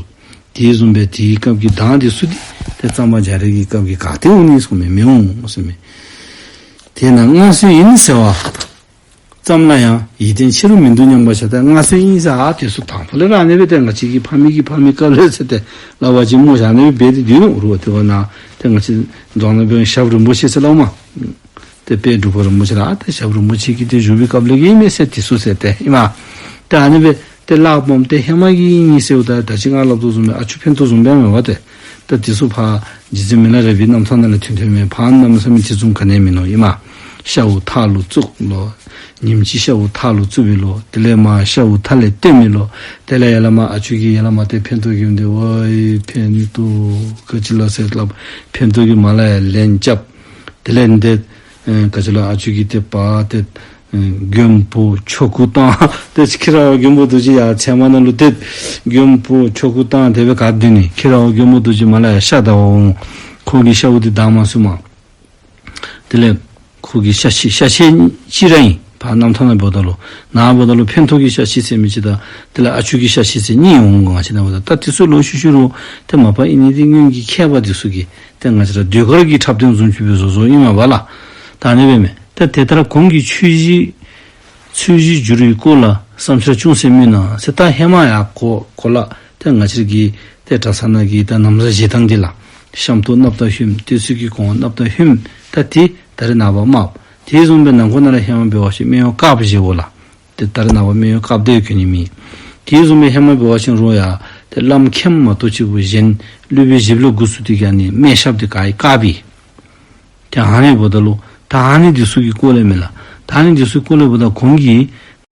དེ་བཟུམ་སྦེ་དེའི་སྐབས་ཀྱི་གདངས་འདི་ཚུ་འདི་ཏེ་གཙང་པ་རྒྱ་རས་ཀྱི་སྐབས་ཀྱི་ག་ཏེ་འོང་ནི་གསུངམ་མས། མི་འོང་གསུངམ་མས། དེས་ན་སྔར་སྲོལ་ཡིན་ཟེར་བ་ཙམ་ལ་ཡང་ཡིད་བརྟན་ཆེ་རུང་མིན་འདུག་སྙམ་པ་ཞིག། ད་སྔར་སྲོལ་ཨིན་ཟེར་ཨ་དེ་ཚུ་དང་ཕུ་ལས་ར་ཨ་ནི་སྦེ་ཏེ་ང་བཅས་ཀྱི་ཕ་མེས་ཀྱི་ཕ་མེས་སྐབས་ལས་ཟེར་ཏེ་སླབ་པ་ཅིན་སྨོ་ཤིག། ཨ་ནི་སྦེ་འབད་དེ་འདུག་རུང་ཏེ་འབདཝ་ད་ཏེ་ང་བཅས་རྫོང་ནང་འབད་ཞབས་རིན་པོ་ཆེ་ཟེར་སླབ་མས། ཏེ་དཔལ་འབྲུག་པ་རིན་པོ་ཆེ་ལགས། ཏེ་ཞབས་རིན་པོ་ཆེ་གིས་ཏེ་བཞུགས་པའི་སྐབས་ལས་ཀྱི་ཨིན་མས་ཟེར་དེ་ཚུ་ཟེར་ཏེ་ཨིན་མས། ཏེ་ཨ་ནི་སྦེ་ཏེ་སླབ་སྦོམ་ཏེ་ཧེ་མ་གི་ཨིན་ཟེརཝ་ད་ད་ཅི་ང་སླབ་དོ་བཟུམ་སྦེ་ཨ་ཆུ་ཕན་ཐོགས་བཟུམ་སྦེ་མེན་པ་ཏེ། ད་དེ་ཚུ་ཕར་རྗེ་བཙུན་མི་ལ་རས་པའི་རྣམ་ཐར་ནང་ལས་ཐོན་ཐོནམ་མས། ཕར་གནམ་མེད་ས་མེད་དེ་བཟུམ་ག་ནི་ཡང་མིན་ནུག་ཨིན་མས། ཤཝ་ཐགས་ལུ་བཙུགས་ལོ། ཉིནམ་གཅིག་ཤཝ་ཐགས་ལུ་བཙུགས་པའི་ལོ། དེ་ལས་མར་ཤཝ་ཐགས་ལས་བཏོན་མི་ལོ། དེ་ལས་ཡར་ལས་མར་ཨ་ཆུ་གིས་ཡར་ལས་མར་ཏེ་ཕན་ཐོགས་ཀྱི་འདི་ཝའི་ཕན་ཐོགས་ག་ཅི་ལོ་ཟེར་སླབ། ཕན་ཐོགས་ཀྱི་མར་ལས་ཡར་ལན་རྐྱབ། དེ་ལས་འདི་ཨེ་ག་ཅི་ལོ་ཨ་ཆུ་གིས་ཏེ་ཕར་ཏེ་ཨེ་མགོན་པོ་ཆོ་ག་བཏང་། ཏེ་ཁྱེད་ར་བ་མགོན་པོ་རྡོ་རྗེ་ཡར་ཚལ་མ་ནང་ལུ་ཏེ་མགོན་པོ་ཆོ་ག་བཏང་དེ་སྦེ་ག་སྡོད་ནི། ཁྱེད་ར་བ་མགོན་པོ་རྡོ་རྗེ་མར་ལས་ཡར་ཤ་བདའ་བར་འོང་། ཁོ་གིས་ཤཝ་འདི་བདའ་མ་ཚུགས་མས། དེ་ལས་ཁོ་གི་ཤ་ཤེད་ཤ་ཤེད་གཅིག་ར་ཨིན། ཕར་རྣམ་ཐར་ནང་འབདཝ་ད་ལུ་ནཱ་འབདཝ་ད་ལུ་ཕན་ཐོགས་ཀྱི་ཤ་ཤེད་ཟེར་མི་ཅིག་དང་དེ་ལས་ཨ་ཆུ་གི་ཤ་ཤེད་ཟེར་གཉིས་འོང་ག་ང་བཅས་ནང་འབདཝ་ད། ད་དེ་ཚུ་ལོག་ཤུལ་ཤུལ་རུང་ཏེ་མ་པ་ཨིན་ནི་འདི་སྔོན་གྱི་མཁས་པ་དེ་ཚུ་གིས་ཏེ་ང་བཅས་ར་ཟློས་གར་གྱི་འཁྲབ་སྟོན་བཟུམ་ཅིག་སྦེ་བཟོ་བཟོཝ་ཨིན་མས་པ་ལགས། ད་ཨ་ནི་སྦེ་མས། ད་དེ་ལྟར་གོང་གི་ཆོས་བཞི་ཆོས་བཞི་འགྱུར་བའི་སྐོར་ལ་བསམ་འཆར་ཅུང་ཟད་སྨོས་ན་ཟེར། ད་ཧེ་མ་ཡང་གོ་གོ་ལ་ཏེ་ང་བཅས་ཀྱི་ཏེ་གྲྭ་ཚང་ནང་གི་ད་ན་བཟའ་བཞེས་ཐངས་འདི་ལགས། ཤམ་ཐབས་སྣབས་དང་ཤུལམ་སྟོད་ཚོད་ཀྱི་གོང་སྣབས་དང་ཤུལམ་ད་དེ་ད་རེས་ནངས་པ་དམརཔོ། དེ་བཟུམ་སྦེ་ནང་འཁོད་ནང་ལུ་ཧེ་མ་འབད་བ་ཅིན་སྨད་གཡོགས་དཀརཔོ་བཞེས་དགོ་ལགས། ཏེ་ད་རེས་ནངས་པ་སྨད་གཡོགས་དཀརཔོ་དེ་གྱོན་ནི་མེད། དེ་བཟུམ་སྦེ་ཧེ་མ་འབད་བ་ཅིན་རོགས་ཡང་ཏེ་བླམ་མཁནམ་མ་གཏོགས་གཅིག་པོ་གཞན་སློབ་དཔོན་བཞིཔོ་ལས་འགོ་བཙུགས་ཏེ་གི་ཨ་ནི་སྨད་ཞབས་འདི་ག་ཡང་དཀརཔོ་ཨིན། ཏེ་ཨ་ནི་འབདཝ་ད་ལུ་ད་ཨ་ནི་འདི་ཚུ་གི་སྐོར་ལས་མས་ལགས། ད་ཨ་ནི་འདི་ཚུ་གི་སྐོར་ལས་འབདཝ་ད་གོང་གི་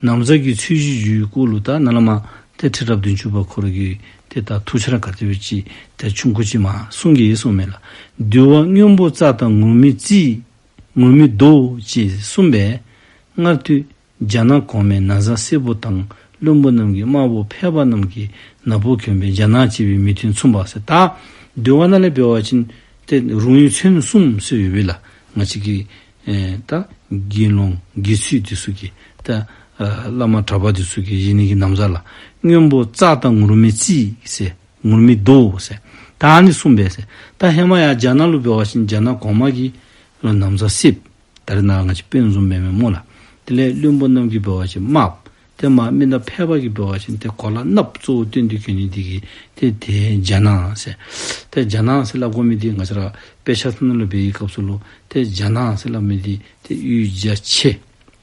ན་བཟའ་གི་ཚོས་གཞི་འགྱུར་བའི་སྐོར་ལུ་ད་ནཱ་ལས་མར་ཏེ་ཁྲི་རབས་བདུན་ཅུ་པ་ཁོ་ར་གིས་ཏེ་ད་ཐུགས་འཆར་ག་དེ་སྦེ་ཅིག་ཏེ་ཆུང་ཀུ་ཅིག་མར་གསུང་གེ་གསུངམ་མས་ལགས། འདུལ་བ་སྔོན་པོ་རྩ་དང་ངུར་སྨྲིག་རྩི་ངུར་སྨྲིག་མདོག་ཅེས་གསུངས་པས། སྔར་དུས་རྒྱ་ནག་གོང་མའི་ན་བཟའ་སེར་པོ་དང་བློན་པོ་རྣམས་ཀྱིས་དམར་པོ་ཕལ་པ་རྣམས་ཀྱིས་ནག་པོ་གྱོན་པས་རྒྱ་ནག་ཅེས་པའི་མིང་དོན་མཚུངས་པ་ཟེར། ད་འདུལ་བ་ནང་ལས་འབད་བ་ཅིན་ཏེ་རུང་བའི་ཚོན་གསུམ་ཟེར་ཡོད་པས་ལགས། ང་བཅས་ཀྱི་ཨེ་ད་དགེ་སློང་དགེ་ཚུལ་འདི་ཚུ་གི་ད་ཨ་བླ་མ་གྲྭ་པ་འདི་ཚུ་གིས་བཞེས་ནི་གི་ན་བཟའ་ལགས། སྔོན་པོ་རྩ་དང་ངུར་སྨྲིག་རྩི་ཟེར་ངུར་སྨྲིག་མདོག་ཟེར། ད་ཨ་ནི་གསུངས་པས་ཟེར། ད་ཧེ་མ་ཡང་རྒྱ་ནག་ལུ་འབད་བ་ཅིན་རྒྱ་ནག་གོང་མ་གི་ལུ་ན་བཟའ་སེརཔོ། ད་རེས་ནངས་པ་ང་བཅས་དཔོན་བཟུམ་འབད་མི་སྨོ་ལགས། དེ་ལས་བློན་པོ་རྣམས་ཀྱིས་འབད་བ་ཅིན་དམརཔོ། ཏེ་མར་མི་ད་ཕལ་པ་གིས་འབད་བ་ཅིན་ཏེ་གོ་ལ་གནགཔོ་གཙོ་བོ་སྟོན་ཏེ་གྱོན་ནི་འདི་གིས་ཏེ་དེ་རྒྱ་ནག་ཟེར། ཏེ་རྒྱ་ནག་ཟེར་སླབ་དགོ་མི་འདི་ང་བཅས་ར་དཔེ་ཆ་ཚུ་ནང་ལུ་འབད་བའི་སྐབས་སུ་ལུ་ཏེ་རྒྱ་ནག་ཟེར་སླབ་མི་འདི་ཏེ་གཡུས་རྒྱ་ཆེ།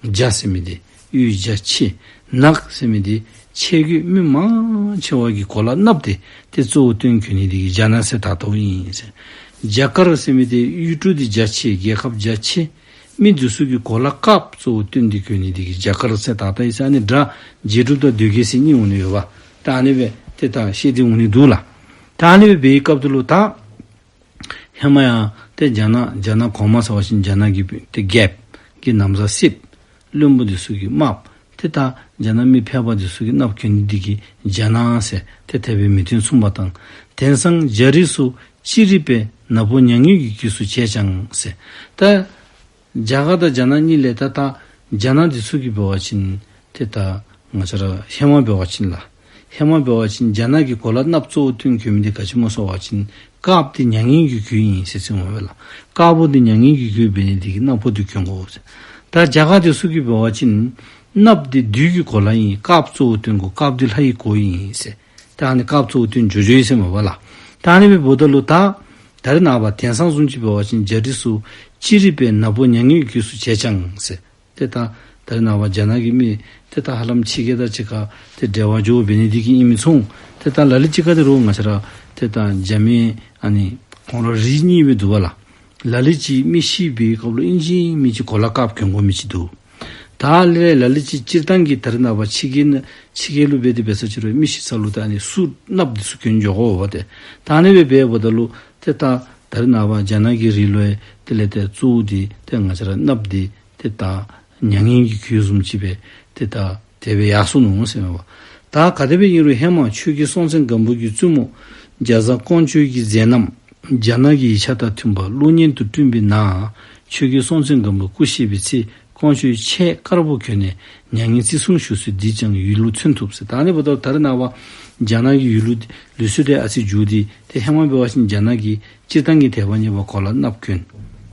རྒྱ་ཟེར་མི་འདི་གཡུས་རྒྱ་ཆེ། ནག་ཟེར་མི་འདི་ཆས་གོས་མི་མང་ཆེ་བ་གིས་གོ་ལ་གནགཔོ་འདི་ཏེ་གཙོ་བོ་སྟོན་གྱོན་ནི་འདི་གིས་རྒྱ་ནག་ཟེར་བཏགས་བཏགསཔ་ཨིན་ཟེར། རྒྱ་དཀར་ཟེར་མི་འདི་ཡུལ་གྲུ་འདི་རྒྱ་ཆེ་རྒྱལ་ཁབ་རྒྱ་ཆེ། མི་འདི་ཚུ་གིས་གོ་ལ་དཀརཔོ་གཙོ་བོ་སྟོན་ཏེ་གྱོན་ནི་འདི་གིས་རྒྱ་དཀར་ཟེར་བཏགས་བཏགསཔ་ཨིན་ཟེར། ཨ་ནི་སྒྲ་རྗེས་གྲུབ་དང་ཟློས་གར་ཟེར་གཉིས་འོང་ནི་ཡོདཔ། ད་ཨ་ནི་སྦེ་ཏེ་ད་བཤད་དེ་འོང་ནི་འདུག་ལགས། ད་ཨ་ནི་སྦེ་འབད་བའི་སྐབས་དེ་ལུ་ད་ཧེ་མ་ཡང་ཏེ་རྒྱ་ནག་རྒྱ་ནག་གོང་མ་ཟེར་བ་ཅིན་རྒྱ་ནག་གི་ཏེ་རྒྱལཔོ་གི་ན་བཟའ་སེརཔོ། བློན་པོ་འདི་ཚུ་གིས་དམརཔོ། ཏེ་ད་རྒྱ་ནག་མི་ཕལ་པ་འདི་ཚུ་གིས་གནགཔོ་གྱོན་ནི་འདི་གིས་རྒྱ་ནག་ཟེར་ཏེ་དེ་སྦེ་མིང་དོན་མཚུངས་པ་དང་། དེང་སང་རྒྱ་རིགས་སུ་ཅི་རིགས་པས། ནག་པོ་མྱ་ངན་གྱི་རྒྱུས་སུ་བྱས་ཀྱང་ཟེར། ད་རྒྱ་གར་དང་རྒྱ་ནག་གཉིས་ལས་ད་ད་རྒྱ་ནག་འདི་ཚུ་གིས་འབད་བ་ཅིན་ཏེ་ད་ང་བཅས་ར་ཧེ་མ་འབད་བ་ཅིན་ལགས། ཧེ་མ་འབད་བ་ཅིན་རྒྱ་ནག་གི་གོ་ལ་གནགཔོ་གཙོ་བོ་སྟོན་གྱོན་མི་འདི་ག་ཅི་སྨོ་ཟེར་བ་ཅིན་དཀརཔོ་འདི་མྱ་ངན་གྱི་རྒྱུ་ཨིན་ཟེར་ཟེར་སྨོ་ལགས། དཀརཔོ་འདི་མྱ་ངན་གྱི་རྒྱུ་འབད་ནི་འདི་གིས་གནགཔོ་འདི་གྱོན་དགོ་ཟེར། ད་རྒྱ་གར་འདི་ཚུ་གིས་འབད་བ་ཅིན་གནགཔོ་འདི་བདུད་ཀྱི་གོ་ལ་ཨིན། དཀརཔོ་གཙོ་བོ་སྟོན་དགོ། དཀརཔོ་འདི་ལྷ་ཡི་གོ་ཨིན་ཟེར། ད་ཨ་ནི་དཀརཔོ་གཙོ་བོ་སྟོན་འགྱོ་འགྱོཝ་ཨིན་ཟེར་སྨོ་ལགས། ད་ཨ་ནི་སྦེ་འབདཝ་ད་ལུ་ད་ད་རེས་ནངས་པ་དེང་སང་བཟུམ་ཅིག་འབད་བ་ཅིན་རྒྱ་རིགས་སུ་ཅི་རིགས་པས། ནག་པོ་མྱ་ངན་གྱི་རྒྱུས་སུ་བྱས་ཀྱང་ཟེར། ཏེ་ད་ད་རེས་ནངས་པ་རྒྱ་ནག་གི་མི་ཏེ་ད་ཧ་ལམ་ཕྱི་རྒྱལ་དང་གཅིག་ཁར་ཏེ་འབྲེལ་བ་འགྱོ་འབད་ནི་འདི་གིས་ཨིན་མི་ཚུགས། ཏེ་ད་ལ་ལུ་ཅིག་ཁར་ཏེ་རོགས་ང་བཅས་ར་ཏེ་ད་རྒྱ་མི་ཨ་ནི་ཁོང་ར་རིགས་གཉིས་སྦེ་འདུག་པ་ལགས། ལ་ལུ་ཅིག་མི་ཤི་བའི་སྐབས་ལུ་ཨིན་ཅི་མིན་ཅི་གོ་ལ་དཀརཔོ་གྱོན་དགོ་མི་ཅིག་འདུག། ད་ལས་ལ་ལུ་ཅིག་སྤྱིར་བཏང་གི་ད་རེས་ནངས་པ་ཕྱི་རྒྱལ་ནང་ཕྱི་རྒྱལ་ལུ་འབད་དེ་འབད་ས་ཅིག་རུང་མི་ཤི་ས་ལུ་ད་ཨ་ནི་སུཊ་གནགཔོ་འདི་ཚུ་གྱོན་འགྱོ་དགོཔ་འབད་དེ། ད་ཨ་ནི་སྦེ་འབདཝ་ད་ལུ་ཏེ་ད་ད་རེས་ནངས་པ་རྒྱ་ནག་གི་རིགས་ལུ་ཡང་དེ་ལས་ཏེ་གཙོ་བོ་འདི་ཏེ་ང་བཅས་ར་གནགཔོ་འདི་ཏེ་ད་མྱ་ངན་གྱི་རྒྱུ་བཟུམ་ཅིག་སྦེ་ཏེ་ད་དེ་སྦེ་ཡར་སོ་ནུག་ཟེར་མས་པ། ད་ག་དེ་སྦེ་ཨིན་རུང་ཧེ་མ་ཆོས་རྒྱལ་སྲོང་བཙན་སྒམ་པོ་གི་བཙུན་མོ་རྒྱ་བཟའ་ཀོང་ཇོ་གི་མཛད་རྣམ་རྒྱ་ནག་གི་ཡིག་ཆ་དང་མཐུན་པ་གློག་བརྙན་དུ་བསྐྲུན་པའི་ནང་། ཆོས་རྒྱལ་སྲོང་བཙན་སྒམ་པོ་སྐུ་གཤེགས་པའི་ཚེ་ཀོང་ཇོས་ཆས་དཀར་པོ་གྱོན་ནས་མྱ་ངན་བརྩི་སྲུང་ཞུ་སྲོལ་འདིས་ཀྱང་ཡུལ་ལུ་མཚོན་ཐུབ་ཟེར། ད་ཨ་ནི་འབདཝ་ད་ད་རེས་ནངས་པ་རྒྱ་ནག་གི་ཡུལ་ལུ་ལུགས་སྲོལ་དེ་ཨ་ཙི་འགྱུར་ཏེ་ཏེ་ཧེ་མ་འབད་བ་ཅིན་རྒྱ་ནག་གི་སྤྱིར་བཏང་གི་དད་པ་ཉེས་པ་གོ་ལ་གནགཔོ་གྱོན།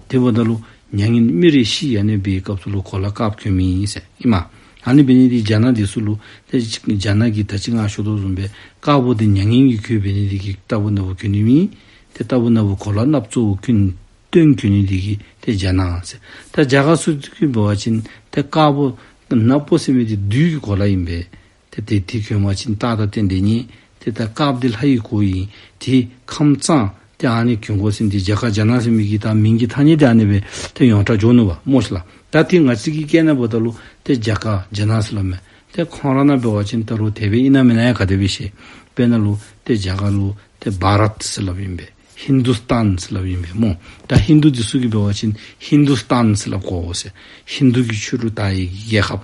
དེ་འབདཝ་ད་ལུ་མྱ་ངན་མི་རེ་ཤི་ཡ་ནི་འབད་བའི་སྐབས་སུ་ལུ་གོ་ལ་དཀརཔོ་གྱོན་མི་ཨིན་ཟེར་ཨིན་མས། ཨ་ནི་འབད་ནི་འདི་རྒྱ་ནག་འདི་ཚུ་ལུ་ཏེ་རྒྱ་ནག་གི་ད་ཅི་ང་ཞུ་དོ་བཟུམ་སྦེ་དཀརཔོ་འདི་མྱ་ངན་གྱི་རྒྱུ་འབད་ནི་འདི་གིས་རྟག་བུ་ནགཔོ་གྱོན་ནི་མེད། ཏེ་རྟག་བུ་ནགཔོ་གོ་ལ་གནགཔོ་གཙོ་བོ་གྱོན་སྟོན་གྱོན་ནི་འདི་གིས་ཏེ་རྒྱ་ནག་ཟེར། ད་རྒྱ་གར་ཚུ་གིས་འབད་བ་ཅིན་ཏེ་དཀརཔོ་ནགཔོ་ཟེར་མི་འདི་བདུད་ཀྱི་གོ་ལ་ཨིན་པས། ཏེ་དེ་དེ་གྱོན་པ་ཅིན་རྟགས་དང་རྟེན་འབྲེལ་རྙེད། ཏེ་ད་དཀརཔོ་འདི་ལྷ་ཡི་གོ་ཨིན། དེ་ཁམས་གཙང་། ཏེ་ཨ་ནི་གྱོན་དགོ་ཟེར་འདི་རྒྱ་གར་རྒྱ་ནག་ཟེར་མི་གི་ད་མིང་གི་ཐ་སྙད་འདི་ཨ་ནི་སྦེ་ཏེ་ཡོངས་གྲགས་འགྱོ་ནུག་པ་སྨོ་ཤེ་ལགས། ད་ཏེ་ང་བཅས་ཀྱི་སྐད་ནང་འབདཝ་ད་ལུ་ཏེ་རྒྱ་གར་རྒྱ་ནག་ཟེར་སླབ་མས། ཏེ་ཁོང་ར་ནང་འབད་བ་ཅིན་ད་རུང་དེ་སྦེ་ཨིན་ན་མེན་ན་ཡང་ག་དེ་སྦེ་ཤེས། དཔེར་ན་ལུ་ཏེ་རྒྱ་གར་ལུ་ཏེ་བྷ་རཏ་ཟེར་སླབ་ཨིན་པས། ཧིན་དུ་སི་ཏཱན་ཟེར་སླབ་ཨིན་པས་སྨོ། ད་ཧིན་དུ་འདི་ཚུ་གིས་འབད་བ་ཅིན་ཧིན་དུ་སི་ཏཱན་ཟེར་སླབ་དགོ་ཟེར། ཧིན་དུ་གི་ཆོས་ལུགས་དར་བའི་རྒྱལ་ཁབ།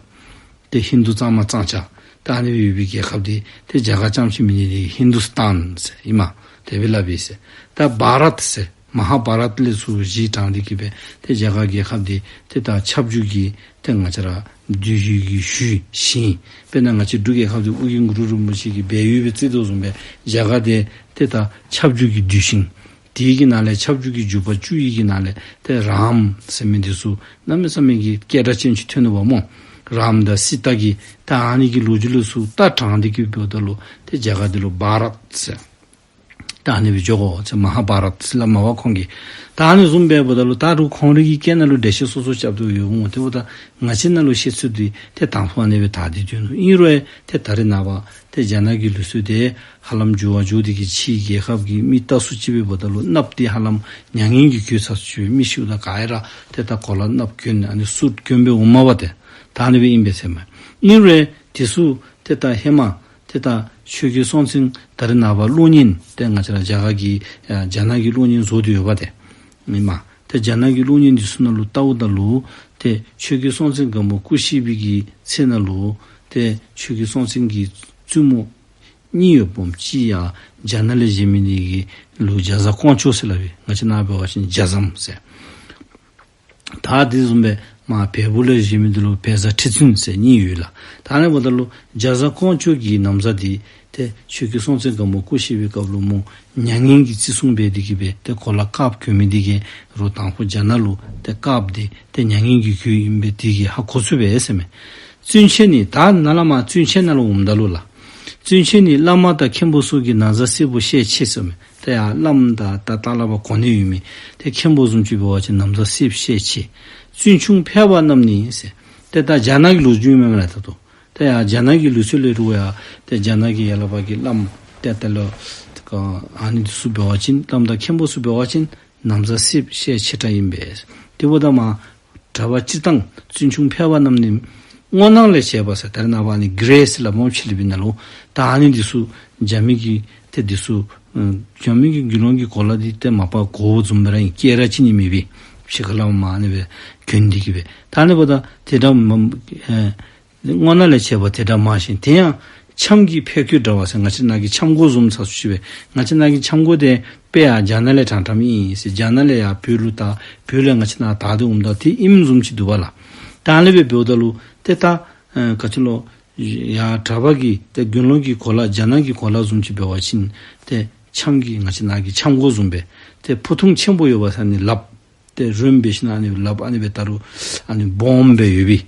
ཏེ་ཧིན་དུ་གཙང་མ་གཙང་ཆ་ད་ཨ་ནི་སྦེ་ཡོད་པའི་རྒྱལ་ཁབ་འདི་ཏེ་རྒྱ་གར་རྐྱངམ་ཅིག་མེན་ནི་འདི་ཧིན་དུ་སི་ཏཱན་ཟེར་ཨིན་མས། དེ་སྦེ་སླབ་ཨིན་ཟེར། ད་བྷ་རཏ་ཟེར་མ་ཧཱ་བྷ་རཏ་ལས་ཚུར་གཞི་དྲངས་ཏེ་གིས་སྦེ་ཏེ་རྒྱ་གར་རྒྱལ་ཁབ་འདི་ཏེ་ད་ཁྱབ་འཇུག་གི་ཏེ་ང་བཅས་ར་འདུལ་བའི་གི་ཞུ་ཞིང་། དཔེར་ན་ང་བཅས་འབྲུག་རྒྱལ་ཁབ་འདི་ཨོ་རྒྱན་གུ་རུ་རིན་པོ་ཆེ་གི་སྦས་ཡུལ་སྦེ་བརྩི་དོ་བཟུམ་སྦེ་རྒྱ་གར་འདི་ཏེ་ད་ཁྱབ་འཇུག་གི་འདུལ་ཞིང་། དེ་གི་ནང་ལས་ཁྱབ་འཇུག་གི་འཇུག་པ་བཅུ་ཡི་གི་ནང་ལས་ཏེ་རཱམ་ཟེར་མི་འདི་ཚུ་གནམ་མེད་ས་མེད་ཀྱི་སྐད་གྲགས་ཅན་ཅིག་ཐོན་ནུག་པ་སྨོ། རཱམ་དང་སི་ཏཱ་གི་ད་ཨ་ནི་གི་ལོ་རྒྱུས་ལུ་ཚུར་ལྟ་དྲངས་ཏེ་གིས་འབདཝ་ད་ལུ་ཏེ་རྒྱ་གར་འདི་ལུ་བྷ་རཏ་ཟེར། ད་ཨ་ནི་སྦེ་འགྱོ་དགོ་ཟེར་མ་ཧཱ་བྷ་རཏ་ཟེར་སླབ་མས་པ་ཁོང་གིས། ད་ཨ་ནི་བཟུམ་སྦེ་འབདཝ་ད་ལུ་ད་རུང་ཁོང་རའི་གི་སྐད་ནང་ལུ་འགྲེལ་བཤད་སོ་སོ་རྐྱབ་སྟེ་ཡོད་འོང་། དེ་འབདཝ་ད་ང་བཅས་ནང་ལུ་བཤད་ཚུལ་འདི་ཏེ་དང་ཕུ་ཨ་ནི་སྦེ་དར་ཏེ་འགྱོ་ནུག། ཨིན་རུང་ཏེ་ད་རེས་ནངས་པ་ཏེ་རྒྱ་ནག་གི་ལུགས་སྲོལ་དེ་ཧ་ལམ་འགྱུར་བ་འགྱོ་སྟེ་གིས་ཕྱིའི་རྒྱལ་ཁབ་ཀྱི་མི་ལྟ་སུ་ཅིག་སྦེ་འབདཝ་ད་ལུ་གནགཔོ་འདི་ཧ་ལམ་མྱ་ངན་གྱི་རྒྱུ་ཆགས་སུ་ཅིག་སྦེ་མི་ཤིཝ་ད་ག་ར་ཏེ་ད་གོ་ལ་གནགཔོ་གྱོན་ཨ་ནི་སུཊ་གྱོན་སྦེ་འོངམ་མས་པ། ཏེ་ད་ཨ་ནི་སྦེ་ཨིན་པས་ཟེར་མས། ཨིན་རུང་དེ་ཚུ་ཏེ་ད་ཧེ་མ་ཏེ་ད་ཆོས་རྒྱལ་སྲོང་བཙན་ད་རེས་ནངས་པ་གློག་བརྙན་ཏེ་ང་བཅས་ར་རྒྱ་གར་གྱི་ཨ་རྒྱ་ནག་གི་གློག་བརྙན་བཟོ་སྟེ་ཡོད་པ་ཏེ་ཨིན་མས། ཏེ་རྒྱ་ནག་གི་གློག་བརྙན་འདི་ཚུ་ནང་ལུ་བལྟཝ་ད་ལུ་ཏེ་ཆོས་རྒྱལ་སྲོང་བཙན་སྒམ་པོ་སྐུ་གཤེགས་པའི་གི་ཚེ་ནང་ལུ་ཏེ་ཆོས་རྒྱལ་སྲོང་བཙན་གྱི་བཙུན་མོ་གཉིས་ཡོདཔ་འམ་གཅིག་ཡང་རྒྱ་ནག་ལས་བཞེས་མི་འདི་གི་ལུ་རྒྱ་བཟའ་ཀོང་ཇོ་ཟེར་སླབ་ཨིན། ང་བཅས་ནང་འབད་བ་ཅིན་རྒྱ་བཟམ་ཟེར། ད་དེ་བཟུམ་སྦེ་མར་བལ་པོ་ལས་བཞེས་མི་འདི་ལུ་བལ་བཟའ་ཁྲི་བཙུན་ཟེར་གཉིས་ཡོད་ལགས། ད་ཨ་ནི་འབདཝ་ད་ལུ་རྒྱ་བཟའ་ཀོང་ཇོ་གི་ན་བཟའ་འདི་ཏེ་ཆོས་རྒྱལ་སྲོང་བཙན་སྒམ་པོ་སྐུ་གཤེགས་པའི་སྐབས་ལུ་མོ་མྱ་ངན་གྱིས་བརྩི་སྲུང་འབད་དེ་གིས་སྦེ་ཏེ་གོ་ལ་དཀརཔོ་གྱོན་མི་འདི་གིས་རུང་དང་ཕུ་རྒྱ་ནག་ལུ་ཏེ་དཀརཔོ་འདི་ཏེ་མྱ་ངན་གྱི་རྒྱུ་ཨིན་པས། དེ་གིས་ཧ་གོ་ཚུགས་པས་ཟེར་མས། བཙུན་ཆེན་ནི་ད་ནཱ་ལས་མར་བཙུན་ཆེན་ནང་ལུ་འོངམ་ད་ལུ་ལགས། བཙུན་ཆེན་ནི་བླ་མ་དང་མཁན་པོ་སོགས་ཀྱི་ན་བཟའ་སེར་པོ་ཤས་ཆེ་ཟེར་མས། ཏེ་ཡར་བླམ་དང་ད་ད་ལས་ཕར་གོ་གནས་ཡོད་མི་ཏེ་མཁན་པོ་བཟུམ་ཅིག་འབད་བ་ཅིན་ན་བཟའ་སེརཔོ་ཤས་ཆེ། བཙུན་ཆུང་ཕལ་པ་རྣམས་ནི་ཟེར། ཏེ་ད་རྒྱ་ནག་གི་ལོ་རྒྱུས་མས་མས་ལགས་ད་ལྟོ། ཏེ་ཡར་རྒྱ་ནག་གི་ལུགས་སྲོལ་ལས་རུང་ཡང་ཏེ་རྒྱ་ནག་གི་ཡར་ལས་ཕར་གྱི་བླམ་ཏེ་ད་ལུ་ཨ་ནི་འདི་ཚུ་འབད་བ་ཅིན་བླམ་དང་མཁན་པོ་ཚུ་འབད་བ་ཅིན་ན་བཟའ་སེརཔོ་ཤས་ཆེ་དྲགས་ཨིན་པས། དེ་འབདཝ་ད་མར་གྲྭ་པ་སྤྱིར་བཏང་བཙུན་ཆུང་ཕལ་པ་རྣམས་ནི་སྔོ་ནག་ལས་བྱས་པ་ཟེར་ད་རེས་ནངས་པ་ཨ་ནི་གེ་རེ་ཟེར་སླབ་མས་ཕྱི་གླིང་པའི་ནང་ལུ། ད་ཨ་ནི་འདི་ཚུ་རྒྱ་མི་གི་ཏེ་འདི་ཚུ་ཨ་རྒྱ་མི་གི་དགེ་སློང་གི་གོ་ལ་འདི་ཏེ་མ་པ་གོཝ་བཟུམ་སྦེ་ར་ཨིན། སྐད་གྲགས་ཅིག་ནི་མེད་པས། ཕྱི་ཁ་ལས་མར་ཨ་ནི་སྦེ་གྱོན་ཏེ་གིས་སྦེ། ད་ཨ་ནི་འབདཝ་ད་ཏེ་ད་མ་ཨེ་ སྔོ་ནག་ལས་བྱས་པ་དེ་འདྲ་མང་ཞིང་། དེ་ཡང་འཆམ་གྱི་ཕས་ཁོད་འདྲ་བ་ཟེར། ང་བཅས་ནང་གི་འཆམ་གོས་བཟུམ་ཚ་སུ་ཅིག་སྦེ། ང་བཅས་ནང་གི་འཆམ་གོས་དེ་དཔེ་ཡང་རྒྱ་ནག་ལས་དྲངས་དྲངསམ་ཨིན་ཟེར། རྒྱ་ནག་ལས་ཡར་བོད་ལུ་དར། བོད་ལས་ང་བཅས་ནང་དར་ཏེ་འོངམ་ད་དེ་ཨིནམ་བཟུམ་ཅིག་འདུག་པ་ལགས། ད་ཨ་ནི་སྦེ་འབདཝ་ད་ལུ་ཏེ་ད་ཨ་ག་ཅི་ལོ། ཡར་གྲྭ་པ་གི་ཏེ་དགེ་སློང་གི་གོ་ལ་རྒྱ་ནག་གི་གོ་ལ་བཟུམ་ཅིག་འབད་བ་ཅིན་ཏེ་འཆམ་གྱི་ང་བཅས་ནང་གི་འཆམ་གོས་བཟུམ་སྦེ་ཏེ་ཕུ་ཐུང་ཆེན་པོ་ཡོད་པ་ཟེར། ཨ་ནི་ལགཔ་ཏེ་རོན་འབད་ཞིན་ན་ཨ་ནི་ལགཔ་ཨ་ནི་སྦེ་ད་རུང་ཨ་ནི་སྦོམ་སྦེ་ཡོད་པའི་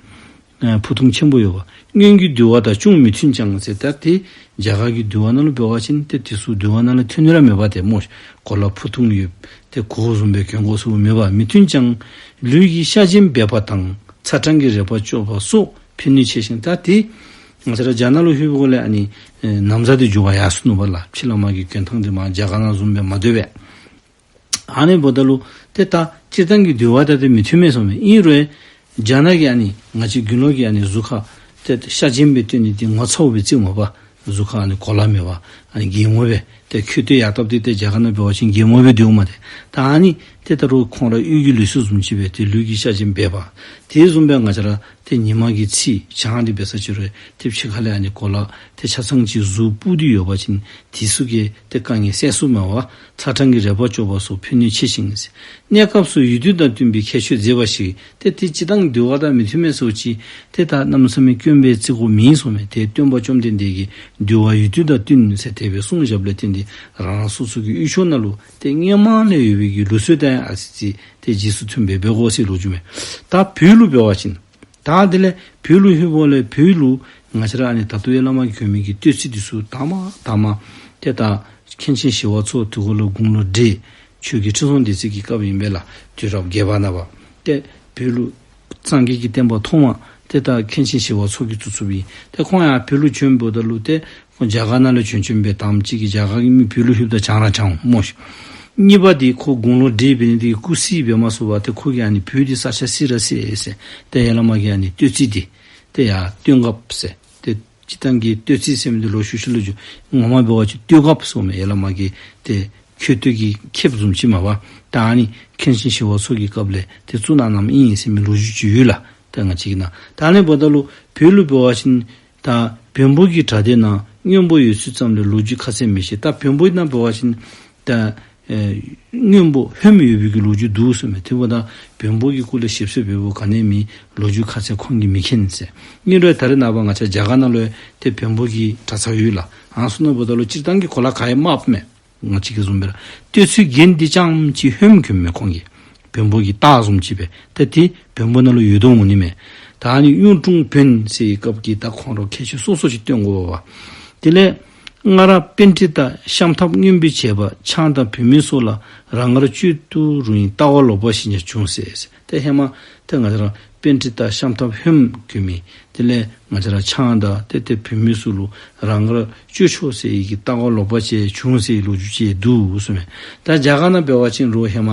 ཨ་ཕུ་ཐུང་ཆེན་པོ་ཡོད་པ། སྔོན་གྱི་འདུལ་བ་དང་ཅུང་མི་མཐུན་ཀྱང་ཟེར། ད་ཏེ་རྒྱ་གར་གྱི་འདུལ་བ་ནང་ལུ་འབད་བ་ཅིན་ཏེ་དེ་ཚུ་འདུལ་བ་ནང་ལུ་ཐོན་ནི་ར་མེད་པ། ཏེ་སྨོ་གོ་ལ་ཕུ་ཐུང་ཡོད། ཏེ་གོས་བཟུམ་སྦེ་གྱོན་དགོ་ཟེར་མེད་པ། མི་མཐུན་ཀྱང་ལུས་ཀྱི་ཤ་འཇམ་འབད་པ་དང་ཚ་གྲང་གི་རེག་པ་གཅོག་པ་སོགས་ཕན་ནུས་ཆེ་ཞིང་། ད་ཏེ་ང་བཅས་ར་རྒྱ་ནག་ལུ་ལྷོད་པའི་སྒང་ལས་ཨ་ནི་ཨེ་ན་བཟའ་འདི་འགྱུར་བ་ཡར་སོ་ནུག་པ་ལགས། ཕྱི་ལས་མར་གྱི་གྱོན་ཐངས་འདི་མར་རྒྱ་གར་ནང་བཟུམ་སྦེ་མ་སྡོད་པས། ཨ་ནི་འབདཝ་ད་ལུ་ཏེ་ད་སྤྱིར་བཏང་གི་འདུལ་བ་དང་ཏེ་མི་མཐུན་མས་ཟེརཝ་མས། ཨིན་རུང་རྒྱ་ནག་གི་ཨ་ནི་ང་བཅས་དགེ་སློང་གི་ཨ་ནི་གཟུགས་ཁར་ཏེ་ཤ་འཇམ་སྦེ་སྟོན་ནི་འདི་ངོ་ཚཝ་སྦེ་བརྩིཝ་མས་པ། གཟུགས་ཁར་ཨ་ནི་གོ་ལ་མེད་པར་ཨ་ནི་གད་མོ་སྦེ་ཏེ་ཁོས་ཏེ་ཡར་བཏབ་སྟེ་ཏེ་རྒྱ་གར་ནང་འབད་བ་ཅིན་གད་མོ་སྦེ་སྡོདཔ་མས་ཏེ། ད་ཨ་ནི་ཏེ་ད་རུང་ཁོང་ར་གཡུས་ཀྱི་ལུགས་སྲོལ་བཟུམ་ཅིག་སྦེ་ཏེ་ལུས་ཀྱི་ཤ་འཇམ་འབད་པ། དེ་བཟུམ་སྦེ་ང་བཅས་ར་ཏེ་ཉི་མ་གི་ཚིགས་བྱང་འདི་འབད་ས་ཅིག་རུང་ཏེ་ཕྱི་ཁ་ལས་ཨ་ནི་གོ་ལ་ཏེ་ཆ་ཚང་ཅིག་གཟུགས་སྤུབས་ཏེ་ཡོད་པ་ཅིན་དེ་ཚུ་གིས་ཏེ་དཀའ་ངལ་སེལ་ཚུགསཔ་མས་པ། ཚ་གྲང་གི་རེག་པ་གཅོག་པ་སོགས་ཕན་ནུས་ཆེ་ཞིང་ཟེར། གནས་སྐབས་སུ་ཡུལ་དུས་དང་བསྟུན་པའི་ཁྱད་ཆོས་མཛེས་པ་ཞིག། ཏེ་དེ་སྤྱིར་བཏང་འདུལ་བ་དང་མི་མཐུན་མས་ཟེར་ཅི། ཏེ་ད་གནམ་མེད་ས་མེད་དཀོན་པའི་བརྩི་དགོཔ་མེད་ཟེརཝ་མས། ཏེ་སྟོན་པ་བཅོམ་ལྡན་འདས་ཀྱིས་འདུལ་བ་ཡུལ་དུས་དང་བསྟུན་ཟེར་དེ་སྦེ་གསུངས་བཞགཔ་ལས་བརྟེན་ཏེ་རང་རང་སོ་སོ་གི་ཡུལ་ཕྱོགས་ནང་ལུ་ཏེ་སྔོན་མ་ལས་ཡོད་པའི་གི་ལུགས་སྲོལ་དང་ཡང་ཨ་ཙི་ཙི་ཏེ་རྗེས་སུ་མཐུནམ་སྦེ་འབད་དགོ་ཟེར་ལོ་རྒྱུས་མས། ད་བོད་ལུ་འབད་བ་ཅིན་ད་དེ་ལས་བོད་ལུ་ལྷོད་པའི་སྒང་ལས་བོད་ལུ་ང་བཅས་ར་ཨ་ནི་ད་ལྟོ་ཡར་ལས་མར་གྱོན་མི་གི་སྟོད་ཙེ་འདི་ཚུ་དང་པ་དང་པ་ཏེ་ད་མཁན་ཆེན་ཞི་བ་འཚོ་དེ་གུ་ལུ་དགུང་ལོ་བགྲེས་ཆོས་རྒྱལ་ཁྲི་སྲོང་ལྡེ་བཙན་གྱི་སྐབས་ཨིན་པས་ལགས། དུས་རབས་བརྒྱད་པ་ནང་པ། ཏེ་བོད་ལུ་སངས་རྒྱས་ཀྱི་བསྟན་པ་ཐོག་མ་ཏེ་ད་མཁན་ཆེན་ཞི་བ་འཚོ་གིས་བཙུགས་བཙུགསཔ་ཨིན། ཏེ་ཁོང་ཡར་བོད་ལུ་བྱོནམ་ད་ལུ་ཏེ་ཁོང་རྒྱ་གར་ནང་ལས་བྱོན་བྱོནམ་སྦེ་དང་པ་ཅིག་གིས་རྒྱ་གར་གྱི་མི་བོད་ལུ་ལྷོདཔ་ད་བྱང་ར་བྱང་སྨོ་ཤིག། གཉིས་པ་འདི་ཁོ་དགུང་ལོ་བགྲེས་འབད་ནི་འདི་གིས་སྐུ་སྲིད་འབད་མ་ཚུགས་པར་ཏེ་ཁོ་གིས་ཨ་ནི་བོད་འདི་ས་ཆ་བསིལ་ར་བསིལ་ཟེར། ཏེ་ཡར་ལས་མར་གྱི་ཨ་ནི་སྟོད་ཙེ་འདི་ཏེ་ཡར་སྟོད་འགབ་ཟེར། ཏེ་སྤྱིར་བཏང་གི་སྟོད་ཙེ་ཟེར་མི་འདི་ལོག་ཤུལ་ཤུལ་ལུ་འགྱོ། ངོ་མ་འབད་བ་ཅིན་སྟོད་འགབ་ཟེརཝ་མས། ཡར་ལས་མར་གྱི་ཏེ་མཁལ་སྟོད་ཀྱི་ཁེབས་བཟུམ་ཅིག་མས་པ། ད་ཨ་ནི་མཁན་ཆེན་ཞི་བ་འཚོ་གི་སྐབས་ལས་ཏེ་བཙུགས་གནང་གནངམ་ཨིན་ཟེར་མི་ལོ་རྒྱུས་ཅིག་ཡོད་ལགས། ད་ང་བཅས་ཀྱི་ནང་ད་ཨ་ནི་འབདཝ་ད་ལུ་བོད་ལུ་འབད་བ་ཅིན་ད་བོན་པོ་གི་གྲྭ་སྡེ་ནང་སྔོན་པོ་ཡོད་ཚུལ་ཙམ་ལས་ལོ་རྒྱུས་ཁ་གསལ་མི་ཤེས། ད་བོན་པོ་ནང་འབད་བ་ཅིན་ད་ཨེ་སྔོན་པོ་ཧོནམ་ཡོད་པའི་གི་ལོ་རྒྱུས་འདུག་ཟེརཝ་མས། དེ་འབདཝ་ད་བོན་པོ་གི་སྐུ་ལས་ཞིབ་འཚོལ་འབད་བའི་ག་ནི་མེད། ལོ་རྒྱུས་ཁ་གསལ་ཁོང་གིས་མི་མཁྱེན་ཟེར། ཨིན་རུང་ད་རེས་ནངས་པ་ང་བཅས་རྒྱ་གར་ནང་ལུ་ཏེ་བོན་པོ་གི་གྲྭ་ཚང་ཡོད་ལགས། ཨ་ནི་ཚུ་ནང་འབདཝ་ད་ལུ་སྤྱིར་བཏང་གི་གོ་ལ་ག་ཡང་མ་ཕབ་མས། ང་བཅས་ཀྱི་བཟུམ་སྦེ་ར་སྟོད་ཚེ་རྒྱན་འདི་རྐྱངམ་གཅིག་ཧོནམ་གྱོནམ་མས་ཁོང་གིས། བོན་པོ་གི་རྟགས་བཟུམ་ཅིག་སྦེ། ཏེ་དེ་བོན་པོ་ནང་ལུ་ཡོད་དོ་འོང་ནི་མས། ད་ཨ་ནི་གཡུང་དྲུང་བོན་ཟེར་བའི་སྐབས་ཀྱི་ད་ཁོང་ར་ཁྱད་ཆོས་སོ་སོ་ཅིག་སྟོན་དགོ་པས། དེ་ལས་སྔར་པཎྜི་ཏ་ཤམ་ཐབས་རྔོན་པས་བྱས་པ་ཆང་དང་བུད་མེད་སོགས་ལ་རང་དགར་སྤྱོད་དུ་རུང་ཡང་ལྟ་བ་ལོག་པ་ཞིག་ཀྱང་བྱུང་ཟེར། ཏེ་ཧེ་མ་ཏེ་ང་བཅས་ར་པཎྜི་ཏ་ཤམ་ཐབས་ཧོནམ་གྱོན་མི་དེ་ལས་ང་བཅས་ར་ཆང་དང་ཏེ་ཏེ་བུད་མེད་ཚུ་ལུ་རང་དགར་སྤྱོད་ཆོག་ཟེར་བའི་གི་ལྟ་བ་ལོག་པ་ཅིག་བྱུང་ཟེར་ལོ་རྒྱུས་ཅིག་འདུག་ཟེརཝ་མས། ད་རྒྱ་གར་ནང་འབད་བ་ཅིན་རོགས་ཧེ་མ་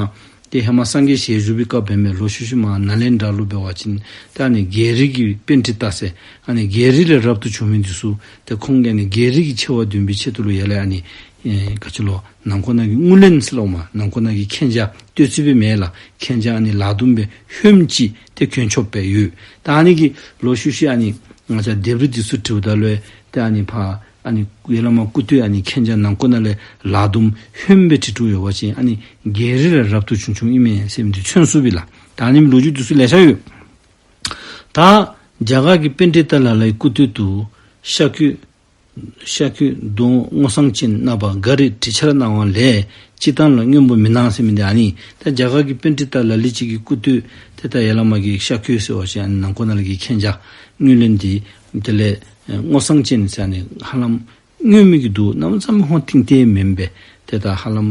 ཏེ་ཧེ་མ་སངས་རྒྱས་ཞལ་བཞུགས་པའི་སྐབས་འབདཝ་མས། ལོག་ཤུལ་ཤུལ་མར་ནཱ་ལེནྡྲ་ལུ་འབད་བ་ཅིན་ད་ཨ་ནི་རྒྱལ་རིགས་ཀྱི་པཎྜི་ཏ་ཟེར་ཨ་ནི་རྒྱལ་རིགས་ལས་རབ་ཏུ་བྱུང་མི་འདི་ཚུ་ཏེ་ཁོང་གིས་ཨ་ནི་རྒྱལ་རིགས་ཀྱི་ཆེ་བ་འདོན་པའི་ཆེད་དུ་ལུ་ཡར་ལས་ཨ་ནི་ཨེ་ག་ཅི་ལོ་ནང་འཁོད་ནང་གི་རྔུལ་ལེན་ཟེར་སླབ་མས། ནང་འཁོད་ནང་གི་མཁྱེན་རྒྱ་སྟོད་ཙེ་སྦེ་མེན་ལགས། མཁྱེན་རྒྱ་ཨ་ནི་ལག་རྡུམ་སྦེ་ཧོནམ་ཅིག་ཏེ་གྱོན་ཆོགཔ་སྦེ་ཡོད། ད་ཨ་ནི་གིས་ལོག་ཤུལ་ཤུལ་ཨ་ནི་ང་བཅས་ལྡེབས་རིས་འདི་ཚུ་བྲིཝ་ད་ལུ་ཏེ་ཨ་ནི་ཕར་ཨ་ནི་ཡར་ལས་མར་སྐུ་སྟོད་ཨ་ནི་མཁྱེན་རྒྱ་ནང་འཁོད་ནང་ལས་ལག་རྡུམ་ཧོནམ་སྦེ་བྲིས་བྲིསཝ་ཡོད་པ་ཅིན་ཨ་ནི་རྒྱལ་རིགས་ལས་རབ་ཏུ་བྱུང་བྱུངམ་ཨིན་མས་ཟེར་མི་འདི་མཚོན་ཚུགས་པས་ལགས། ད་ཨ་ནི་ལོ་རྒྱུས་འདི་ཚུ་ལེ་ཤ་ཡོད། ད་རྒྱ་གར་གྱི་པཎྜི་ཏ་ལ་ལའི་སྐུ་སྟོད་དུ་ཤ་ཁོས་ཤ་ཁོས་གདོང་སྔོ་སངས་ཅན་རྣམ་པ་འགའ་རེས་དྲི་ཆར་གནང་བ་ལས་སྤྱིར་བཏང་ལ་སྔོན་པོ་མི་སྣང་ཟེར་མི་འདི་ཨ་ནི། ད་རྒྱ་གར་གྱི་པཎྜི་ཏ་ལ་ལུ་ཅིག་གི་སྐུ་སྟོད་ཏེ་ད་ཡར་ལས་མར་གྱི་ཤ་ཁོས་ཟེར་བ་ཅིན་ཨ་ནི་ནང་འཁོད་ནང་ལས་ཀྱི་མཁྱེན་རྒྱ་རྔུལ་ལེན་འདི་དེ་ལས་སྔོ་སངས་ཅན་ཟེར་ཨ་ནི་ཧ་ལམ་སྔོ་མི་གི་འདུག། གནམ་མེད་ས་མེད་ཧོན་ཏིང་ཏེ་མེན་པས། ཏེ་ད་ཧ་ལམ་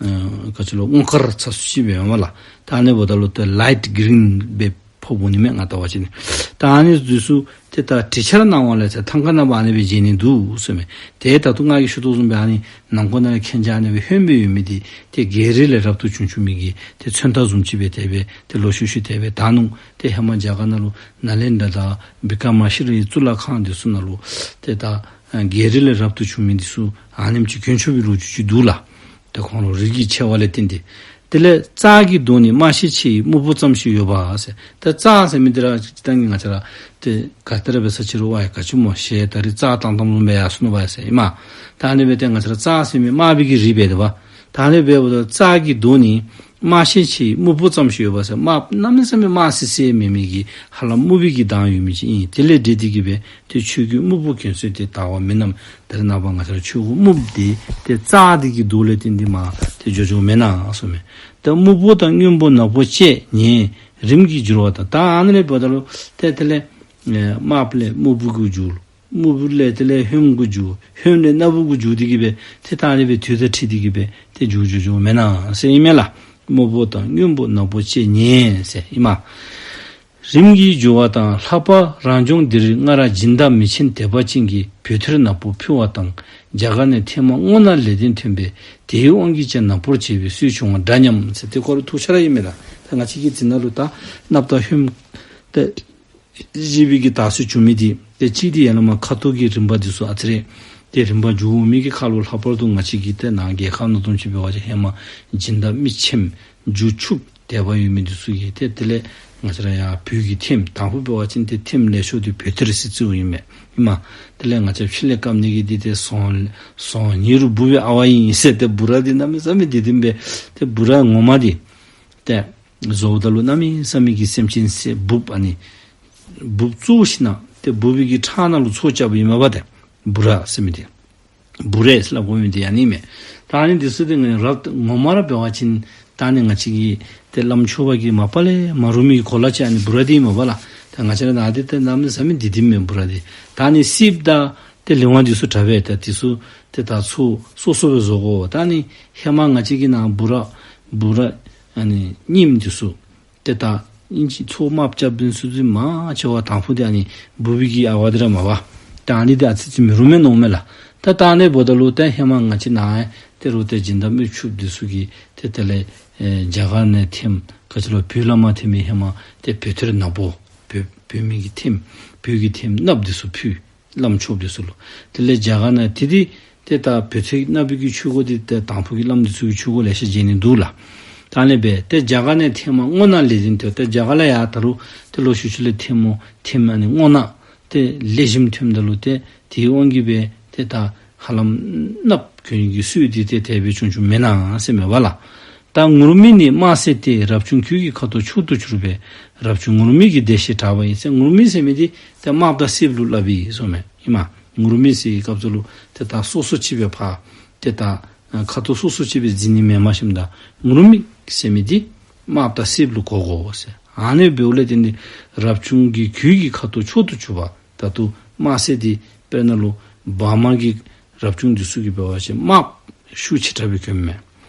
ཨ་ག་ཅི་ལོ་སྔོ་དཀར་ཚ་སུ་ཅིག་སྦེ་མས་ལགས། ད་ཨ་ནི་འབདཝ་ད་ལུ་ཏེ་ལའིཊ་གིརིན་སྦེ་ཕོགཔ་འོང་ནི་མས་ང་བལྟ་བ་ཅིན། ད་ཨ་ནི་འདི་ཚུ་ཏེ་ད་དྲི་ཆར་གནང་བ་ལས་ཟེར་ཐང་ཀ་ནང་ཕར་ཨ་ནི་སྦེ་བྱིན་ནི་འདུག་ཟེརཝ་མས། ཏེ་ད་ལྟོ་ང་གིས་ཞུ་དོ་བཟུམ་སྦེ་ཨ་ནི་ནང་འཁོད་ནང་ལས་མཁྱེན་རྒྱ་ཨ་ནི་སྦེ་ཧོནམ་སྦེ་ཡོད་མི་འདི་ཏེ་རྒྱལ་རིགས་ལས་རབ་ཏུ་བྱུང་བྱུང་མི་གི་ཏེ་མཚོན་རྟགས་བཟུམ་ཅིག་སྦེ་དེ་སྦེ་ཏེ་ལོག་ཤུལ་ཤུལ་དེ་སྦེ་དར་ནུག། ཏེ་ཧེ་མ་རྒྱ་གར་ནང་ལུ་ནཱ་ལེནྡྲ་དང་བི་ཀྲ་མ་ཤི་ལའི་གཙུག་ལག་ཁང་འདི་ཚུ་ནང་ལུ་ཏེ་ད་ཨ་རྒྱལ་རིགས་ལས་རབ་ཏུ་བྱུང་མི་འདི་ཚུ་ཨ་ནེམ་ཅིག་གྱོན་ཆོག་པའི་ལོ་རྒྱུས་ཅིག་འདུག་ལགས། ཏེ་ཁོང་ར་རིགས་ཀྱི་ཆེ་བ་ལས་བརྟེན་ཏེ། དེ་ལས་རྩྭ་གི་མདོག་ནི་རྨ་ཤེལ་ཆེ་ཡི་སྨུག་པོ་ཙམ་ཞིག་ཡོད་པ་ཟེར། ཏེ་རྩྭ་ཟེར་མི་འདི་ར་སྤྱིར་བཏང་གི་ང་བཅས་ར་ཏེ་ག་ཏེ་ར་འབད་ས་ཅི་རུང་ཝའི་ག་ཅི་སྨོ་ཤེལ་ད་རིས་རྩྭ་བཏང་བཏངམ་བཟུམ་སྦེ་ཡར་སོང་ནུག་པ་ཟེར་ཨིན་མས། ད་ཨ་ནི་སྦེ་ཏེ་ང་བཅས་ར་རྩྭ་ཟེར་མི་དམར་པོའི་གི་རིགས་འབད་དེ་འབདཝ། ད་ཨ་ནི་འབདཝ་ད་རྩྭ་གི་མདོག་ནི་རྨ་ཤེལ་ཆེ་ཡི་སྨུག་པོ་ཙམ་ཞིག་ཡོད་པ་ཟེར། དམར་གནམ་མེད་ས་མེད་དམར་སི་སི་མེད་མི་གི་ཧ་ལམ་སྨུག་པའི་གི་མདངས་ཡོད་མི་ཅིག་ཨིན། དེ་ལས་འབྲེལ་ཏེ་གི་སྦེ་ཏེ་ཆོས་གོས་སྨུག་པོ་གྱོན་སྲོལ་དེ་དར་བ་མེན་ནམ། ད་རེས་ནངས་པ་ང་བཅས་ར་ཆོས་གོས་སྨུག་པོ་འདི་ཏེ་རྩྭ་འདི་གི་མདོག་ལས་བརྟེན་ཏེ་མར་ཏེ་འགྱོ་འགྱོཝ་མེན་ན་གསུངམ་མས། ཏེ་སྨུག་པོ་དང་སྔོན་པོ་ནག་པོ་བཅས་ཉེ་རིམ་གྱིས་འགྱུར་བ་དང་། ད་ཨ་ནི་ལས་འབདཝ་ད་ལུ་ཏེ་དེ་ལས་ཨེ་དམརཔོ་ལས་སྨུག་པོ་གུ་འགྱུར། སྨུག་པོ་ལས་དེ་ལས་ཧོནམ་གུ་འགྱུར། ཧོནམ་ལས་གནགཔོ་གུ་འགྱུར་ཏེ་གི་སྦེ་ཏེ་ད་ཨ་ནི་སྦེ་དུས་དང་འཁྲིལ་ཏེ་གི་སྦེ་ཏེ་འགྱུར་འགྱོ་འགྱོཝ་མེན་ན་ཟེར་ཨིན་མས་ལགས། སྨུག་པོ་དང་སྔོན་པོ་ནག་པོ་བཅས་ཉེ་ཟེར་ཨིན་མས། རིམ་གྱིས་འགྱུར་བ་དང་། ལྷག་པར་རང་བྱུང་འདིར་སྔར་སྦྱིན་བདག་མི་ཆེན་དད་པ་ཅན་གྱིས་བོད་ཐེར་ནག་པོ་ཕུལ་བ་དང་རྒྱ་གར་ནས་ཐེངས་མ་སྔོ་ནག་ལེགས་ལྡན་ཐོན་པས། དེའི་དབང་གིས་ཀྱང་ནག་པོར་བྱེད་པའི་སྲོལ་བྱུང་བ་འདྲ་སྙམ་ཟེར། ཏེ་ཁོ་ར་ཐུགས་ཆ་ར་ཨིན་མས་ལགས། ད་ང་བཅས་ཀྱི་འདི་ནང་ལུ་ད་གནགཔོ་དང་ཧོནམ་ཏེ་བཞི་པོའི་གི་དར་སྲོལ་བྱུང་མི་འདི་ཏེ་གཅིག་འདི་ཡར་ལས་མར་ཁ་དོག་གི་རིམ་པ་འདི་ཚུ་ཨ་ཙི་རེ་ཏེ་རིམ་པ་འགྱོ་འོང་མི་གི་ཁར་ལུ་ལྷག་པར་དུ་ང་བཅས་ཀྱི་ཏེ་ནཱ་རྒྱལ་ཁབ་ནང་བཟུམ་ཅིག་འབད་བ་ཅིན་ཧེ་མ་སྦྱིན་བདག་མི་ཆེན་རྒྱུ་ཕྱུགཔོ་དད་པ་ཡོད་མི་འདི་ཚུ་གིས་ཏེ་དེ་ལས་ང་བཅས་ར་ཡར་བོད་ཀྱི་ཐེམ་དང་ཕུ་འབད་བ་ཅིན་ཏེ་ཐེམ་ལེགས་ཤོས་འདི་བོད་ཐེར་ཟེར་བརྩིཝ་ཨིན་མས། ཨིན་མས། དེ་ལས་ང་བཅས་ཕྱི་ལས་བཀབ་ནི་གི་འདི་ཏེ་ཟོང་ཟོང་ཉི་རུ་འབུ་བའི་ཨ་ཝ་ཨིན་ཟེར། ཏེ་འབུ་ར་འདི་གནམ་མེད་ས་མེད་བདེ་བདེ་མས། ཏེ་འབུ་ར་ངོ་མ་འདི་ཏེ་བཟོཝ་ད་ལུ་གནམ་མེད་ས་མེད་ཀྱི་སེམས་ཅན་བསད་འབུཔ་ཨ་ནི་འབུཔ་བཙོ་ཞིནམ་ཏེ་འབུཔ་གི་ཁྲག་ནང་ལུ་ཚོས་རྐྱབ་ཨིན་མས་པ། ཏེ་འབུ་ར་ཟེར་མི་འདི་འབུ་ར་ཟེར་སླབ་དགོ་མི་འདི་ཨ་ནི་མས། ད་ཨ་ནི་འདི་ཚུ་འདི་ངོ་ར་ངོ་མ་ར་འབད་བ་ཅིན་ད་ཨ་ནི་ང་བཅས་ཀྱི་ཏེ་བླམ་ཆོསཔ་གིས་མ་པ་ལས་མ་རུང་མི་གི་གོ་ལ་ཅིག་ཨ་ནི་འབུ་ར་འདི་ཨིན་མས་པ་ལགས། ད་ང་བཅས་ར་ནཱ་འདི་ཏེ་གནམ་མེད་ས་མེད་བདེ་བདེ་མས་འབུ་ར་འདི། ད་ཨ་ནི་སིབ་དང་ཏེ་ལེ་དབང་འདི་ཚུ་དྲག་པས། ད་འདི་ཚུ་ཏེ་ད་ཚོས་སོ་སོ་སྦེ་བཟོ་དགོ། ད་ཨ་ནི་ཧེ་མ་ང་བཅས་ཀྱི་ནཱ་འབུ་ར་འབུ་ར་ཨ་ནི་རྙིངམ་འདི་ཚུ་ཏེ་ད་ཨིན་ཅི་ཚོས་དམརཔོ་རྐྱབ་ནི་ཚུ་འདི་མང་ཆེ་བ་དང་ཕུ་འདི་ཨ་ནི་འབུཔ་གི་ཨ་ཝ་འདི་ར་མས་པ། ད་ཨ་ནི་འདི་ཨ་ཙི་ཅིག་མི་རུང་མས་མནོཝ་མས་ལགས། ད་ད་ཨ་ནི་འབདཝ་ད་ལུ་ཏེ་ཧེ་མ་ང་བཅས་ནཱ་ཏེ་རུང་ཏེ་སྦྱིན་བདག་མི་ཕྱུགཔོ་འདི་ཚུ་གིས་ཏེ་དེ་ལས་ཨེ་རྒྱ་གར་ནས་ཐེམ་ག་ཅི་ལོ་བོད་ལས་མར་ཐོན་མི་ཧེ་མ་ཏེ་བོད་ཐེར་ནག་པོ་བོད་བོད་མི་གི་ཐེམ་བོད་ཀྱི་ཐེམ་གནགཔོ་འདི་ཚུ་ཕུལ། བླམ་ཆོསཔ་འདི་ཚུ་ལུ། དེ་ལས་རྒྱ་གར་ནང་ཏེ་འདི་ཏེ་ད་བོད་ཐེར་གནགཔོ་གི་ཆོས་གོས་འདི་ཏེ་དང་ཕུ་གི་བླམ་འདི་ཚུ་གི་ཆོས་གོས་ལེ་ཤ་མཇལ་ནི་འདུག་ལགས། ད་ཨ་ནི་སྦེ་ཏེ་རྒྱ་གར་ནས་ཐེངས་མ་སྔོ་ནག་ལེགས་ལྡན་ཐོན། ཏེ་རྒྱ་གར་ལས་ཡར་ད་རུང་ཏེ་ལོག་ཤུལ་ཤུལ་ལས་ཐེམ་མོ་ཐེམ་ཨ་ནི་སྔོ་ནག་ཏེ་ལེགས་ཤོམ་ཐོནམ་ད་ལུ་ཏེ་དེའི་དབང་གིས་སྦེ་ཏེ་ད་ཧ་ལམ་གནགཔོ་གྱོན་ནི་གི་སྲོལ་འདི་ཏེ་དེ་སྦེ་བྱུང་བྱུངམ་མེན་ན་ཟེར་མས་པ་ལགས། ད་ངུར་སྨྲིག་ནི་དམར་སེར་ཏེ། རབ་བྱུང་གོས་ཀྱི་ཁ་དོག་མཆོག་ཏུ་གྱུར་པས། རབ་བྱུང་ངུར་སྨྲིག་གི་སྡེ་ཞེས་གྲགས་པ་ཡིན་ཟེར། ངུར་སྨྲིག་ཟེར་མི་འདི་ཏེ་དམརཔོ་དང་སེརཔོ་ལུ་སླབ་ཨིན་གསུངམ་མས། ཨིན་མས། ངུར་སྨྲིག་ཟེར་བའི་སྐབས་སུ་ལུ་ཏེ་ད་སོ་སོ་ཅིག་སྦེ་ཕར་ཏེ་ད་ཁ་དོག་སོ་སོ་ཅིག་སྦེ་འཛིན་ནི་མེནམ་ཞིནམ་ད་ངུར་སྨྲིག་ཟེར་མི་འདི་དམརཔོ་དང་སེརཔོ་ལུ་གོ་དགོ་ཟེར། ཨ་ནི་འབདཝ་ལས་བརྟེན་ཏེ་རབ་བྱུང་གི་གོས་ཀྱི་ཁ་དོག་མཆོག་ཏུ་གྱུར་པ། ད་ལྟོ་དམར་སེར་འདི་དཔེར་ན་ལུ་འབར་མ་གི་རབ་བྱུང་འདི་ཚུ་གིས་འབད་བ་ཅིན་དམརཔོ་ཤུགས་ཆེ་དྲགས་སྦེ་གྱོནམ་མས།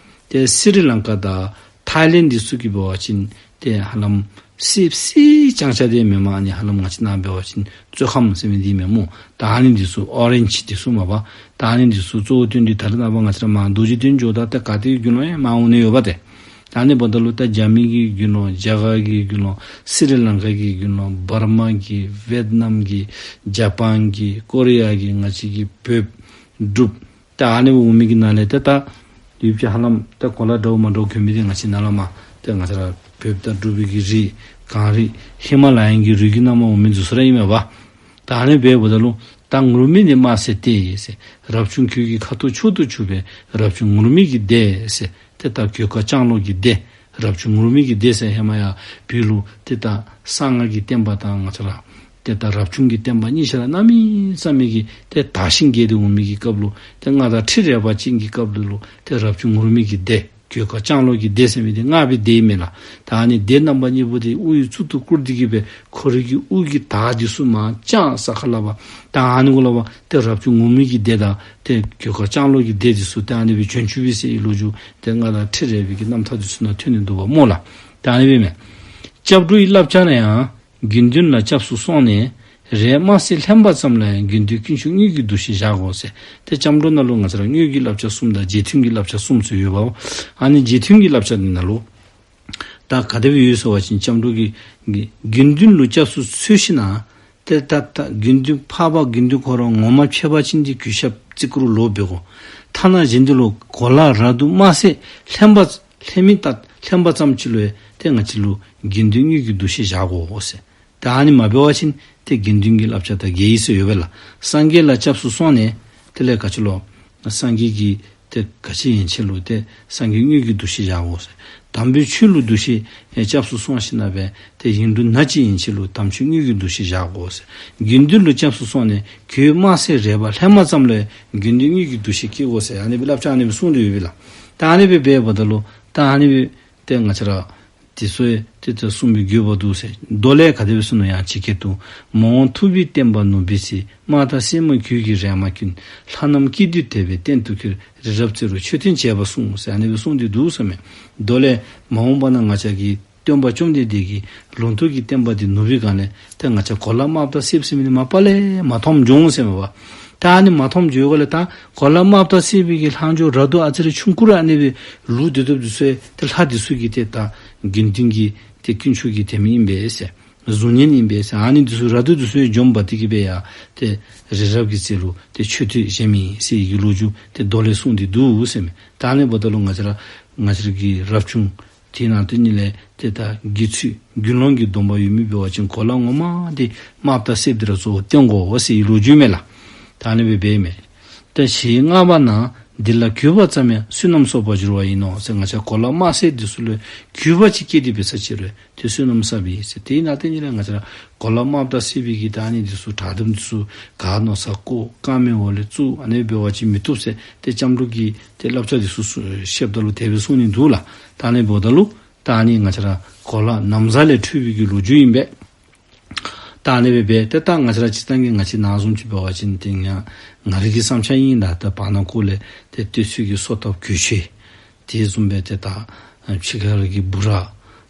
ཏེ་སི་རི་ལང་ཀ་དང་ཐཱའི་ལེནཌ་འདི་ཚུ་གིས་འབད་བ་ཅིན་ཏེ་ཧ་ལམ་སེརཔོ་སེརཔོ་རྐྱང་རྐྱང་འདི་མེནམ་ཨ་ནི་ཧ་ལམ་ང་བཅས་ནཱ་འབད་བ་ཅིན་བཙོད་ཁམ་ཟེར་མི་འདི་མེན་སྨོ། ད་ཨ་ནི་འདི་ཚུ་ཨོ་རེནཇ་འདི་ཚུ་མས་པ། ད་ཨ་ནི་འདི་ཚུ་གཙོ་བོ་བཏོན་ཏེ་ད་རེས་ནངས་པ་ང་བཅས་ར་མར་རྡོ་རྗེ་གདན་འགྱོཝ་ད་ཏེ་ག་ཏེ་གི་དགེ་སློང་ཡང་མར་འོང་ནི་ཡོདཔ་ཏེ། ད་ཨ་ནི་འབདཝ་ད་ལུ་ད་རྒྱ་མི་གི་དགེ་སློང་རྒྱ་གར་གྱི་དགེ་སློང་སི་རི་ལང་ཀ་གི་དགེ་སློང་འབར་མ་གི་ཝེཊ་ནམ་གི་ཇ་པཱན་གི་ཀོ་རི་ཡ་གི་ང་བཅས་ཀྱི་བོདཔ་འབྲུགཔ་ད་ཨ་ནི་འོང་མི་གི་ནང་ལས་ཏེ་ད་ཡུལ་གྱི་ཧ་ལམ་ད་གོ་ལ་འདྲཝ་མ་འདྲཝ་གྱོན་མི་འདི་ང་བཅས་ནཱ་ལས་མར་ཏེ་ང་བཅས་ར་བོདཔ་དང་འབྲུག་པའི་གི་རིགས་གངས་རི་ཧི་མ་ལ་ཡན་གྱི་རི་རྒྱུད་ནང་མར་འོང་མི་འདི་ཚུ་ར་ཨིན་མས་པ། ད་ཨ་ནི་འབདཝ་ད་ལུ་ད་ངུར་སྨྲིག་ནི་དམར་སེར་ཏེ་ཟེར། རབ་བྱུང་གོས་ཀྱི་ཁ་དོག་མཆོག་ཏུ་གྱུར་པས། རབ་བྱུང་ངུར་སྨྲིག་གི་སྡེ་ཟེར། ཏེ་ད་གོས་དཀར་ལྕང་ལོ་གི་སྡེ། རབ་བྱུང་ངུར་སྨྲིག་གི་སྡེ་ཟེར་ཧེ་མ་ཡར་བོད་ལུ་ཏེ་ད་གསང་སྔགས་ཀྱི་བསྟན་པ་དང་ང་བཅས་ར་ཏེ་ད་རབ་བྱུང་གི་བསྟན་པ་གཉིས་ཆ་ར་གནམ་མེད་ས་མེད་ཀྱི་ཏེ་དར་ཞིང་རྒྱས་ཏེ་འོང་མི་གི་སྐབས་ལུ་ཏེ་མངའ་བདག་ཁྲི་རལ་པ་ཅན་གྱི་སྐབས་ལུ་ལུ་ཏེ་རབ་བྱུང་ངུར་སྨྲིག་གི་སྡེ་གོས་དཀར་ལྕང་ལོ་གི་སྡེ་ཟེར་མི་འདི་མངའ་བའི་སྡེ་ཨིན་མས་ལགས། ད་ཨ་ནི་སྡེ་རྣམ་པ་གཉིས་པོ་འདི་དབུ་ཡི་གཙུག་ཏུ་བཀུར་ཏེ་གི་སྦེ་ཁོ་རའི་གི་དབུ་གི་དར་འདི་ཚུ་མར་བརྐྱངས་ས་ཁར་ལུ་འབག། ད་ཨ་ནི་གུ་ལུ་འབག་ཏེ་རབ་བྱུང་ངུར་སྨྲིག་གི་སྡེ་དང་ཏེ་གོས་དཀར་ལྕང་ལོ་གི་སྡེ་འདི་ཚུ་ཏེ་ཨ་ནི་སྦེ་བྱོན་བྱོནམ་ཨིན་ཟེར་བའི་ལོ་རྒྱུས་ཏེ་མངའ་བདག་ཁྲི་རལ་པའི་གི་རྣམ་ཐར་འདི་ཚུ་ནང་ཐོན་ནི་འདུག་པ་སྨོ་ལགས། ད་ཨ་ནི་སྦེ་མས། སྐྱབས་འགྲོ་ཡི་བསླབ་བྱ་ལ་ཡང་དགེ་འདུན་ལ་སྐྱབས་སུ་སོང་ནས་རས་དམར་སེར་ལྷན་པ་ཙམ་ལ་ཡང་དགེ་འདུན་དཀོན་མཆོག་དངོས་ཀྱི་འདུ་ཤེས་བཞག་དགོ་ཟེར། ཏེ་སྐྱབས་འགྲོ་ནང་ལུ་ང་བཅས་ར་དངོས་ཀྱི་བསླབ་བྱ་གསུམ་དང་རྗེས་མཐུན་གྱི་བསླབ་བྱ་གསུམ་ཚུ་ཡོདཔ། ཨ་ནི་རྗེས་མཐུན་གྱི་བསླབ་བྱ་འདི་ནང་ལུ་ད་ག་དེ་སྦེ་ཡོད་ཟེར་བ་ཅིན་སྐྱབས་འགྲོ་གིས་དགེ་འདུན་ལུ་སྐྱབས་སུ་འཚོལ་ཞིནམ་ལས་ ཏེ་ད་ད་དགེ་འདུན་འཕགས་པ་དགེ་འདུན་ཁོ་ར་ངོ་མ་ཕྱད་པ་ཅིན་ཏེ་གུས་ཞབས་བརྩི་བཀུར་ལོག་འབད་དགོ། ཐ་ན་གཞན་དེ་ལུ་གོ་ལ་ར་དུ་དམར་སེར་ལྷན་པ་ལྷན་མི་ད་ལྷན་པ་ཙམ་ཅིག་ལུ་ཡང་ཏེ་ང་བཅས་ལུ་དགེ་འདུན་དངོས་ཀྱི་འདུ་ཤེས་བཞག་དགོ་ཟེར། ད་ཨ་ནི་མ་འབད་བ་ཅིན་ཏེ་དགེ་འདུན་གྱི་བསླབ་བྱ་དང་འགལ་ཡི་ཟེར་ཡོད་པས་ལགས། སངས་རྒྱས་ལ་སྐྱབས་སུ་སོང་ནས་དེ་ལས་ག་ཅི་ལོ། སངས་རྒྱས་ཀྱི་ཏེ་ག་ཅི་ཡན་ཆད་ལུ་ཏེ་སངས་རྒྱས་དངོས་ཀྱི་འདུ་ཤེས་བཞག་དགོ་ཟེར། དམ་པའི་ཆོས་ལུ་འདུ་ཤེས་ཨེ་སྐྱབས་སུ་སོང་ཞིནམ་ལས་ཏེ་ཡིག་འབྲུ་སྣ་གཅིག་ཡན་ཆད་ལུ་དམ་ཆོས་དངོས་ཀྱི་འདུ་ཤེས་བཞག་དགོ་ཟེར། དགེ་འདུན་ལུ་སྐྱབས་སུ་སོང་ནས་གོས་དམར་སེར་རལ་པ་ལྷན་པ་ཙམ་ལུ་ཡང་དགེ་འདུན་དངོས་ཀྱི་འདུ་ཤེས་བསྐྱེད་དགོ་ཟེར། ཨ་ནི་སྦེ་བསླབ་བྱ་ཨ་ནི་སྦེ་གསུངས་ཏེ་ཡོད་པས་ལགས། ད་ཨ་ནི་སྦེ་འབདཝ་ད་ལུ་ད་ཨ་ནི་སྦེ་ཏེ་ང་བཅས་ར་དེ་ཚུ་ཡང་ཏེ་ད་གསུངས་པའི་དགོས་པ་འདུག་ཟེར། མདོ་ལས་ག་དེ་སྦེ་གསུངས་ནུག་ཡང་ཇི་སྐད་དུ། མ་འོངས་ཐུབ་པའི་བསྟན་པ་ནུབ་པའི་ཚེ། དམར་ཐག་སེར་མོ་གོས་ཀྱིས་རལ་མ་གྱོན། ལྷ་རྣམས་སྐྱིད་འདོད་དད་པས་གཏན་དུ་ཁྱེར། རི་རབ་རྩེ་རུ་མཆོད་རྟེན་བྱེད་པར་གསུངས་ཟེར་ཨ་ནི་སྦེ་གསུངས་ཏེ་འདུག་ཟེར་མས། མདོ་ལས་མ་འོངས་པ་ན་ང་བཅས་ཀྱི་སྟོན་པ་བཅོམ་ལྡན་འདས་ཀྱི་ལུང་རྟོགས་ཀྱི་བསྟན་པ་འདི་ནུབ་པའི་སྒང་ལས་ཏེ་ང་བཅས་གོ་ལ་དམརཔོ་དང་སེརཔོ་ཟེར་མི་འདི་མ་པ་ལས་མ་མཐོངམ་འགྱོ་འོང་ཟེར་མས་པ། ད་ཨ་ནི་མ་མཐོངམ་འགྱོ་བའི་སྒང་ལས་ད་གོ་ལ་དམརཔོ་དང་སེརཔོ་གི་ལྷག་འཕྲོ་ར་དུ་ཨ་ཙི་རེ་ཆུང་ཀུ་ར་ཨ་ནི་སྦེ་ལུས་སྡོད་སྡོདཔ་འདི་ཚུ་ཡང་ཏེ་ལྷ་འདི་ཚུ་གིས་ཏེ་ད་དགེ་འདུན་གྱི་ཏེ་དཀོན་མཆོག་གི་དེ་མི་ཨིན་པས་ཟེར། གཟུགས་བརྙན་ཨིན་པས་ཟེར། ཨ་ནི་འདི་ཚུ་ར་དུ་འདི་ཚུ་ཡང་འཇོམས་འབག་སྟེ་གི་སྦེ་ཡར་ཏེ་རི་རབ་ཀྱི་རྩེ་ལུ་ཏེ་མཆོད་རྟེན་བཞེངས་མི་ཨིན་ཟེར་བའི་གི་ལོ་རྒྱུས་ཏེ་མདོ་ལས་གསུངས་ཏེ་འདུག་ཟེར་མས། ད་ཨ་ནི་འབདཝ་ད་ལུ་ང་བཅས་ར་ང་བཅས་ར་གི་རབ་བྱུང་དེ་ནང་དེ་ཉིད་ལས་ཏེ་ད་དགེ་ཚུལ་དགེ་སློང་གི་སྡོམ་པ་ཡོད་མི་འབད་བ་ཅིན་གོ་ལ་ངོ་མ་འདི་དམརཔོ་དང་སེརཔོ་འདི་ར་གཙོ་བོ་བསྟེན་དགོ་ཟེར་བའི་ལོ་རྒྱུས་མས་ལགས། ད་ཨ་ནི་སྦེ་འབད་མས། ཏེ་ཞེས་བསྔགས་པ་ན། འདི་ལ་གུས་པ་ཙམ་ཡང་བསོད་ནམས་གསོག་པར་འགྱུར་བ་ཡིན་ནོ་ཟེར། ང་བཅས་གོ་ལ་དམར་སེར་འདི་ཚུ་ལུ་གུས་པ་ཅིག་བསྐྱེད་དེ་འབད་ས་ཅིག་རུང་ཏེ་བསོད་ནམས་བསགས་པས་ཟེར། དེ་ནང་དེ་ཉིད་ལས་ང་བཅས་ར་གོ་ལ་དམརཔོ་དང་སེརཔོ་གི་ད་ཨ་ནི་འདི་ཚུ་དྲག་དམ་འདི་ཚུ་ག་མནོ་ས་བཀོ་རྐངམའི་འོག་ལས་བཙུགས་ཨ་ནི་འབད་བ་ཅིན་མི་བཏུབ་ཟེར་ཏེ་སྐྱབས་འགྲོ་གི་ཏེ་བསླབ་བྱ་འདི་ཚུ་བཤདཔ་ད་ལུ་དེ་སྦེ་གསུངས་ནི་འདུག་ལགས། ད་ཨ་ནི་འབདཝ་ད་ལུ་ད་ཨ་ནི་ང་བཅས་ར་གོ་ལ་ན་བཟའ་ལས་འཕྲོས་པའི་གི་ལོ་རྒྱུས་ཨིན་པས། ད་ཨ་ནི་སྦེ་འབད་ཏེ་ད་ང་བཅས་ར་སྤྱིར་བཏང་གི་ང་བཅས་ནཱ་བཟུམ་ཅིག་འབད་བ་ཅིན་ཏེ་ང་ང་རའི་གི་བསམ་འཆར་ཨིན་ལགས། ད་བར་ན་ཁོ་ལས་ཏེ་སྟོད་ཚོད་ཀྱི་སོ་ཐབ་གོས་ཆེན་དེ་བཟུམ་སྦེ་ཏེ་ད་ཕྱི་ཁ་ར་གི་འབུ་ར་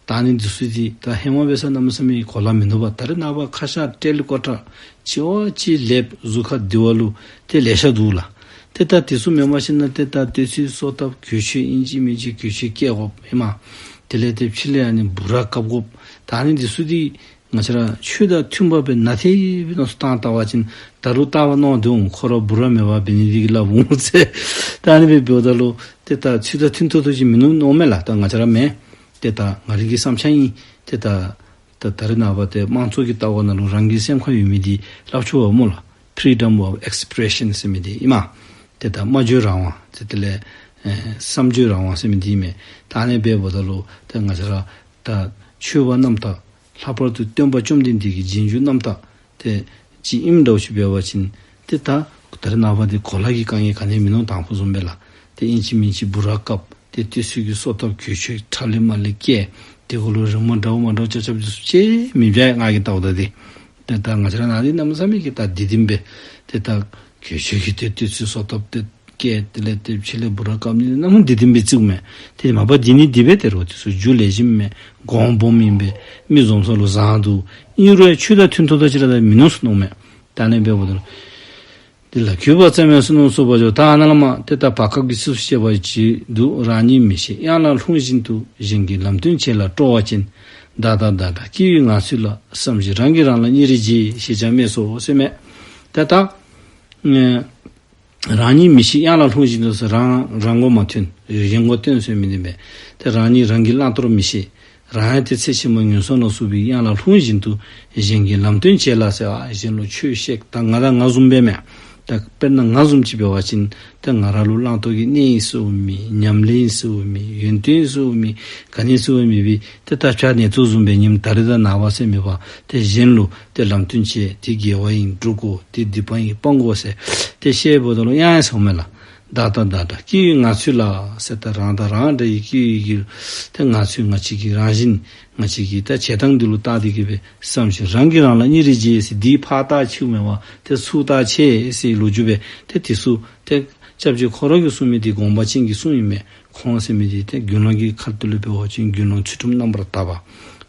ད་ཨ་ནི་འདི་ཚུ་འདི་ད་ཧེ་མ་འབད་ས་གནམ་མེད་ས་མེད་གོ་ལ་མིན་འདུག་པ། ད་རེས་ནངས་པ་ཁ་ཤ་ཊེ་རི་ཀོ་ཊ་ཅིག་བ་ཅིག་ལེབ་གཟུགས་ཁར་དེ་བ་ལུ་ཏེ་ལེ་ཤ་འདུག་ལགས། ཏེ་ད་དེ་ཚུ་མེན་པར་ཞིན་ན་ཏེ་ད་སྟོད་ཚོད་སོ་ཐབ་གོས་ཆེན་ཨིན་ཅི་མིན་ཅི་གོས་ཆེན་བཀལ་དགོཔ་ཨིན་མས། དེ་ལས་ཏེ་ཕྱི་ལས་ཨ་ནི་འབུ་ར་བཀབ་དགོཔ། ད་ཨ་ནི་འདི་ཚུ་འདི་ང་བཅས་ར་ཆོས་དང་མཐུན་པ་སྦེ་ནན་ཏན་སྦེ་མནོ་བསམ་བཏང་བལྟ་བ་ཅིན་ད་རུང་ལྟ་བ་མནོ་སྡོད་འོང་། ཁོ་ར་འབུ་ར་མེད་པར་འབད་ནི་འདི་གིས་སླབ་འོང་ཟེར། ད་ཨ་ནི་སྦེ་འབདཝ་ད་ལུ་ཏེ་ད་ཆོས་དང་མཐུན་ཏོག་ཏོ་ཅིག་མིན་འདུག་མནོཝ་མས་ལགས། ད་ང་བཅས་ར་མེན། ཏེ་ད་ང་རའི་གི་བསམ་འཆར་ཨིན། ཏེ་ད་ད་ད་རེས་ནངས་པ་ཏེ་དམངས་གཙོ་གི་ལྟ་བ་ནང་ལུ་རང་གི་སེམས་ཁར་ཡོད་མི་འདི་སླབ་ཆོག་པས་སྨོ་ལགས། Freedom of expression ཟེར་མི་འདི་ཨིན་མས། ཏེ་ད་སྨྲ་བརྗོད་རང་དབང་ཏེ་དེ་ལས་ཨེ་བསམ་བརྗོད་རང་དབང་ཟེར་མི་འདི་ཨིན་མས། ད་ཨ་ནི་འབདཝ་ད་ལུ་ཏེ་ང་བཅས་ར་ད་ཆོས་པ་རྣམ་དག་ལྷག་པར་དུ་སྟོན་པ་བཅོམ་ལྡན་འདས་ཀྱི་རྗེས་འཇུག་རྣམ་དག་ཏེ་ཅིག་ཨིནམ་འདྲཝ་ཅིག་འབད་བ་ཅིན་ཏེ་ད་ད་རེས་ནངས་པ་འདི་གོ་ལ་གི་དཀའ་ངལ་ག་ནི་ཡང་མིན་ནུག། དང་ཕུ་བཟུམ་སྦེ་ལགས། ཏེ་ཨིན་ཅི་མིན་ཅི་འབུ་ར་བཀབ་ཏེ་སྟོད་ཚོད་ཀྱི་སོ་ཐབ་གོས་ཆེན་ཁྲ་ལི་མ་ལི་བཀལ། དེ་གུ་ལུ་རི་མོ་འདྲཝ་མ་འདྲཝ་རྐྱབ་རྐྱབ་འདི་ཚུ་ཅིག་མི་འབྱུང་ང་གིས་བལྟཝ་ད་འདི། ཏེ་ད་ང་བཅས་ར་ནཱ་འདི་གནམ་མེད་ས་མེད་ཀྱི་ད་སྡིག་སྡིག་སྦེ་ཏེ་ད་གོས་ཆེན་གྱི་ཏེ་སྟོད་ཚོད་སོ་ཐབ་ཏེ་བཀལ། དེ་ལས་ཏེ་ཕྱི་ལས་འབུ་ར་བཀབ་ནི་གནམ་མེད་སྡིག་སྡིག་སྦེ་བརྩིཝ་མས། ཏེ་མ་པ་སྡིག་ནི་སྡིག་པས། ཏེ་རོགས་འདི་ཚུ་རྒྱུ་ལེགས་ཤོམ་མས། གོང་སྦོམ་ཨིན་པས། མི་འཛོམས་ས་ལུ་བཟང་འདུག། ཨིན་རུང་ཆོས་དང་མཐུན་ཏོག་ཏོ་ཅིག་ར་ད་མིན་ནུག་ཟེར་མནོཝ་མས། ད་ཨ་ནི་འབདཝ་ད་ལུ་འདི་ལ་གུས་པ་ཙམ་ཡང་བསོད་ནམས་གསོག་པར་འགྱུར། ད་ཨ་ནཱ་ལས་མར་ཏེ་ད་བར་སྐབས་ཀྱི་ཚིགས་སུ་བཅད་པ་ཅིག་འདུག། རང་ཉིད་མི་ཤེས་གཡང་ལ་ལྷུང་བཞིན་དུ། གཞན་གྱིས་ལམ་སྟོན་བྱེད་ལ་སྤྲོ་བ་ཅན། བདག་ལྟ་བདག་འདྲ་སྐྱེ་བོའི་ངང་ཚུལ་ལ། བསམ་བཞིན་རང་གིས་རང་ལ་སྙིང་རེ་རྗེ། ཞེས་ཀྱང་སྨྲས་སོ་ཟེར་མས། ཏེ་ད་ཨེ་རང་ཉིད་མི་ཤེས་གཡང་ལ་ལྷུང་བཞིན་དུ་ཟེར། རང་རང་མགོ་མ་ཐོན་གཞན་མགོ་ཐོན་ཟེར་མི་འདི་མས། ཏེ་རང་ཉིད་རང་གི་བླང་དོར་མི་ཤེས། རང་ཡང་ཏེ་ཚེ་ཕྱི་མ་ངན་སོང་ལ་སོགས་པའི་གཡང་ལ་ལྷུང་བཞིན་དུ། གཞན་གྱིས་ལམ་སྟོན་བྱེད་ལ་ཟེར། ཨ་གཞན་ལུ་ཆོས་བཤད། ད་ང་དང་ང་བཟུམ་སྦེ་མས། ད་དཔེར་ན་ང་བཟུམ་ཅིག་འབད་བ་ཅིན་ད་ང་ར་ལུ་བླང་དོར་གྱི་གནས་ཡིན་ཟེརཝ་མེད། ཉམས་ལེན་ཡིན་ཟེརཝ་མེད། ཡོན་ཏན་ཡིན་ཟེརཝ་མེད། ག་ནི་ཡིན་ཟེརཝ་མེད་པས། ཏེ་ད་བྱ་ནེ་ཙོ་བཟུམ་སྦེ་ཉིནམ་ད་རིས་དང་ནངས་པ་ཟེར་མེད་པར་ཏེ་གཞན་ལུ་ཏེ་ལམ་སྟོན་བྱེད། དེ་དགེ་བ་ཨིན་སྒྲུབ་དགོ། དེ་སྡིག་པ་ཨིན་སྤང་དགོ་ཟེར་ཏེ་བཤདཔ་ད་ལུ་གཡང་ཡང་ཟེརཝ་མས་ལགས། བདག་ལྟ་བདག་འདྲ་སྐྱེ་བོའི་ངང་ཚུལ་ལ་ཟེར། ད་རང་དང་རང་འདྲ་བའི་སྐྱེ་བོའི་གི་ཏེ་ངང་ཚུལ་ང་བཅས་ཀྱི་རང་བཞིན་ང་བཅས་ཀྱི་ད་བྱེད་སྟངས་འདི་ལུ་བལྟ་སྟེ་གི་སྦེ་བསམ་བཞིན་རང་གིས་རང་ལ་སྙིང་རེ་རྗེ་ཟེར། འདི་ཕར་བལྟ་ཆེཝ་མེན་པར་ཏེ་ཚུར་བལྟ་ཆེ་ཟེར་ལོ་རྒྱུས་སྦེ་ཏེ་དེ་ཚུ་ཏེ་སྐྱབས་རྗེ་ཁོ་ར་གིས་གསུངས་མི་འདི་དགོངས་པ་ཅན་གྱི་གསུང་ཨིན་མས། ཁོང་ཟེར་མི་འདི་ཏེ་དགེ་སློང་གི་ཁ་ཐུག་ལས་འབད་བ་ཅིན་དགེ་སློང་ཚུལ་ཁྲིམས་རྣམ་པར་དག་པ།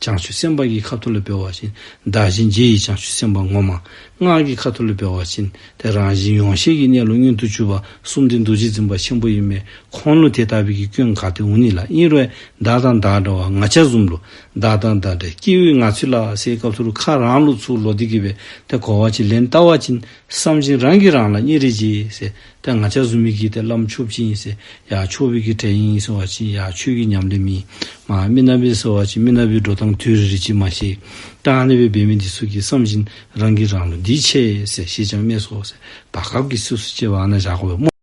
བྱང་ཆུབ་སེམས་དཔའ་གི་ཁ་ཐུག་ལས་འབད་བ་ཅིན་བདག་གཞན་བརྗེ་བའི་བྱང་ཆུབ་སེམས་དཔའ་ངོ་མ། སྔགས་ཀྱི་ཁ་ཐུག་ལས་འབད་བ་ཅིན་ཏེ་རང་བཞིན་ཡོངས་ཤེས་ཀྱི་གནས་ལུགས་མངོན་དུ་གྱུར་པ་གསུམ་ལྡན་རྡོ་རྗེ་འཛིན་པ་ཆེན་པོ་ཨིན་མས། ཁོང་ལུ་དེ་ལྟ་བུའི་གི་སྐྱོན་ག་ཏེ་འོང་ནི་ལགས། ཨིན་རུང་བདག་དང་བདག་འདྲ་བ་ང་བཅས་བཟུམ་ལུ་བདག་དང་བདག་འདྲ་སྐྱེ་བོའི་ངང་ཚུལ་ལ་ཟེར་སྐབས་སུ་ལུ་ཁ་རང་ལུ་ཚུར་ལོག་སྟེ་གི་སྦེ་ཏེ་གོ་བ་ཅིག་ལེན་བལྟ་བ་ཅིན་བསམ་བཞིན་རང་གིས་རང་ལ་སྙིང་རེ་རྗེ་ཟེར། ཏེ་ང་བཅས་བཟུམ་མའི་གི་ཏེ་བླམ་ཆོསཔ་ཅིག་ཨིན་ཟེར། ཡ་ཆོས་པའི་གི་གྲལ་ཨིན་ཟེར་བ་ཅིན་ཡ་ཆོས་ཀྱི་ཉམས་ལེན་མེད། མ་མི་ནག་པའི་ཟེར་བ་ཅིན་མི་ནག་པའི་འགྲོ་སྟངས་དུས་རེ་རེ་ཅིག་མ་ཤེས། ད་ཨ་ནི་སྦེ་འབད་མི་འདི་ཚུ་གིས་བསམ་བཞིན་རང་གིས་རང་ལུ་འདི་ཆེ་ཟེར་ཞེས་ཀྱང་སྨྲས་སོ་ཟེར། བར་སྐབས་ཀྱི་ཚིགས་སུ་བཅད་པ་ཨ་ནཱ་བཞག་དགོ་པས་སྨོ།